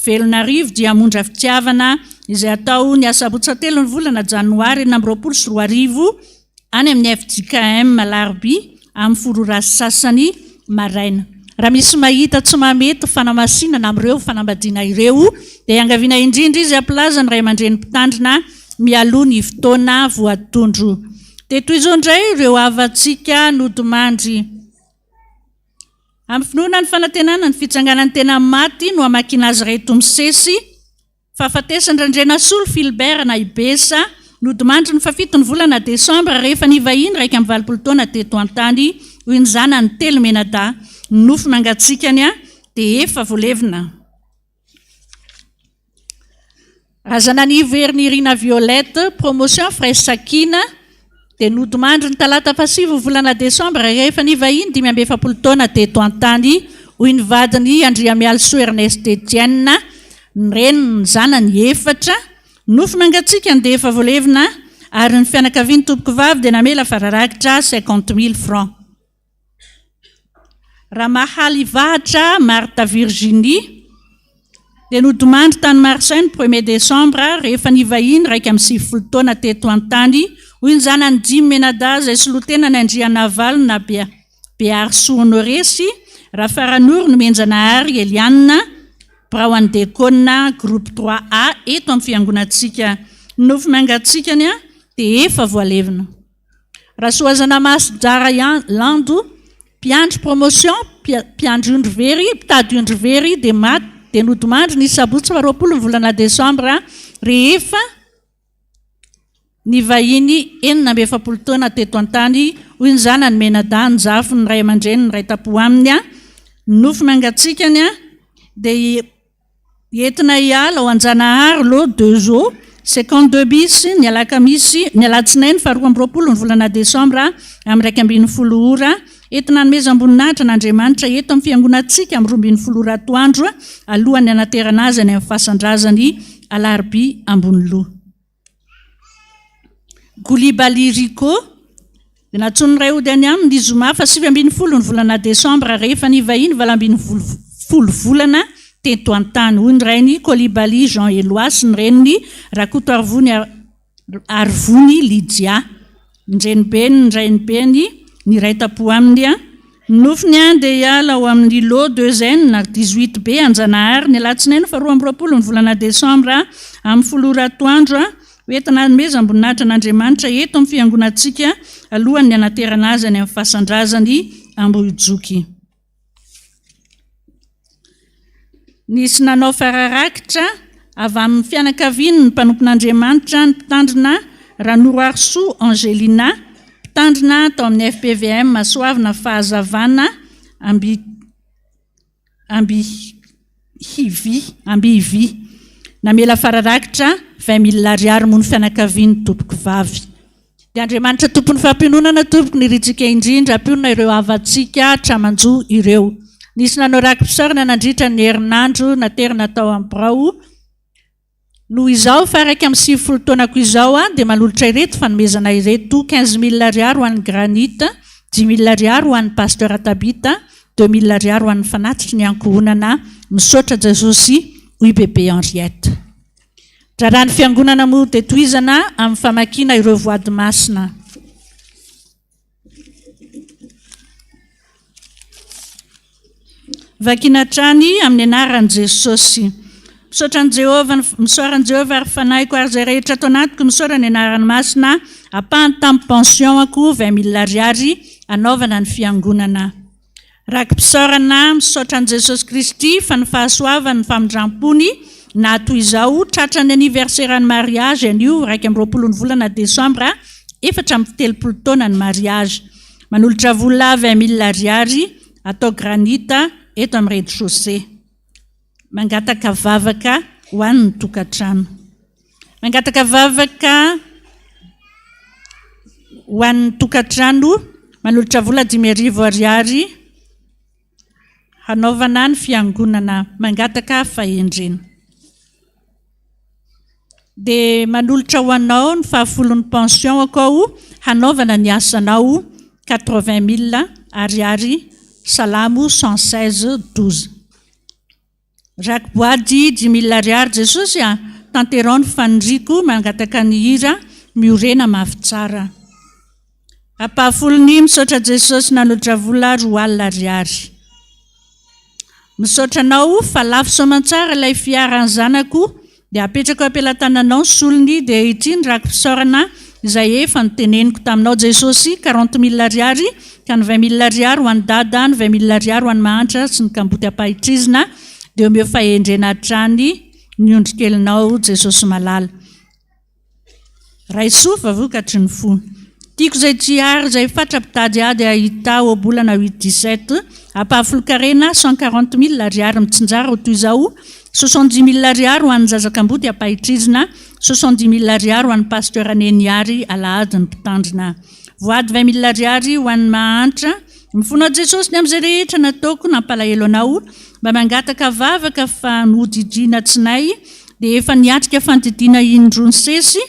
Velonarivo Diamondra Fitiavana izay atao ny asabotsy fahatelo ny volana janoary 2026 any amin'ny fjkm Alarobia amin'ny folo ora sy sasany maraina. Raha misy mahita tsy mahamety fanamasinana amin'ireo fanambadiana ireo dia iangaviana indrindra izy hampilaza ny ray aman-dreny mpitandrina mialoha ny fotoana voatondro. Dia toy izao indray ireo havantsika nodimandry. Amin'ny finoana ny fanantenana ny fitsanganan'ny tena maty no hamakiana azy ireto misesy. Fahafatesan-dRandrianasolo Philbert na i Bessa, nodimandry ny fahafito ny volana desambra rehefa nivahiny 81 taona teto an-tany, hoy ny zanany telo mianadahy. Ny nofo mangatsiakany dia efa voalevina. Razananivo Herinirina Violette, promotion Firaisankina, dia nodimandry ny talata fahasivy ny volana desambra rehefa nivahiny 45 taona teto an-tany, hoy ny vadiny Andriamialisoa Ernest Etienne, ny reniny, ny zanany efatra. Nofo mangatsiakany dia efa voalevina ary ny fianakaviany tompokovavy dia namela fararakitra cinquante mille francs. Ramahalivahatra Martha Virginie dia nodimandry tany Marseille ny premier décembre rehefa nivahiny 91 taona teto an-tany, hoy ny zanany dimy mianadahy izay solotenany Andrianavalona Beharisoa Honoré sy Rafaranoro Nomenjanahary Eliane, birao an'ny Dekona groupe trois A eto amin'ny fiangonantsika. Ny nofo mangatsiakany dia efa voalevina. Rasoazanamasy Jara Lando, mpiandry promotion, mpiandry ondry very, mpitady ondry very dia maty dia nodimandry ny sabotsy faha 20 ny volana desambra rehefa nivahiny 46 taona teto an-tany, hoy ny zanany Menadahy, ny zafiny, ny ray aman-dreniny, ny iray tampo aminy, ny nofo mangatsiakany dia Entina hiala ao Anjanahary lot deux O, 52 bis, ny alakamisy, ny alatsinainy faha 22 ny volana desambra amin'ny 11 ora. Entina hanomezam-boninahitra an'Andriamanitra eto amin'ny fiangonantsika amin'ny 12 ora atoandro alohan'ny hanaterana azy any amin'ny fasan-drazany Alarobia Amboniloha. Goulibaly Rico, dia nantsoin'ny ray hody any aminy ny zoma faha 19 ny volana desambra rehefa nivahiny 18 volana teto an-tany, hoy ny rainy Coulibaly Jean Eloi sy ny reniny Rakotoarivony Arivony Lydia. Ny renibeny, ny rainibeny, ny iray tampo aminy. Ny nofiny dia hiala ao amin'ny lot deux N, 18 B, Anjanahary, ny alatsinainy faha 22 ny volana desambra amin'ny folo ora atoandro, ho entina hanomezam-boninahitra an'Andriamanitra eto amin'ny fiangonantsika alohan'ny hanaterana azy any amin'ny fasan-drazany Ambohijoky. Nisy nanao fararakitra avy amin'ny fianakaviany ny mpanompon'Andriamanitra ny mpitandrina Ranoroarisoa Angelina, mpitandrina tao amin'ny FPVM Soavina Fahazavana Ambi Ambihivy Ambihivy. Namela fararakitra vingt mille ariary moa ny fianakaviany tompokovavy. Dia Andriamanitra Tompon'ny fampiononana tompoko ny irintsika indrindra hampionona ireo havantsika tra-manjo ireo. Nisy nanao raki-pisaorana nandritra ny herinandro naterina tao amin'ny birao. Noho izao faha 91 taonako izao aho dia manolotra ireto fanomezana ireto, quinze mille ariary ho an'ny Granite, dix mille ariary ho an'ny Pasteur Tabitha, deux mille ariary ho an'ny fanatitry ny ankohonana. Misaotra Jesosy, hoy Bebe Henriette. Raharahan'ny Fiangonana moa dia tohizana amin'ny famakiana ireo voady masina. Vakina hatrany amin'ny anaran'i Jesosy. Misaotra an'i Jehovah, misaora an'i Jehovah ary fanahiko ary izay rehetra ato anatiko misaora ny anarany masina, ampahany tamin'ny pension-ako vingt mille ariary hanaovana ny fiangonana. Raki-pisaorana misaotra an'i Jesosy Kristy fa ny fahasoavany ny famindram-pony naha toy izao tratra ny anniversaire ny mariage anio 21 ny volana desambra 34 taona ny mariage. Manolotra vola 20 mille ariary atao granite eto amin'ny rez-de-chaussée. Mangataka vavaka ho an'ny tokantrano. Mangataka vavaka ho an'ny tokantrano manolotra vola 5000 ariary hanaovana ny fiangonana. Mangataka fahendrena. Dia manolotra ho anao ny fahafolon'ny pension-ko aho hanaovana ny asanao quatre-vingt mille ariary Salamo 116, 12. Raki-boady dix mille ariary Jesosy a! Tanterao ny faniriako mangataka ny hira Miorena mafy tsara. Ampahafolony Misaotra Jesosy nanolotra vola 20 ariary. Misaotra anao fa lafo soamantsara ilay fiara ny zanako dia apetrako eo am-pelatananao ny solony dia ity ny raki-pisaorana izay efa noteneniko taminao Jesosy quarante mille ariary ka ny vingt mille ariary ho an'i dada ny vingt mille ariary ho an'ny mahantra sy ny kamboty ampahitrizina dia omeo fahendrena hatrany ny ondrikelinao Jesosy malala. Raiso fa vokatry ny fo. Tiako izay tsy ary izay fatra mpitady ady ahita ohabolana huit dix-sept, ampahafolon-karena 140 000 ariary mitsinjara ho toy izao, 70 000 ariary ho an'ny zaza kamboty ampahitrizina, 70 000 ariary ho an'ny pasteur Neniary alahady ny mpitandrina. Voady 20 000 ariary ho an'ny mahantra. Mifona Jesosy ny amin'izay rehetra nataoko nampalahelo anao, mba mangataka vavaka fa nodidiana tsy nay dia efa niatrika fandidiana indroa nisesy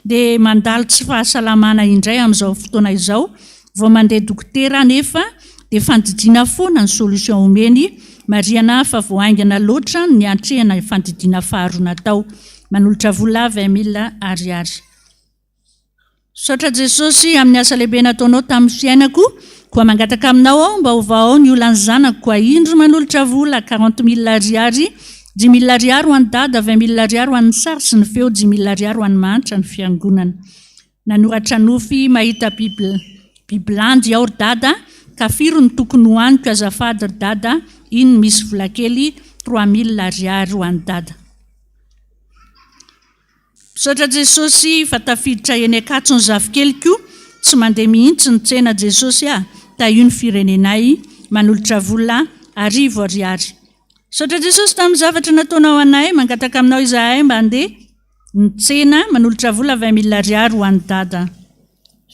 dia mandalo tsy fahasalamana indray amin'izao fotoana izao vao mandeha dokotera anefa dia fandidiana foana ny solution omeny, marihana fa vao haingana loatra ny niatrehana fandidiana faharoa natao. Manolotra vola 20 mille ariary. Misaotra Jesosy amin'ny asa lehibe nataonao tamin'ny fiainako, koa mangataka aminao aho mba hovahao ny olan'ny zanako, koa indro manolotra vola quarante mille ariary, dix mille ariary ho an'i dada, vingt mille ariary ho an'ny sary sy ny feo, dix mille ariary ho an'ny mahantra ny fiangonana. Nanoratra nofy mahita biby bibilandy aho ry dada, ka firy no tokony hohaniko azafady ry dada, iny misy vola kely trois mille ariary ho an'i dada. Misaotra Jesosy fa tafiditra eny Ankatso ny zafikeliko, tsy mandeha mihitsy ny tsena Jesosy ah, tahio ny firenenay, manolotra vola arivo ariary. Misaotra Jesosy tamin'ny zavatra nataonao anay, mangataka aminao izahay mba handeha ny tsena, manolotra vola vingt mille ariary ho an'i Dada.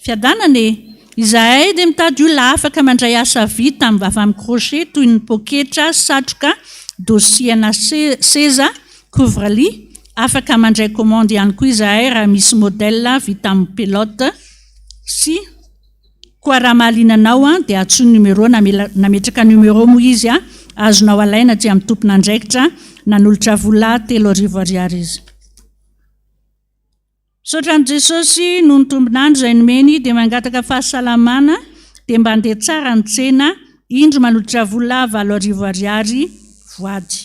Fiadanana e! Izahay dia mitady olona afaka mandray asa vita avy amin'ny crochet toy ny poketra, satroka, dossier ana seza, couvre lit. Afaka mandray commande ihany koa izahay raha misy modèle vita amin'ny pelote sy Koa raha mahaliana anao dia antsoy ny numéro nametraka numéro moa izy azonao alaina aty amin'ny tompon'andraikitra nanolotra vola 3000 ariary izy. Misaotra an'i Jesosy noho ny tombon'andro izay nomeny dia mangataka fahasalamana dia mba andeha tsara ny tsena, indro manolotra vola 8000 ariary voady.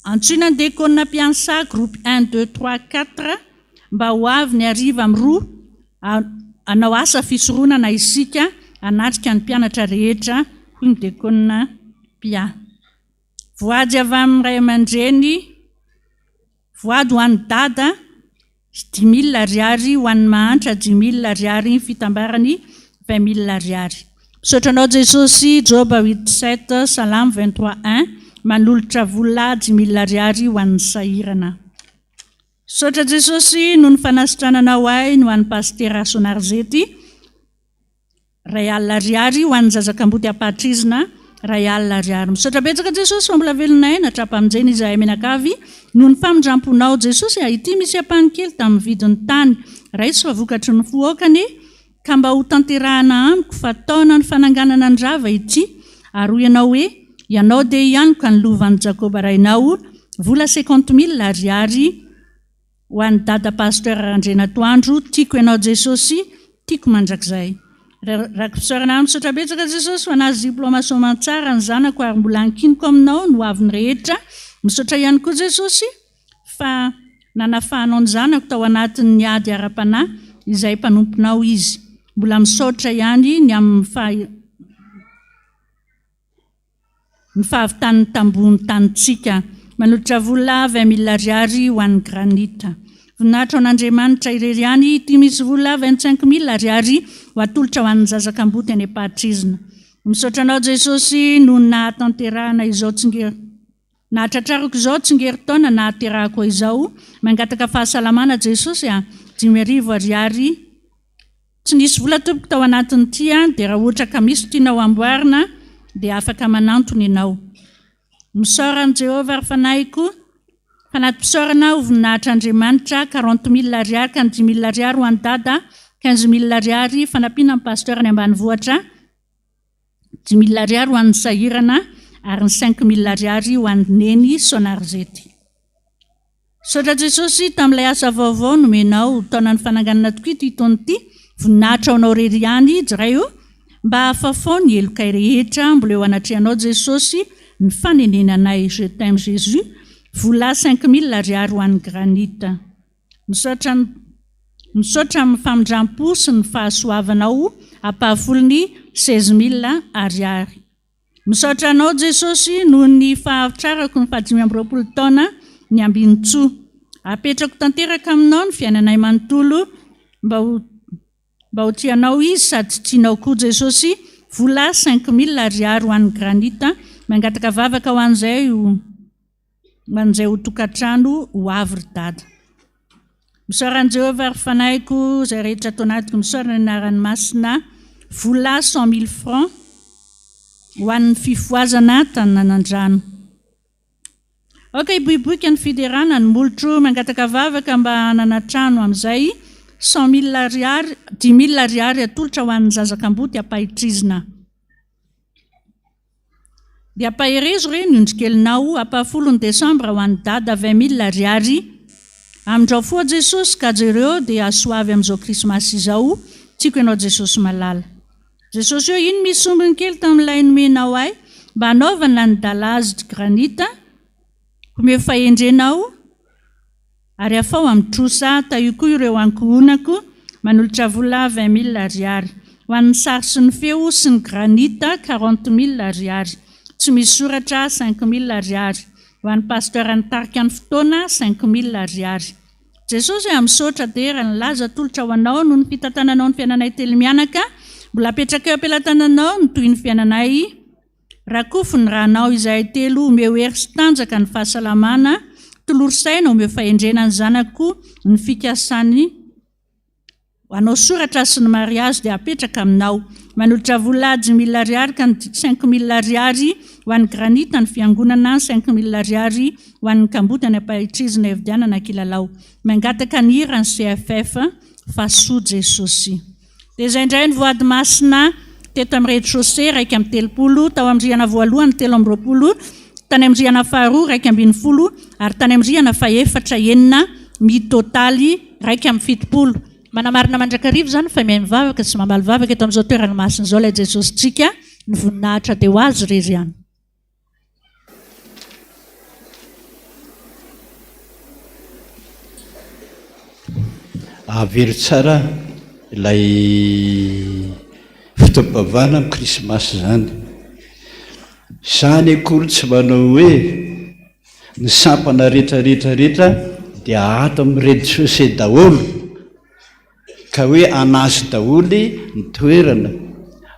Antsoina ny dekona mpiansa groupe un deux trois quatre mba ho avy ny hariva amin'ny roa hanao asa fisoronana isika hanatrika ny mpianatra rehetra hoy ny dekona mpiahy. Voady avy amin'ny ray aman-dreny. Voady ho an'i Dada, dix mille ariary, ho an'ny mahantra, dix mille ariary, ny fitambarany, vingt mille ariary. Misaotra anao Jesosy, Joba huit sept, Salamo vingt trois un, manolotra vola dix mille ariary ho an'ny sahirana. Misaotra Jesosy noho ny fanasitrananao ahy, ny ho an'i Pasitera Rasoanarizety, Iray alina ariary ho an'ny zaza kamboty ampahatrizina, iray alina ariary. Misaotra betsaka Jesosy fa mbola velona aina hatrampamonjena izahay mianakavy noho ny famindramponao Jesosy a! Ity misy ampahany kely tamin'ny vidin'ny tany. Raiso fa vokatry ny fo aoka anie ka mba ho tanterahana amiko fa taona ny fananganana ny rava ity ary hoy ianao hoe ianao dia hianoka ny lovan'i Jakoba rainao vola cinquante mille ariary Ho an'i Dada Pasteur Randrianatoandro, tiako ianao Jesosy, tiako mandrakizay. Rakipisaorana Misaotra betsaka Jesosy fa nahazo diploma soamantsara ny zanako ary mbola ankiniko aminao ny hoaviny rehetra. Misaotra ihany koa Jesosy fa nanafahanao ny zanako tao anatin'ny ady ara-panahy izay mpanomponao izy. Mbola misaotra ihany ny amin'ny Ny fahavitan'ny tamboho ny tanintsika. Manolotra vola vingt mille ariary ho an'ny granite. Voninahitra ho an'Andriamanitra irery ihany, ity misy vola vingt cinq mille ariary ho atolotra ho an'ny zaza kamboty any am-pahatrizina. Misaotra anao Jesosy noho ny nahatanterahana izao tsingery nahatratrarako izao tsingerin-taona nahaterahako izao. Mangataka fahasalamana Jesosy a! 5000 ariary. Tsy nisy vola tompoko tao anatin'ity an, dia raha ohatra ka misy tianao amboarina dia afaka manantona ianao. Misaora an'i Jehovah ry fanahiko. Fanati-pisaorana ho voninahitr'Andriamanitra, 40 mille ariary ka ny 5000 ariary ho an'i Dada, 15000 ariary fanampiana ny Pasteur any ambanivohitra, 5000 ariary ho an'ny sahirana ary ny 5000 ariary ho an'i Neny Sonarizety. Misaotra Jesosy tamin'ilay asa vaovao nomenao. Taonan'ny fananganana tokoa ity taona ity. Voninahitra ho anao irery ihany Ray o. Mba afafao ny helokay rehetra mbola eo anatrehanao Jesosy ny fanenenanay Je t'aime Jésus. Vola 5000 ariary ho an'ny granite. Misaotra Misaotra amin'ny famindram-po sy ny fahasoavanao ampahafolony 16000 ariary. Misaotra anao Jesosy noho ny fahatrarako ny fahadimy amby 20 taona ny ambinintsoa. Apetrako tanteraka aminao ny fiainanay manontolo mba ho mba ho tianao izy sady tianao koa Jesosy. Vola 5000 ariary ho an'ny granite. Mangataka vavaka ho an'izay ho an'izay ho tokantrano ho avy ry dada. Misaora an'i Jehovah ry fanahiko, izay rehetra ato anatiko, misaora ny anarany masina. Vola 100 000 francs ho an'ny fifohazana tany Nanandrano. Aoka hiboiboika ny fiderana ny molotro, mangataka vavaka mba hanana trano amin'izay 100 000 ariary, 10 000 ariary atolotra ho an'ny zaza kamboty ampahitrizina. Dia ampaherezo re ny ondrikelinao, ampahafolon'ny desambra ho an'i Dada 20 mille ariary. Amindrao foa Jesosy ka jereo dia hasoavy amin'izao krismasy izao, tiako ianao Jesosy malala. Jesosy ô iny misy sombiny kely tamin'ilay nomenao ahy mba hanaovana ny dallage granite, omeo fahendrena aho, Ary afaho amin'ny trosa, tahio koa ireo ankohonako, manolotra vola 20 mille ariary. Ho an'ny sary sy ny feo sy ny granite, 40 mille ariary. Tsy misy soratra, 5000 ariary. Ho an'ny pasteur nitarika ny fotoana, 5000 ariary. Jesosy a, misaotra, dera, ny laza atolotra ho Anao noho ny fitantananao ny fiainanay telo mianaka. Mbola apetrakay eo am-pelatananao ny tohin'ny fiainanay. Rakofy ny ranao izahay telo omeo hery sy tanjaka ny fahasalamana tolory saina omeo fahendrena ny zanako ny fikasany hanao soratra sy ny mariazy dia apetraka aminao manolotra vola 5000 ariary ka ny 5000 ariary ho an'ny granite ny fiangonana 5000 ariary ho an'ny kamboty any ampahitrizina hividianana kilalao mangataka ny hiran'ny CFF fa soa Jesosy. Dia izay indray ny voady masina teto amin'ny rez-de-chaussée 31, tao amin'ny rihana voalohany 23, tany amin'ny rihana faharoa 11 ary tany amin'ny rihana fahefatra enina mitotaly 71. Manamarina mandrakariva izany fa mihaino vavaka sy mamaly vavaka eto amin'izao toerana masina izao ilay Jesosintsika, ny voninahitra dia ho Azy irery ihany. Avero tsara ilay fotoam-pivavahana amin'ny krismasy izany. Izany akory tsy manao hoe ny sampana rehetra rehetra rehetra dia ato amin'ny rez-de-chaussée daholo. Ka hoe anazy daholo ny toerana.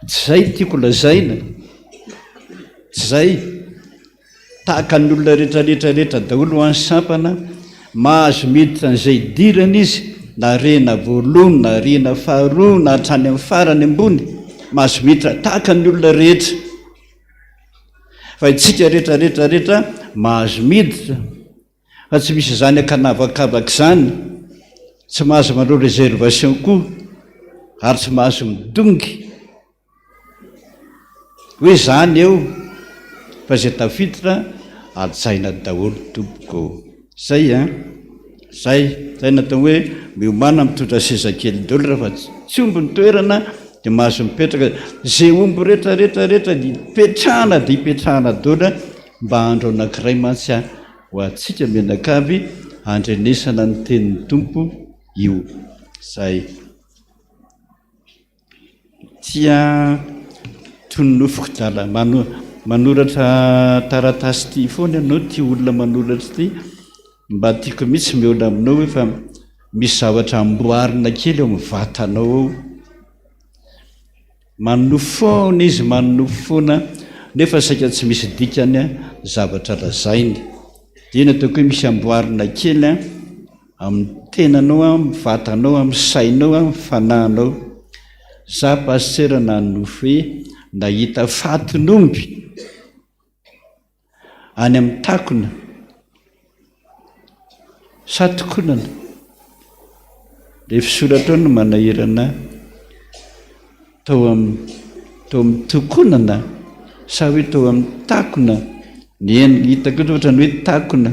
Tsy izay no tiako lazaina. Tsy izay. Tahaka ny olona rehetra rehetra rehetra daholo ho an'ny sampana, mahazo miditra an'izay idirany izy, na rihana voalohany, na rihana faharoa, na hatrany amin'ny farany ambony, mahazo miditra tahaka ny olona rehetra. Fa isika rehetra rehetra rehetra mahazo miditra. Fa tsy misy izany ankanavakavaka izany, tsy mahazo manao réservation koa ary tsy mahazo midongy hoe izany eo fa izay tafiditra hajaina daholo tompoko. Zay an! Zay, zay natao hoe miomàna mitondra seza kely daholo rehefa tsy omby ny toerana dia mahazo mipetraka, ze omby rehetra rehetra rehetra ipetrahana dia ipetrahana daholo mba andro anankiray mantsy an! Ho antsika mianakavy handrenesana ny tenin'ny Tompo io. Zay. Tia toy ny nofiko dala. Mano, manoratra taratasy ity foana ianao, ity olona manoratra ity. Mba tiako mihitsy mihaona aminao hoe fa misy zavatra amboarina kely ao amin'ny vatanao ao. Manonofy foana izy, manonofy foana, nefa saika tsy misy dikany ny zavatra lazainy. Dia iny ataoko hoe misy amboarina kely amin'ny tenanao, amin'ny vatanao, amin'ny sainao, amin'ny fanahinao. Za pasitera nanonofy hoe nahita fatin'omby any amin'ny takona. Sa tokonana? Ilay fisoratra ao no manahirana ahy. Tao amin'ny tao amin'ny tokonana sa hoe tao amin'ny takona? Ny en- hitako eto ohatran'ny hoe takona.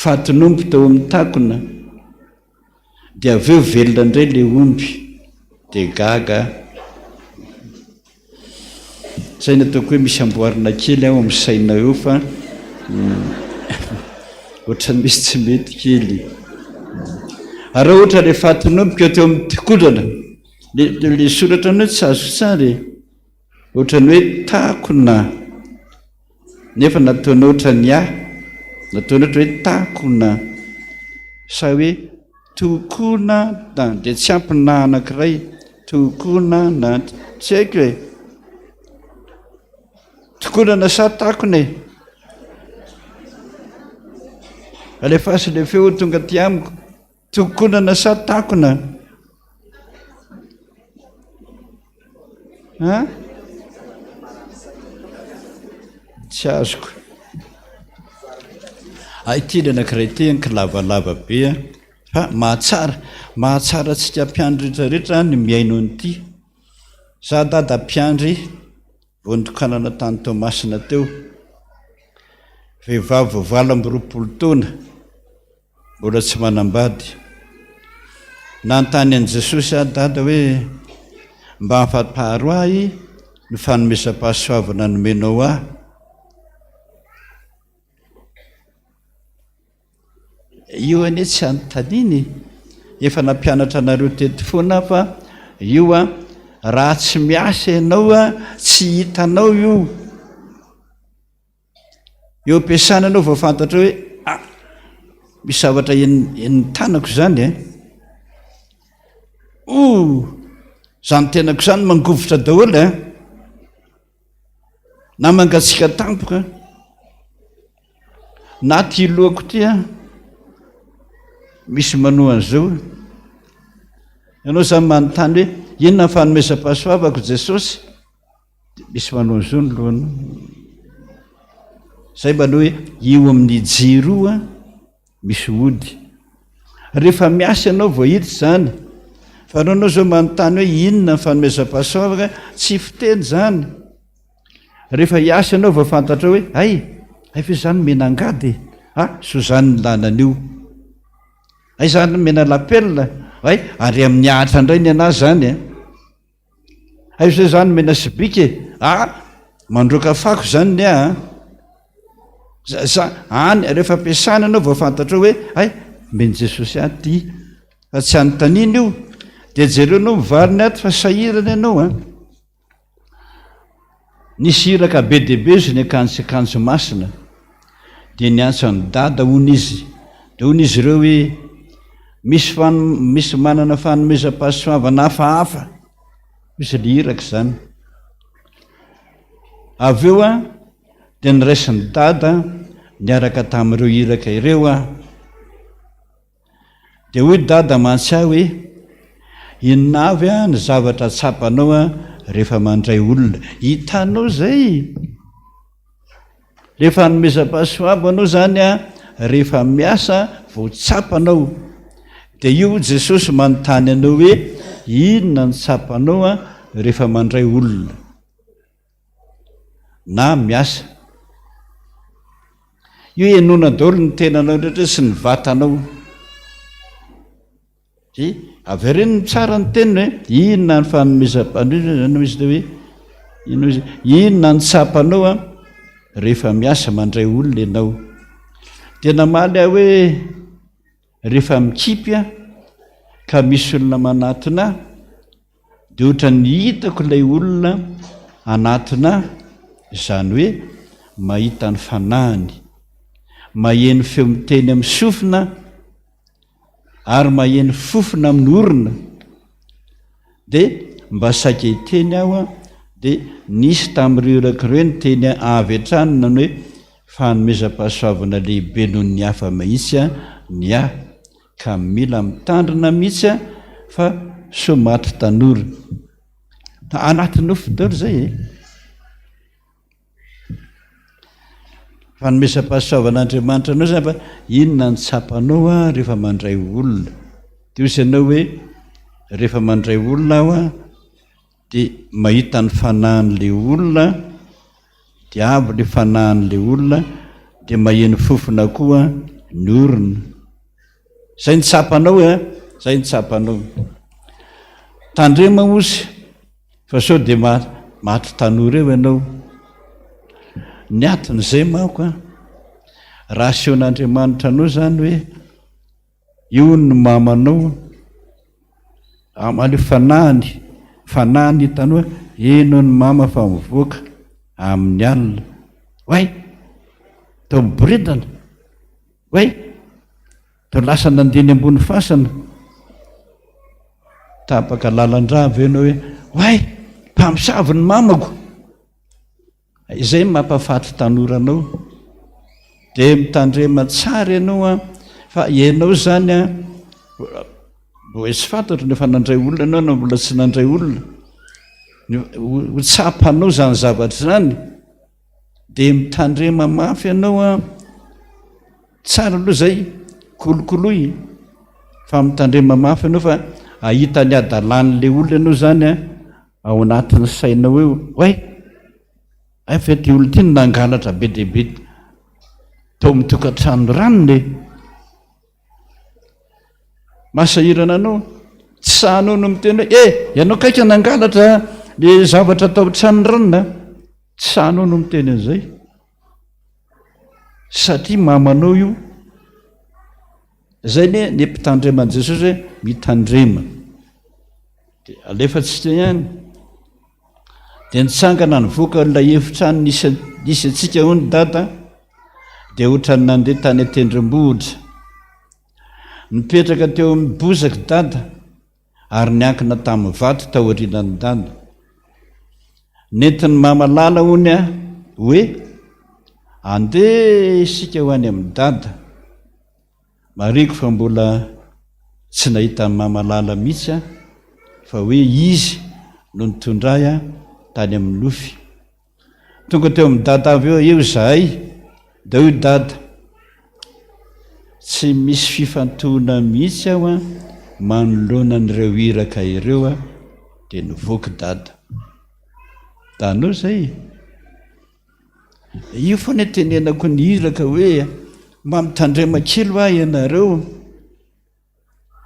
Fatin'omby tao amin'ny takona. Dia avy eo velona indray ilay omby. Dia gaga aho. Zay no ataoko hoe misy amboarina kely ao amin'ny saina eo fa ohatran'ny misy tsy mety kely. Ary raha ohatra ilay fatin'omby ka teo amin'ny tokonana, le le soratra anao tsy azo tsara e. Ohatran'ny hoe takona nefa nataonao ohatran'ny ahy, nataonao ohatra hoe takona sa hoe Tokona na dia tsy ampy na anankiray tokona na tsy haiko e. Tokonana sa takona e? Alefaso ilay feo tonga aty amiko. Tokonana sa takona? An? Tsy azoko. Hay ity ilay anankiray ity an, kilavalava be an, fa mahatsara, mahatsara antsika mpiandry rehetra rehetra ny mihaino an'ity. Za dada mpiandry vao nitokanana tany Toamasina teo. Vehivavy vao 28 taona. Mbola tsy manambady. Nanontany an'i Jesosy aho Dada hoe, Mba ampaharo ahy ny fanomezam-pahasoavana nomenao ahy. Io anie tsy anontaniana e. Efa nampianatra anareo teto foana aho fa io an, raha tsy miasa ianao an, tsy hitanao io. Eo am-piasana ianao vao fantatrao hoe ah, misy zavatra henon'ny tanako izany e. Oh, izany tenako izany mangovitra daholo e. Na mangatsiaka tampoka, na ty lohako ty a, misy manoa an'izao. Ianao izany manontany hoe inona ny fanomezam-pahasoavako Jesosy? Dia misy manao an'izao ny lohanao. Zay mba hoe eo amin'ny jiro io an, misy ody. Rehefa miasa ianao vao hita izany. Fa anao anao zao manontany hoe inona ny fanomezam-pahasoavana, tsy fiteny izany. Rehefa hiasa ianao vao fantatrao hoe hay, hay ve izany mena angady e? Ah, soa izany ny lanan'io. Hay izany mena lapelina, hay, ary amin'ny ahitra indray ny an'azy izany e. Aiza zay zany mena sobika e? Ah! Mandroaka fako zany ny ahy an! Za, za, any, rehefa ampiasana ianao vao fantatrao hoe hay, omen'i Jesosy ahy ity. Fa tsy anontaniana io. Dia jereo ianao mivaliny ato fa sahirana ianao an! Nisy iraka be dia be izy niakanjo sy akanjo masina. Dia niantso an'i Dada hono izy. Dia hono izy ireo hoe, Misy fan- misy manana fanomezam-pahasoavana hafahafa. Misy le iraka izany. Avy eo an, dia noraisin'i Dada niaraka tamin'ireo iraka ireo aho. Dia hoy Dada mantsy ahy hoe, Inona avy ny zavatra tsapanao rehefa mandray olona? Hitanao izay? Ilay fanomezam-pahasoavana izany rehefa miasa vao tsapanao. Dia io Jesosy manontany anao hoe, inona no tsapanao rehefa mandray olona? Na miasa. Io henoina daholo ny tenanao rehetra sy ny vatanao. Dia avereno tsara ny teniny hoe inona ny fanomezam-panomezana izy teo hoe inona izy inona ny tsapanao an rehefa miasa mandray olona ianao. Dia namaly aho hoe rehefa mikipy aho ka misy olona manatona ahy Dia ohatran'ny hitako ilay olona hanatona ahy, izany hoe mahita ny fanahiny, maheno feo miteny amin'ny sofina ary maheno fofona amin'ny orona. Dia mba saika hiteny aho dia nisy tamin'ireo iraka ireo niteny avy hatrany nanao hoe fanomezam-pahasoavana lehibe noho ny hafa mihitsy ny ahy. Ka mila mitandrina mihitsy a fa sao maty tanora. Anaty nofy daholo zay e. Fanomezam-pahasoavan'Andriamanitra anao izany fa inona no tsapanao rehefa mandray olona? Dia hoy ianao hoe rehefa mandray olona aho dia mahita ny fanahin'ilay olona, dia avy ilay fanahin'ilay olona dia maheno fofona koa ny orona. Izay no tsapanao e, izay no tsapanao. Tandrema ozy fa sao dia maty tanora eo ianao. Ny aton'izay manko an, raha asehon'Andriamanitra anao izany hoe io ny mamanao, Amaly fanahiny, fanahiny hitanao hoe eno ny mama fa mivoaka amin'ny alina. Oay! Tao miboridana. Oay! Tao lasa nandeha ny ambony fasana. Tapaka lalan-drà avy eo ianao hoe oay! Mpamosavy ny mamako. Izay no mampafaty tanora anao. Dia mitandrema tsara ianao an, fa ianao izany an, mbola tsy fantatro na efa nandray olona ianao na mbola tsy nandray olona. Ho tsapanao izany zavatra izany. Dia mitandrema mafy ianao an, tsara aloha izay, kolokoloy, fa mitandrema mafy ianao fa hahita ny hadalan'ilay olona ianao izany an. Ao anatin'ny sainao eo, oay! Hay fa ity olona ity no nangalatra be dia be tao amin'ny tokantrano ranona e! Mahasahirana anao, tsy sahanao no miteny hoe, eh, ianao kaika nangalatra le zavatra tao an-trano ranona, tsy sahanao no miteny an'izay. Satria mamanao io. Izay anie ny mpitandreman'i Jesosy hoe mitandrema. Dia alefantsika ihany. Dia nitsangana nivoaka ilay efitrano nisy nisy antsika hono dada dia ohatran'ny nandeha tany an-tendrombohitra. Nipetraka teo amin'ny bozaka dada ary niankina tamin'ny vato taorianan'i dada. Nentin'i mama Lala hono aho hoe andeha isika ho any amin'i dada. Marihiko fa mbola tsy nahita an'i Mama Lala mihitsy aho fa hoe izy no nitondra ahy tany amin'ny nofy. Tonga teo amin'i Dada avy eo eo izahay dia hoy Dada, Tsy misy fifantohana mihitsy aho manoloana an'ireo iraka ireo dia nivoaka Dada. Hitanao izay e? Io foana itenenako ny iraka hoe mba mitandrema kely hoa ianareo,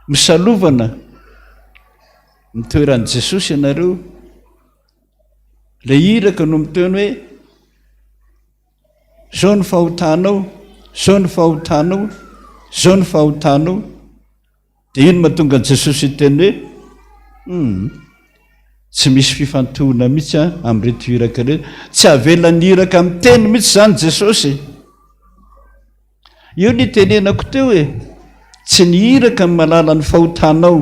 misalovana ny toeran'i Jesosy ianareo. Ilay iraka no miteny hoe zao ny fahotanao, zao ny fahotanao, zao ny fahotanao. Dia ino mahatonga an'i Jesosy hiteny hoe, Hum, tsy misy fifantohana mihitsy an, amin'ireto iraka ireto. Tsy avelan'ny iraka miteny mihitsy izany Jesosy. Io ny itenenako teo e, tsy ny iraka no mahalala ny fahotanao.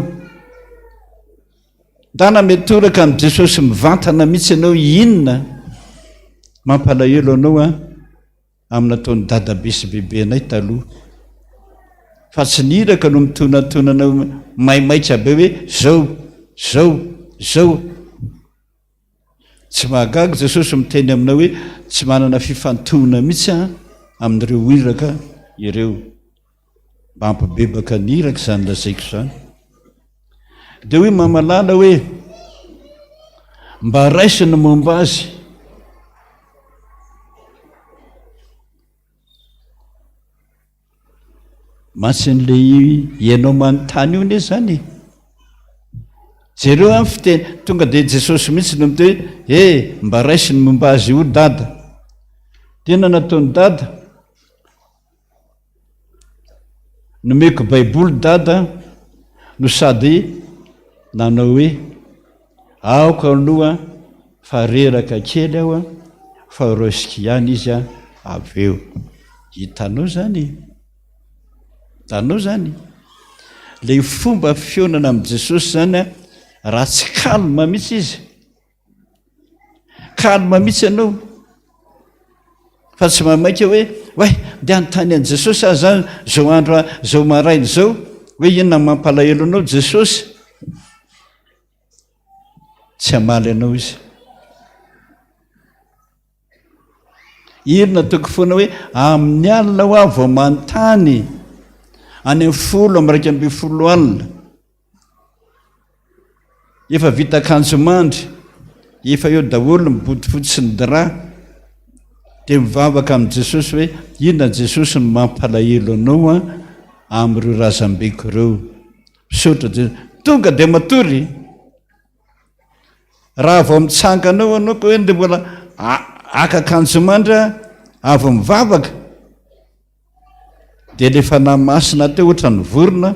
Ndana mitoraka amin'i Jesosy mivantana mihitsy ianao inona mampalahelo anao an. amin'ny nataon'i dadabe sy bebenay taloha fa tsy ny iraka no mitonantonana maimaika be hoe zao zao zao tsy mahagaga Jesosy miteny aminao hoe tsy manana fifantohana mihitsy an amin'ireo iraka ireo mba hampibebaka ny iraka izany lazaiko izany dia hoy mamalala hoe mba raiso ny momba azy Mantsy an'ilay ianao manontany io anie zany e. Jereo an fiteny, tonga dia Jesosy mihitsy no miteny hoe eh mba raiso ny momba azy io dada. Tena nataon'i dada. Nomeko baiboly dada no sady nanao hoe aoka aloha fa reraka kely aho an, fa ho raisiko ihany izy an avy eo. Hitanao izany e! Hitanao izany? Ilay fomba fihaonana amin'i Jesosy izany an, raha tsy calme mihitsy izy, Calme mihitsy ianao fa tsy maimaika hoe oay ndeha hanontany an'i Jesosy aho zany zao andro zao maraina izao hoe inona no mampalahelo anao Jesosy. Tsy hamaly anao izy. Iny nataoko foana hoe amin'ny alina ho aho vao manontany, any amin'ny folo amby 11 alina. Efa vita akanjo mandry, efa eo daholo ny bodofotsy sy ny drap, dia mivavaka amin'i Jesosy hoe inona Jesosy no mampalahelo anao an amin'ireo razambeko ireo. Misaotra Jesosy. Tonga dia matory. Raha vao mitsangana eo anao ka hoe dia mbola haka akanjo mandry avy mivavaka, dia ilay fanahy masina teo ohatran'ny vorona,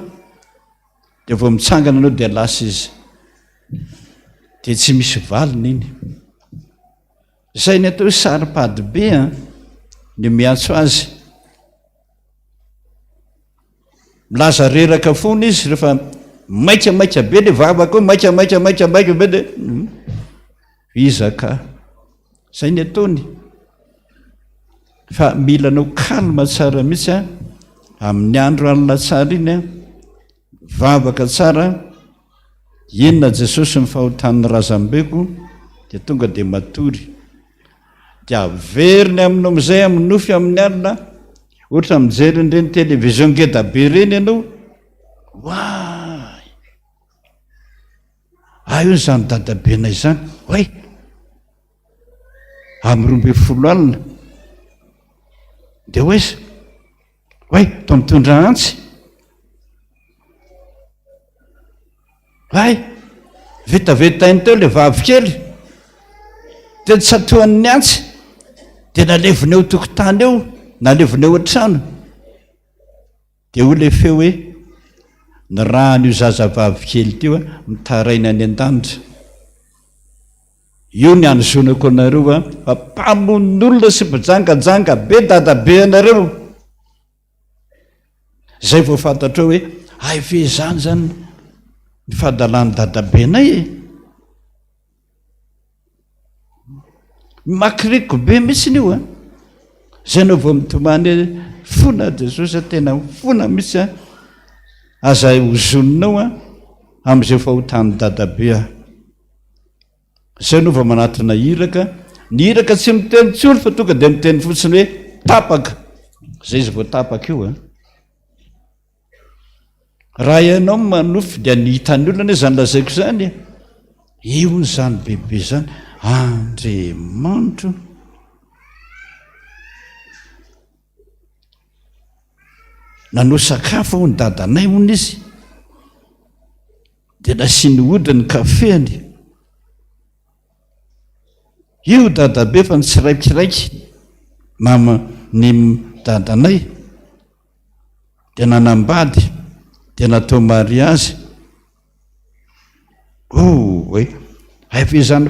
Dia vao mitsangana anao dia lasa izy. Dia tsy misy valiny iny. Izay ny atao hoe saro-pady be an, ny miantso azy. Milaza reraka foana izy rehefa maika maika be le vavaka eo, maika maika maika maika be de hmm, iza ka. Izay ny ataony. Fa mila anao calme tsara mihitsy an, amin'ny andro alina tsara iny an, mivavaka tsara, inona Jesosy ny fahotan'ny razambeko, dia tonga dia matory. Dia averiny aminao amin'izay amin'ny nofy amin'ny alina, ohatra mijery an'ireny télévision ngeda be ireny ianao, oay! Ay hono izany dadabenay izany, oay! Amin'ny 12 alina. Dia hoaiza? Oay, toa mitondra antsy. Ay, vetavetainy teo ilay vavikely. Dia nitsatohan'ny antsy. Dia nalevina eo tokotany eo, nalevina eo an-trano. Dia hoy ilay feo hoe, Ny ràn'io zazavavy kely ity hoa mitaraina any an-danitra. Io ny hanozonako anareo a, fa mpamono olona sy mpijangajanga be dadabe anareo. Izay vao fantatrao hoe, hay ve izany izany ny fahadalan'ny dadabenay e? Makiriko be mihitsy io a. Zay anao vao mitomany hoe fona Jesosy a, tena fona mihitsy a. Aza ozoninao a amin'izay fahotan'ny dadabe a. Zay anao vao manatona iraka, ny iraka tsy miteny intsony fa tonga dia miteny fotsiny hoe tapaka. Zay izy vao tapaka io a. Raha ianao no manofy dia ny hitan'ny olona anie izany lazaiko izany e. Io hono izany bebe izany. Andriamanitro. Nanao sakafo hono dadanay hono izy. Dia nasiany ody ny kafeny. Io dadabe fa nitsiraikiraiky mama ny dadanay. dia nanambady dia natao mariazy oh e hay ve izany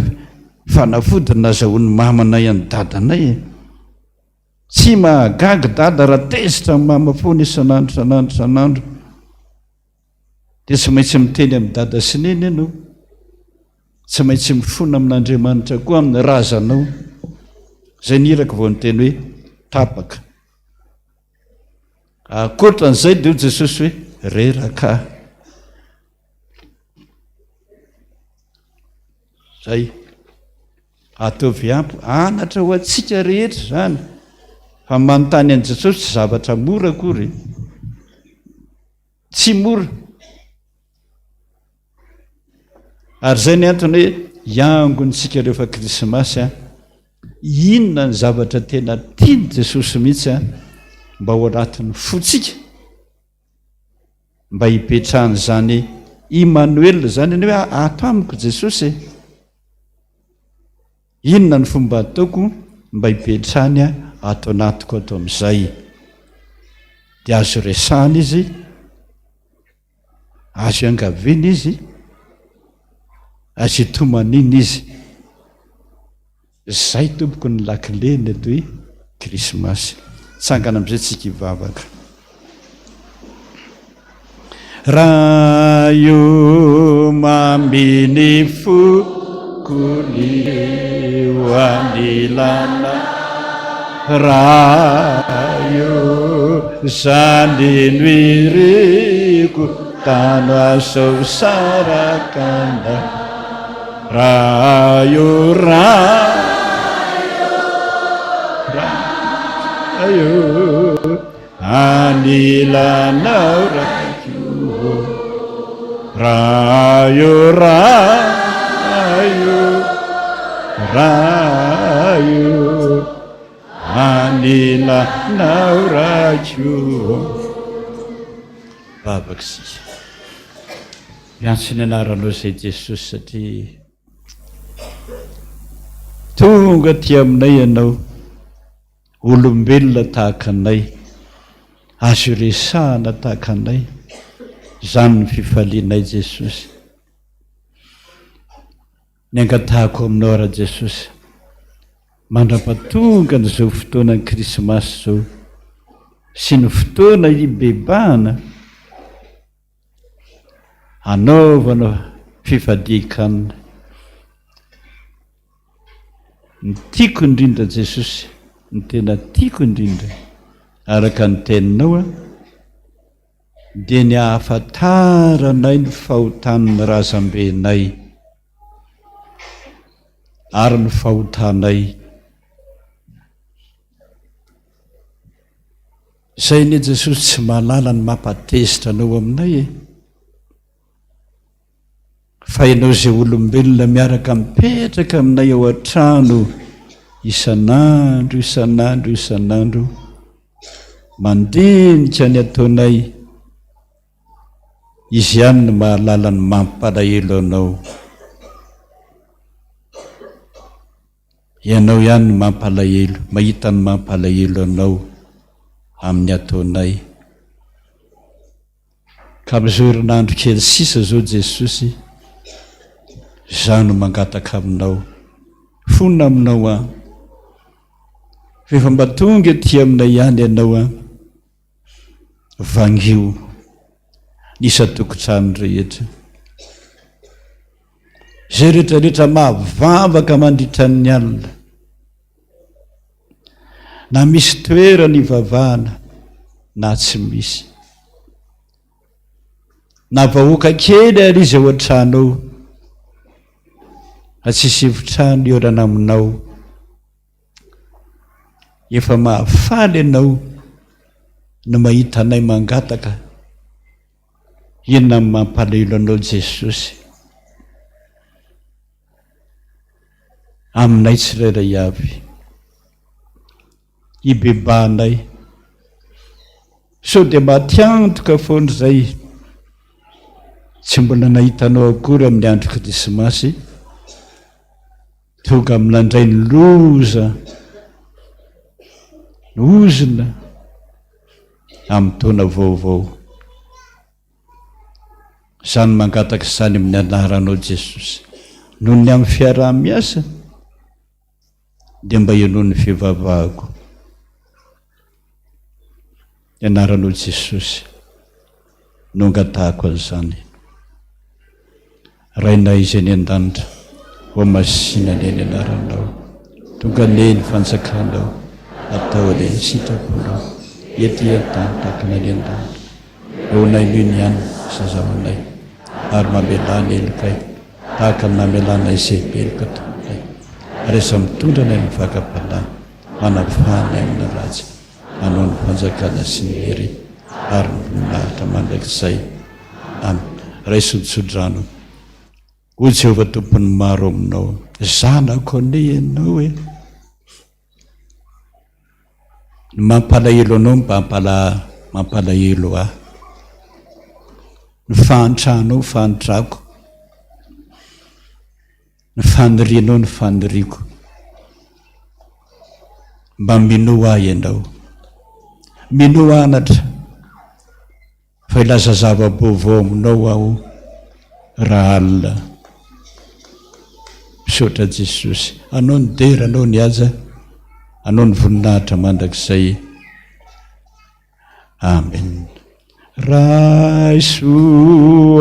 fanafody no nazahoan'ny mamanay an'i dadanay e tsy mahagaga dada raha tezitra amin'ny mama foana isan'andro isan'andro isan'andro dia tsy maintsy miteny amin'ny dada sy neny ianao tsy maintsy mifona amin'Andriamanitra koa amin'ny razanao izay ny iraka vao niteny hoe tapaka Ankoatra an'izay dia hoy Jesosy hoe, Reraka aho. Zay. Ataovy ampy anatra ho antsika rehetra izany. Fa manontany an'i Jesosy tsy zavatra mora akory. Tsy mora. Ary izay ny antony hoe hiangontsika rehefa Krismasy an. Inona ny zavatra tena tian'i Jesosy mihitsy an, mba ao anatin'ny fontsika, mba hipetrahan'izany Immanuel izany, ny hoe ato amiko Jesosy e. Inona ny fomba ataoko mba hipetrahany ato anatiko ato amin'izay? Dia azo resahana izy. Azo iangaviana izy, azo itomaniana izy. Zay tompoko ny lakile ny atao hoe krismasy. Tsangana amizay tsika hivavaka. Ray o mamy ny foko ny eo anilanao. Ray o, zany no iriko, tano asao sarakana. Ray o, Ray o, Ray. Ray ô, anilanao Raiko ô, Ray ô, Ray ô, Ray ô, anilanao Raiko ô. Vavaka isika. Miantso ny anaranao izay Jesosy satria tonga aty aminay ianao, olombelona tahaka anay, azo iresahana tahaka anay, izany ny fifalianay Jesosy. Ny angatahako aminao ra Jesosy, mandra-pahatonga an'izao fotoanan'ny Krismasy izao sy ny fotoana hibebahana, Anaovana fifadian-kanina. Ny tiako indrindra Jesosy, ny tena tiako indrindra, araka ny teninao an, dia ny ahafantaranay ny fahotan'ny razambenay ary ny fahotanay. Zay anie Jesosy tsy mahalala ny mampatezitra anao aminay e! Fa ianao izay olombelona miaraka mipetraka aminay ao an-trano isan'andro isan'andro isan'andro mandinika ny ataonay, Izy ihany no mahalala ny mampalahelo anao. Ianao ihany no mampalahelo, mahita ny mampalahelo anao amin'ny ataonay. Ka amin'izao herinandro kely sisa izao Jesosy, izaho no mangataka aminao, fona aminao aho. Rehefa mba tonga ety aminay ihany ianao an, vangio ny isan-tokotrano rehetra. Izay rehetra rehetra mahavavaka mandritra ny alina, na misy toerana ivavahana na tsy misy, na vahoaka kely ary izy ao an-trano ao, fa tsisy efitrano hihaonana aminao, efa mahafaly ianao no mahita anay mangataka. Inona no mampalahelo anao Jesosy? Aminay tsirairay avy. Hibebahanay. Sao dia maty antoka foana izay tsy mbola nahita anao akory amin'ny andro Krismasy. Tonga amin'andray ny loza, ny ozona. amin'ny taona vaovao. Izany mangataka izany amin'ny anaranao Jesosy. Noho ny amin'ny fiaraha-miasa dia mba henoy ny fivavahako. Ny anaranao Jesosy no angatahako an'izany. Rainay izay any an-danitra, hohamasina anie ny anaranao. Tonga anie ny fanjakanao, atao anie ny sitraponao, ety an-tany tahaka ny any an-danitra. Ahoanay noho ny ihany zazavanay, ary mamelà ny helokay, tahaka ny namelanay izay meloka taminay. Ary aza mitondra anay amin'ny fakam-panahy, manafaha anay amin'ny ratsy. Anao ny fanjakana sy ny hery ary ny voninahitra mandrakizay. Amen. Raiso ny tsodrano. Hoy Jehovah Tompon'ny maro aminao, Zanako anie ianao e! Ny mampalahelo anao mba mampalahelo ahy. Ny fahantranao fahantrako. Ny fanirianao ny faniriako. Mba minoa ahy ianao. Minoa anatra fa hilaza zava-baovao aminao aho rahalina. Misaotra Jesosy. Anao ny dera, anao ny haja, anao ny voninahitra mandrakizay. Amen. Raiso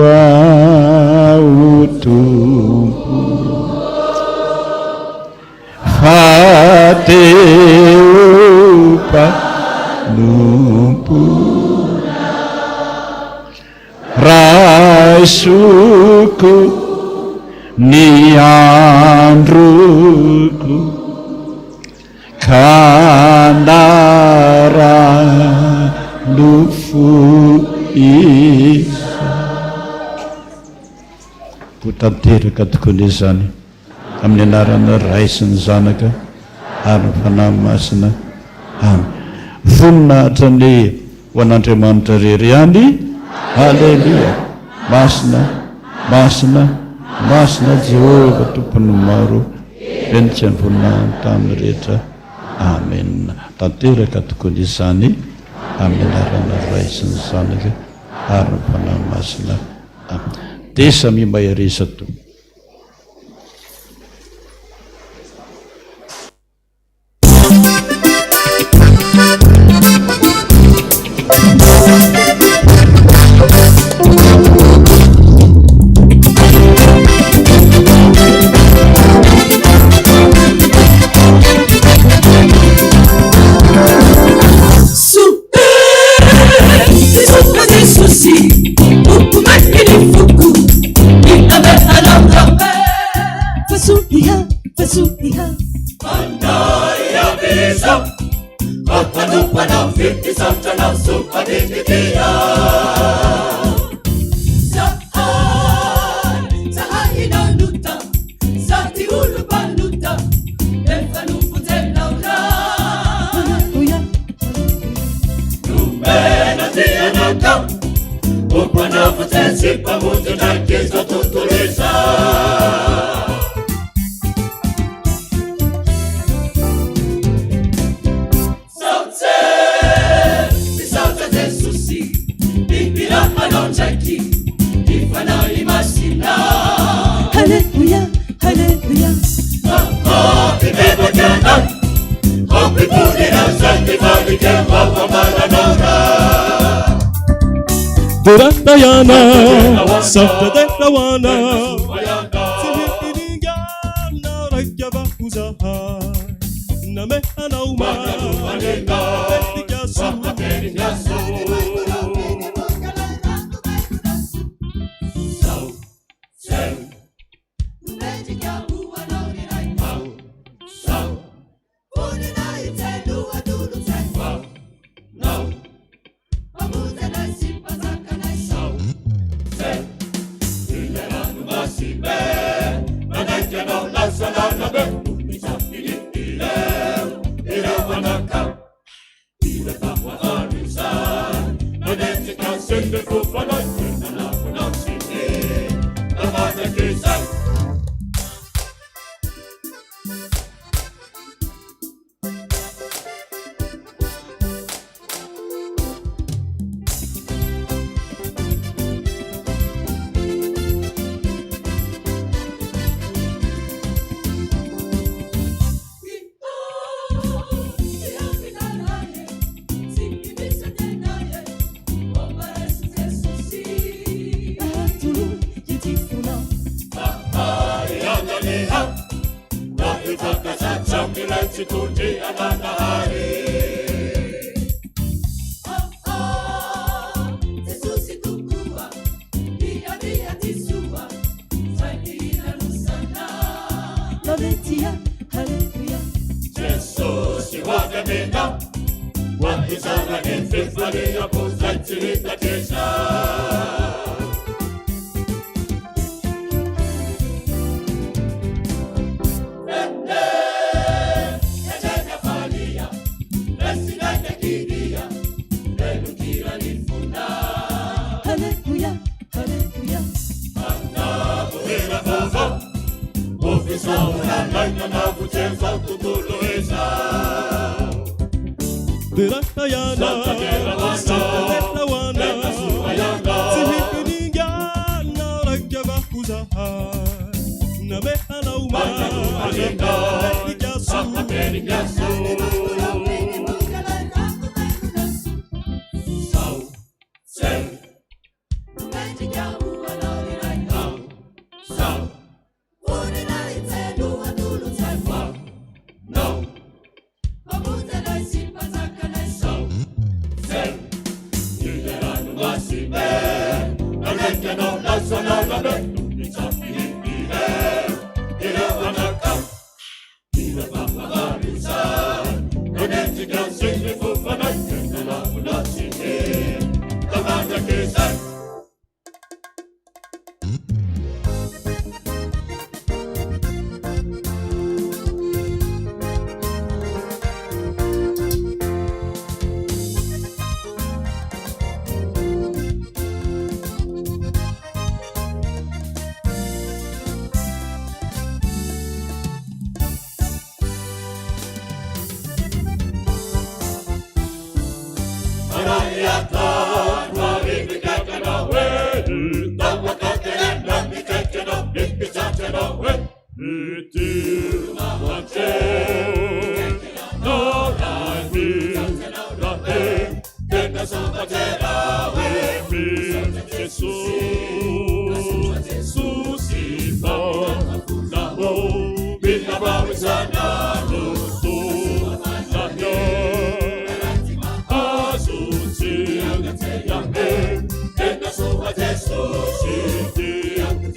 aho Tompo fa te ho mpanompo Raisoko ny androko Ka nafoiko. Ho tanteraka tokoa anie izany amin'ny anaran'ny Ray sy ny Zanaka ary ny Fanahy Masina. Amen. Voninahitra anie ho an'Andriamanitra irery ihany. Aleloia. Masina, masina, masina Jehovah Tompon'ny maro, Fenitra ny voninahiny tany rehetra. Amen. Tanteraka tokoa anie izany amin'ny anaran'ny Ray sy ny Zanaka ary ny Fanahy Masina. Amen. Dia samia mahereza Tompo.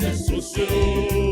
Jesosy ô.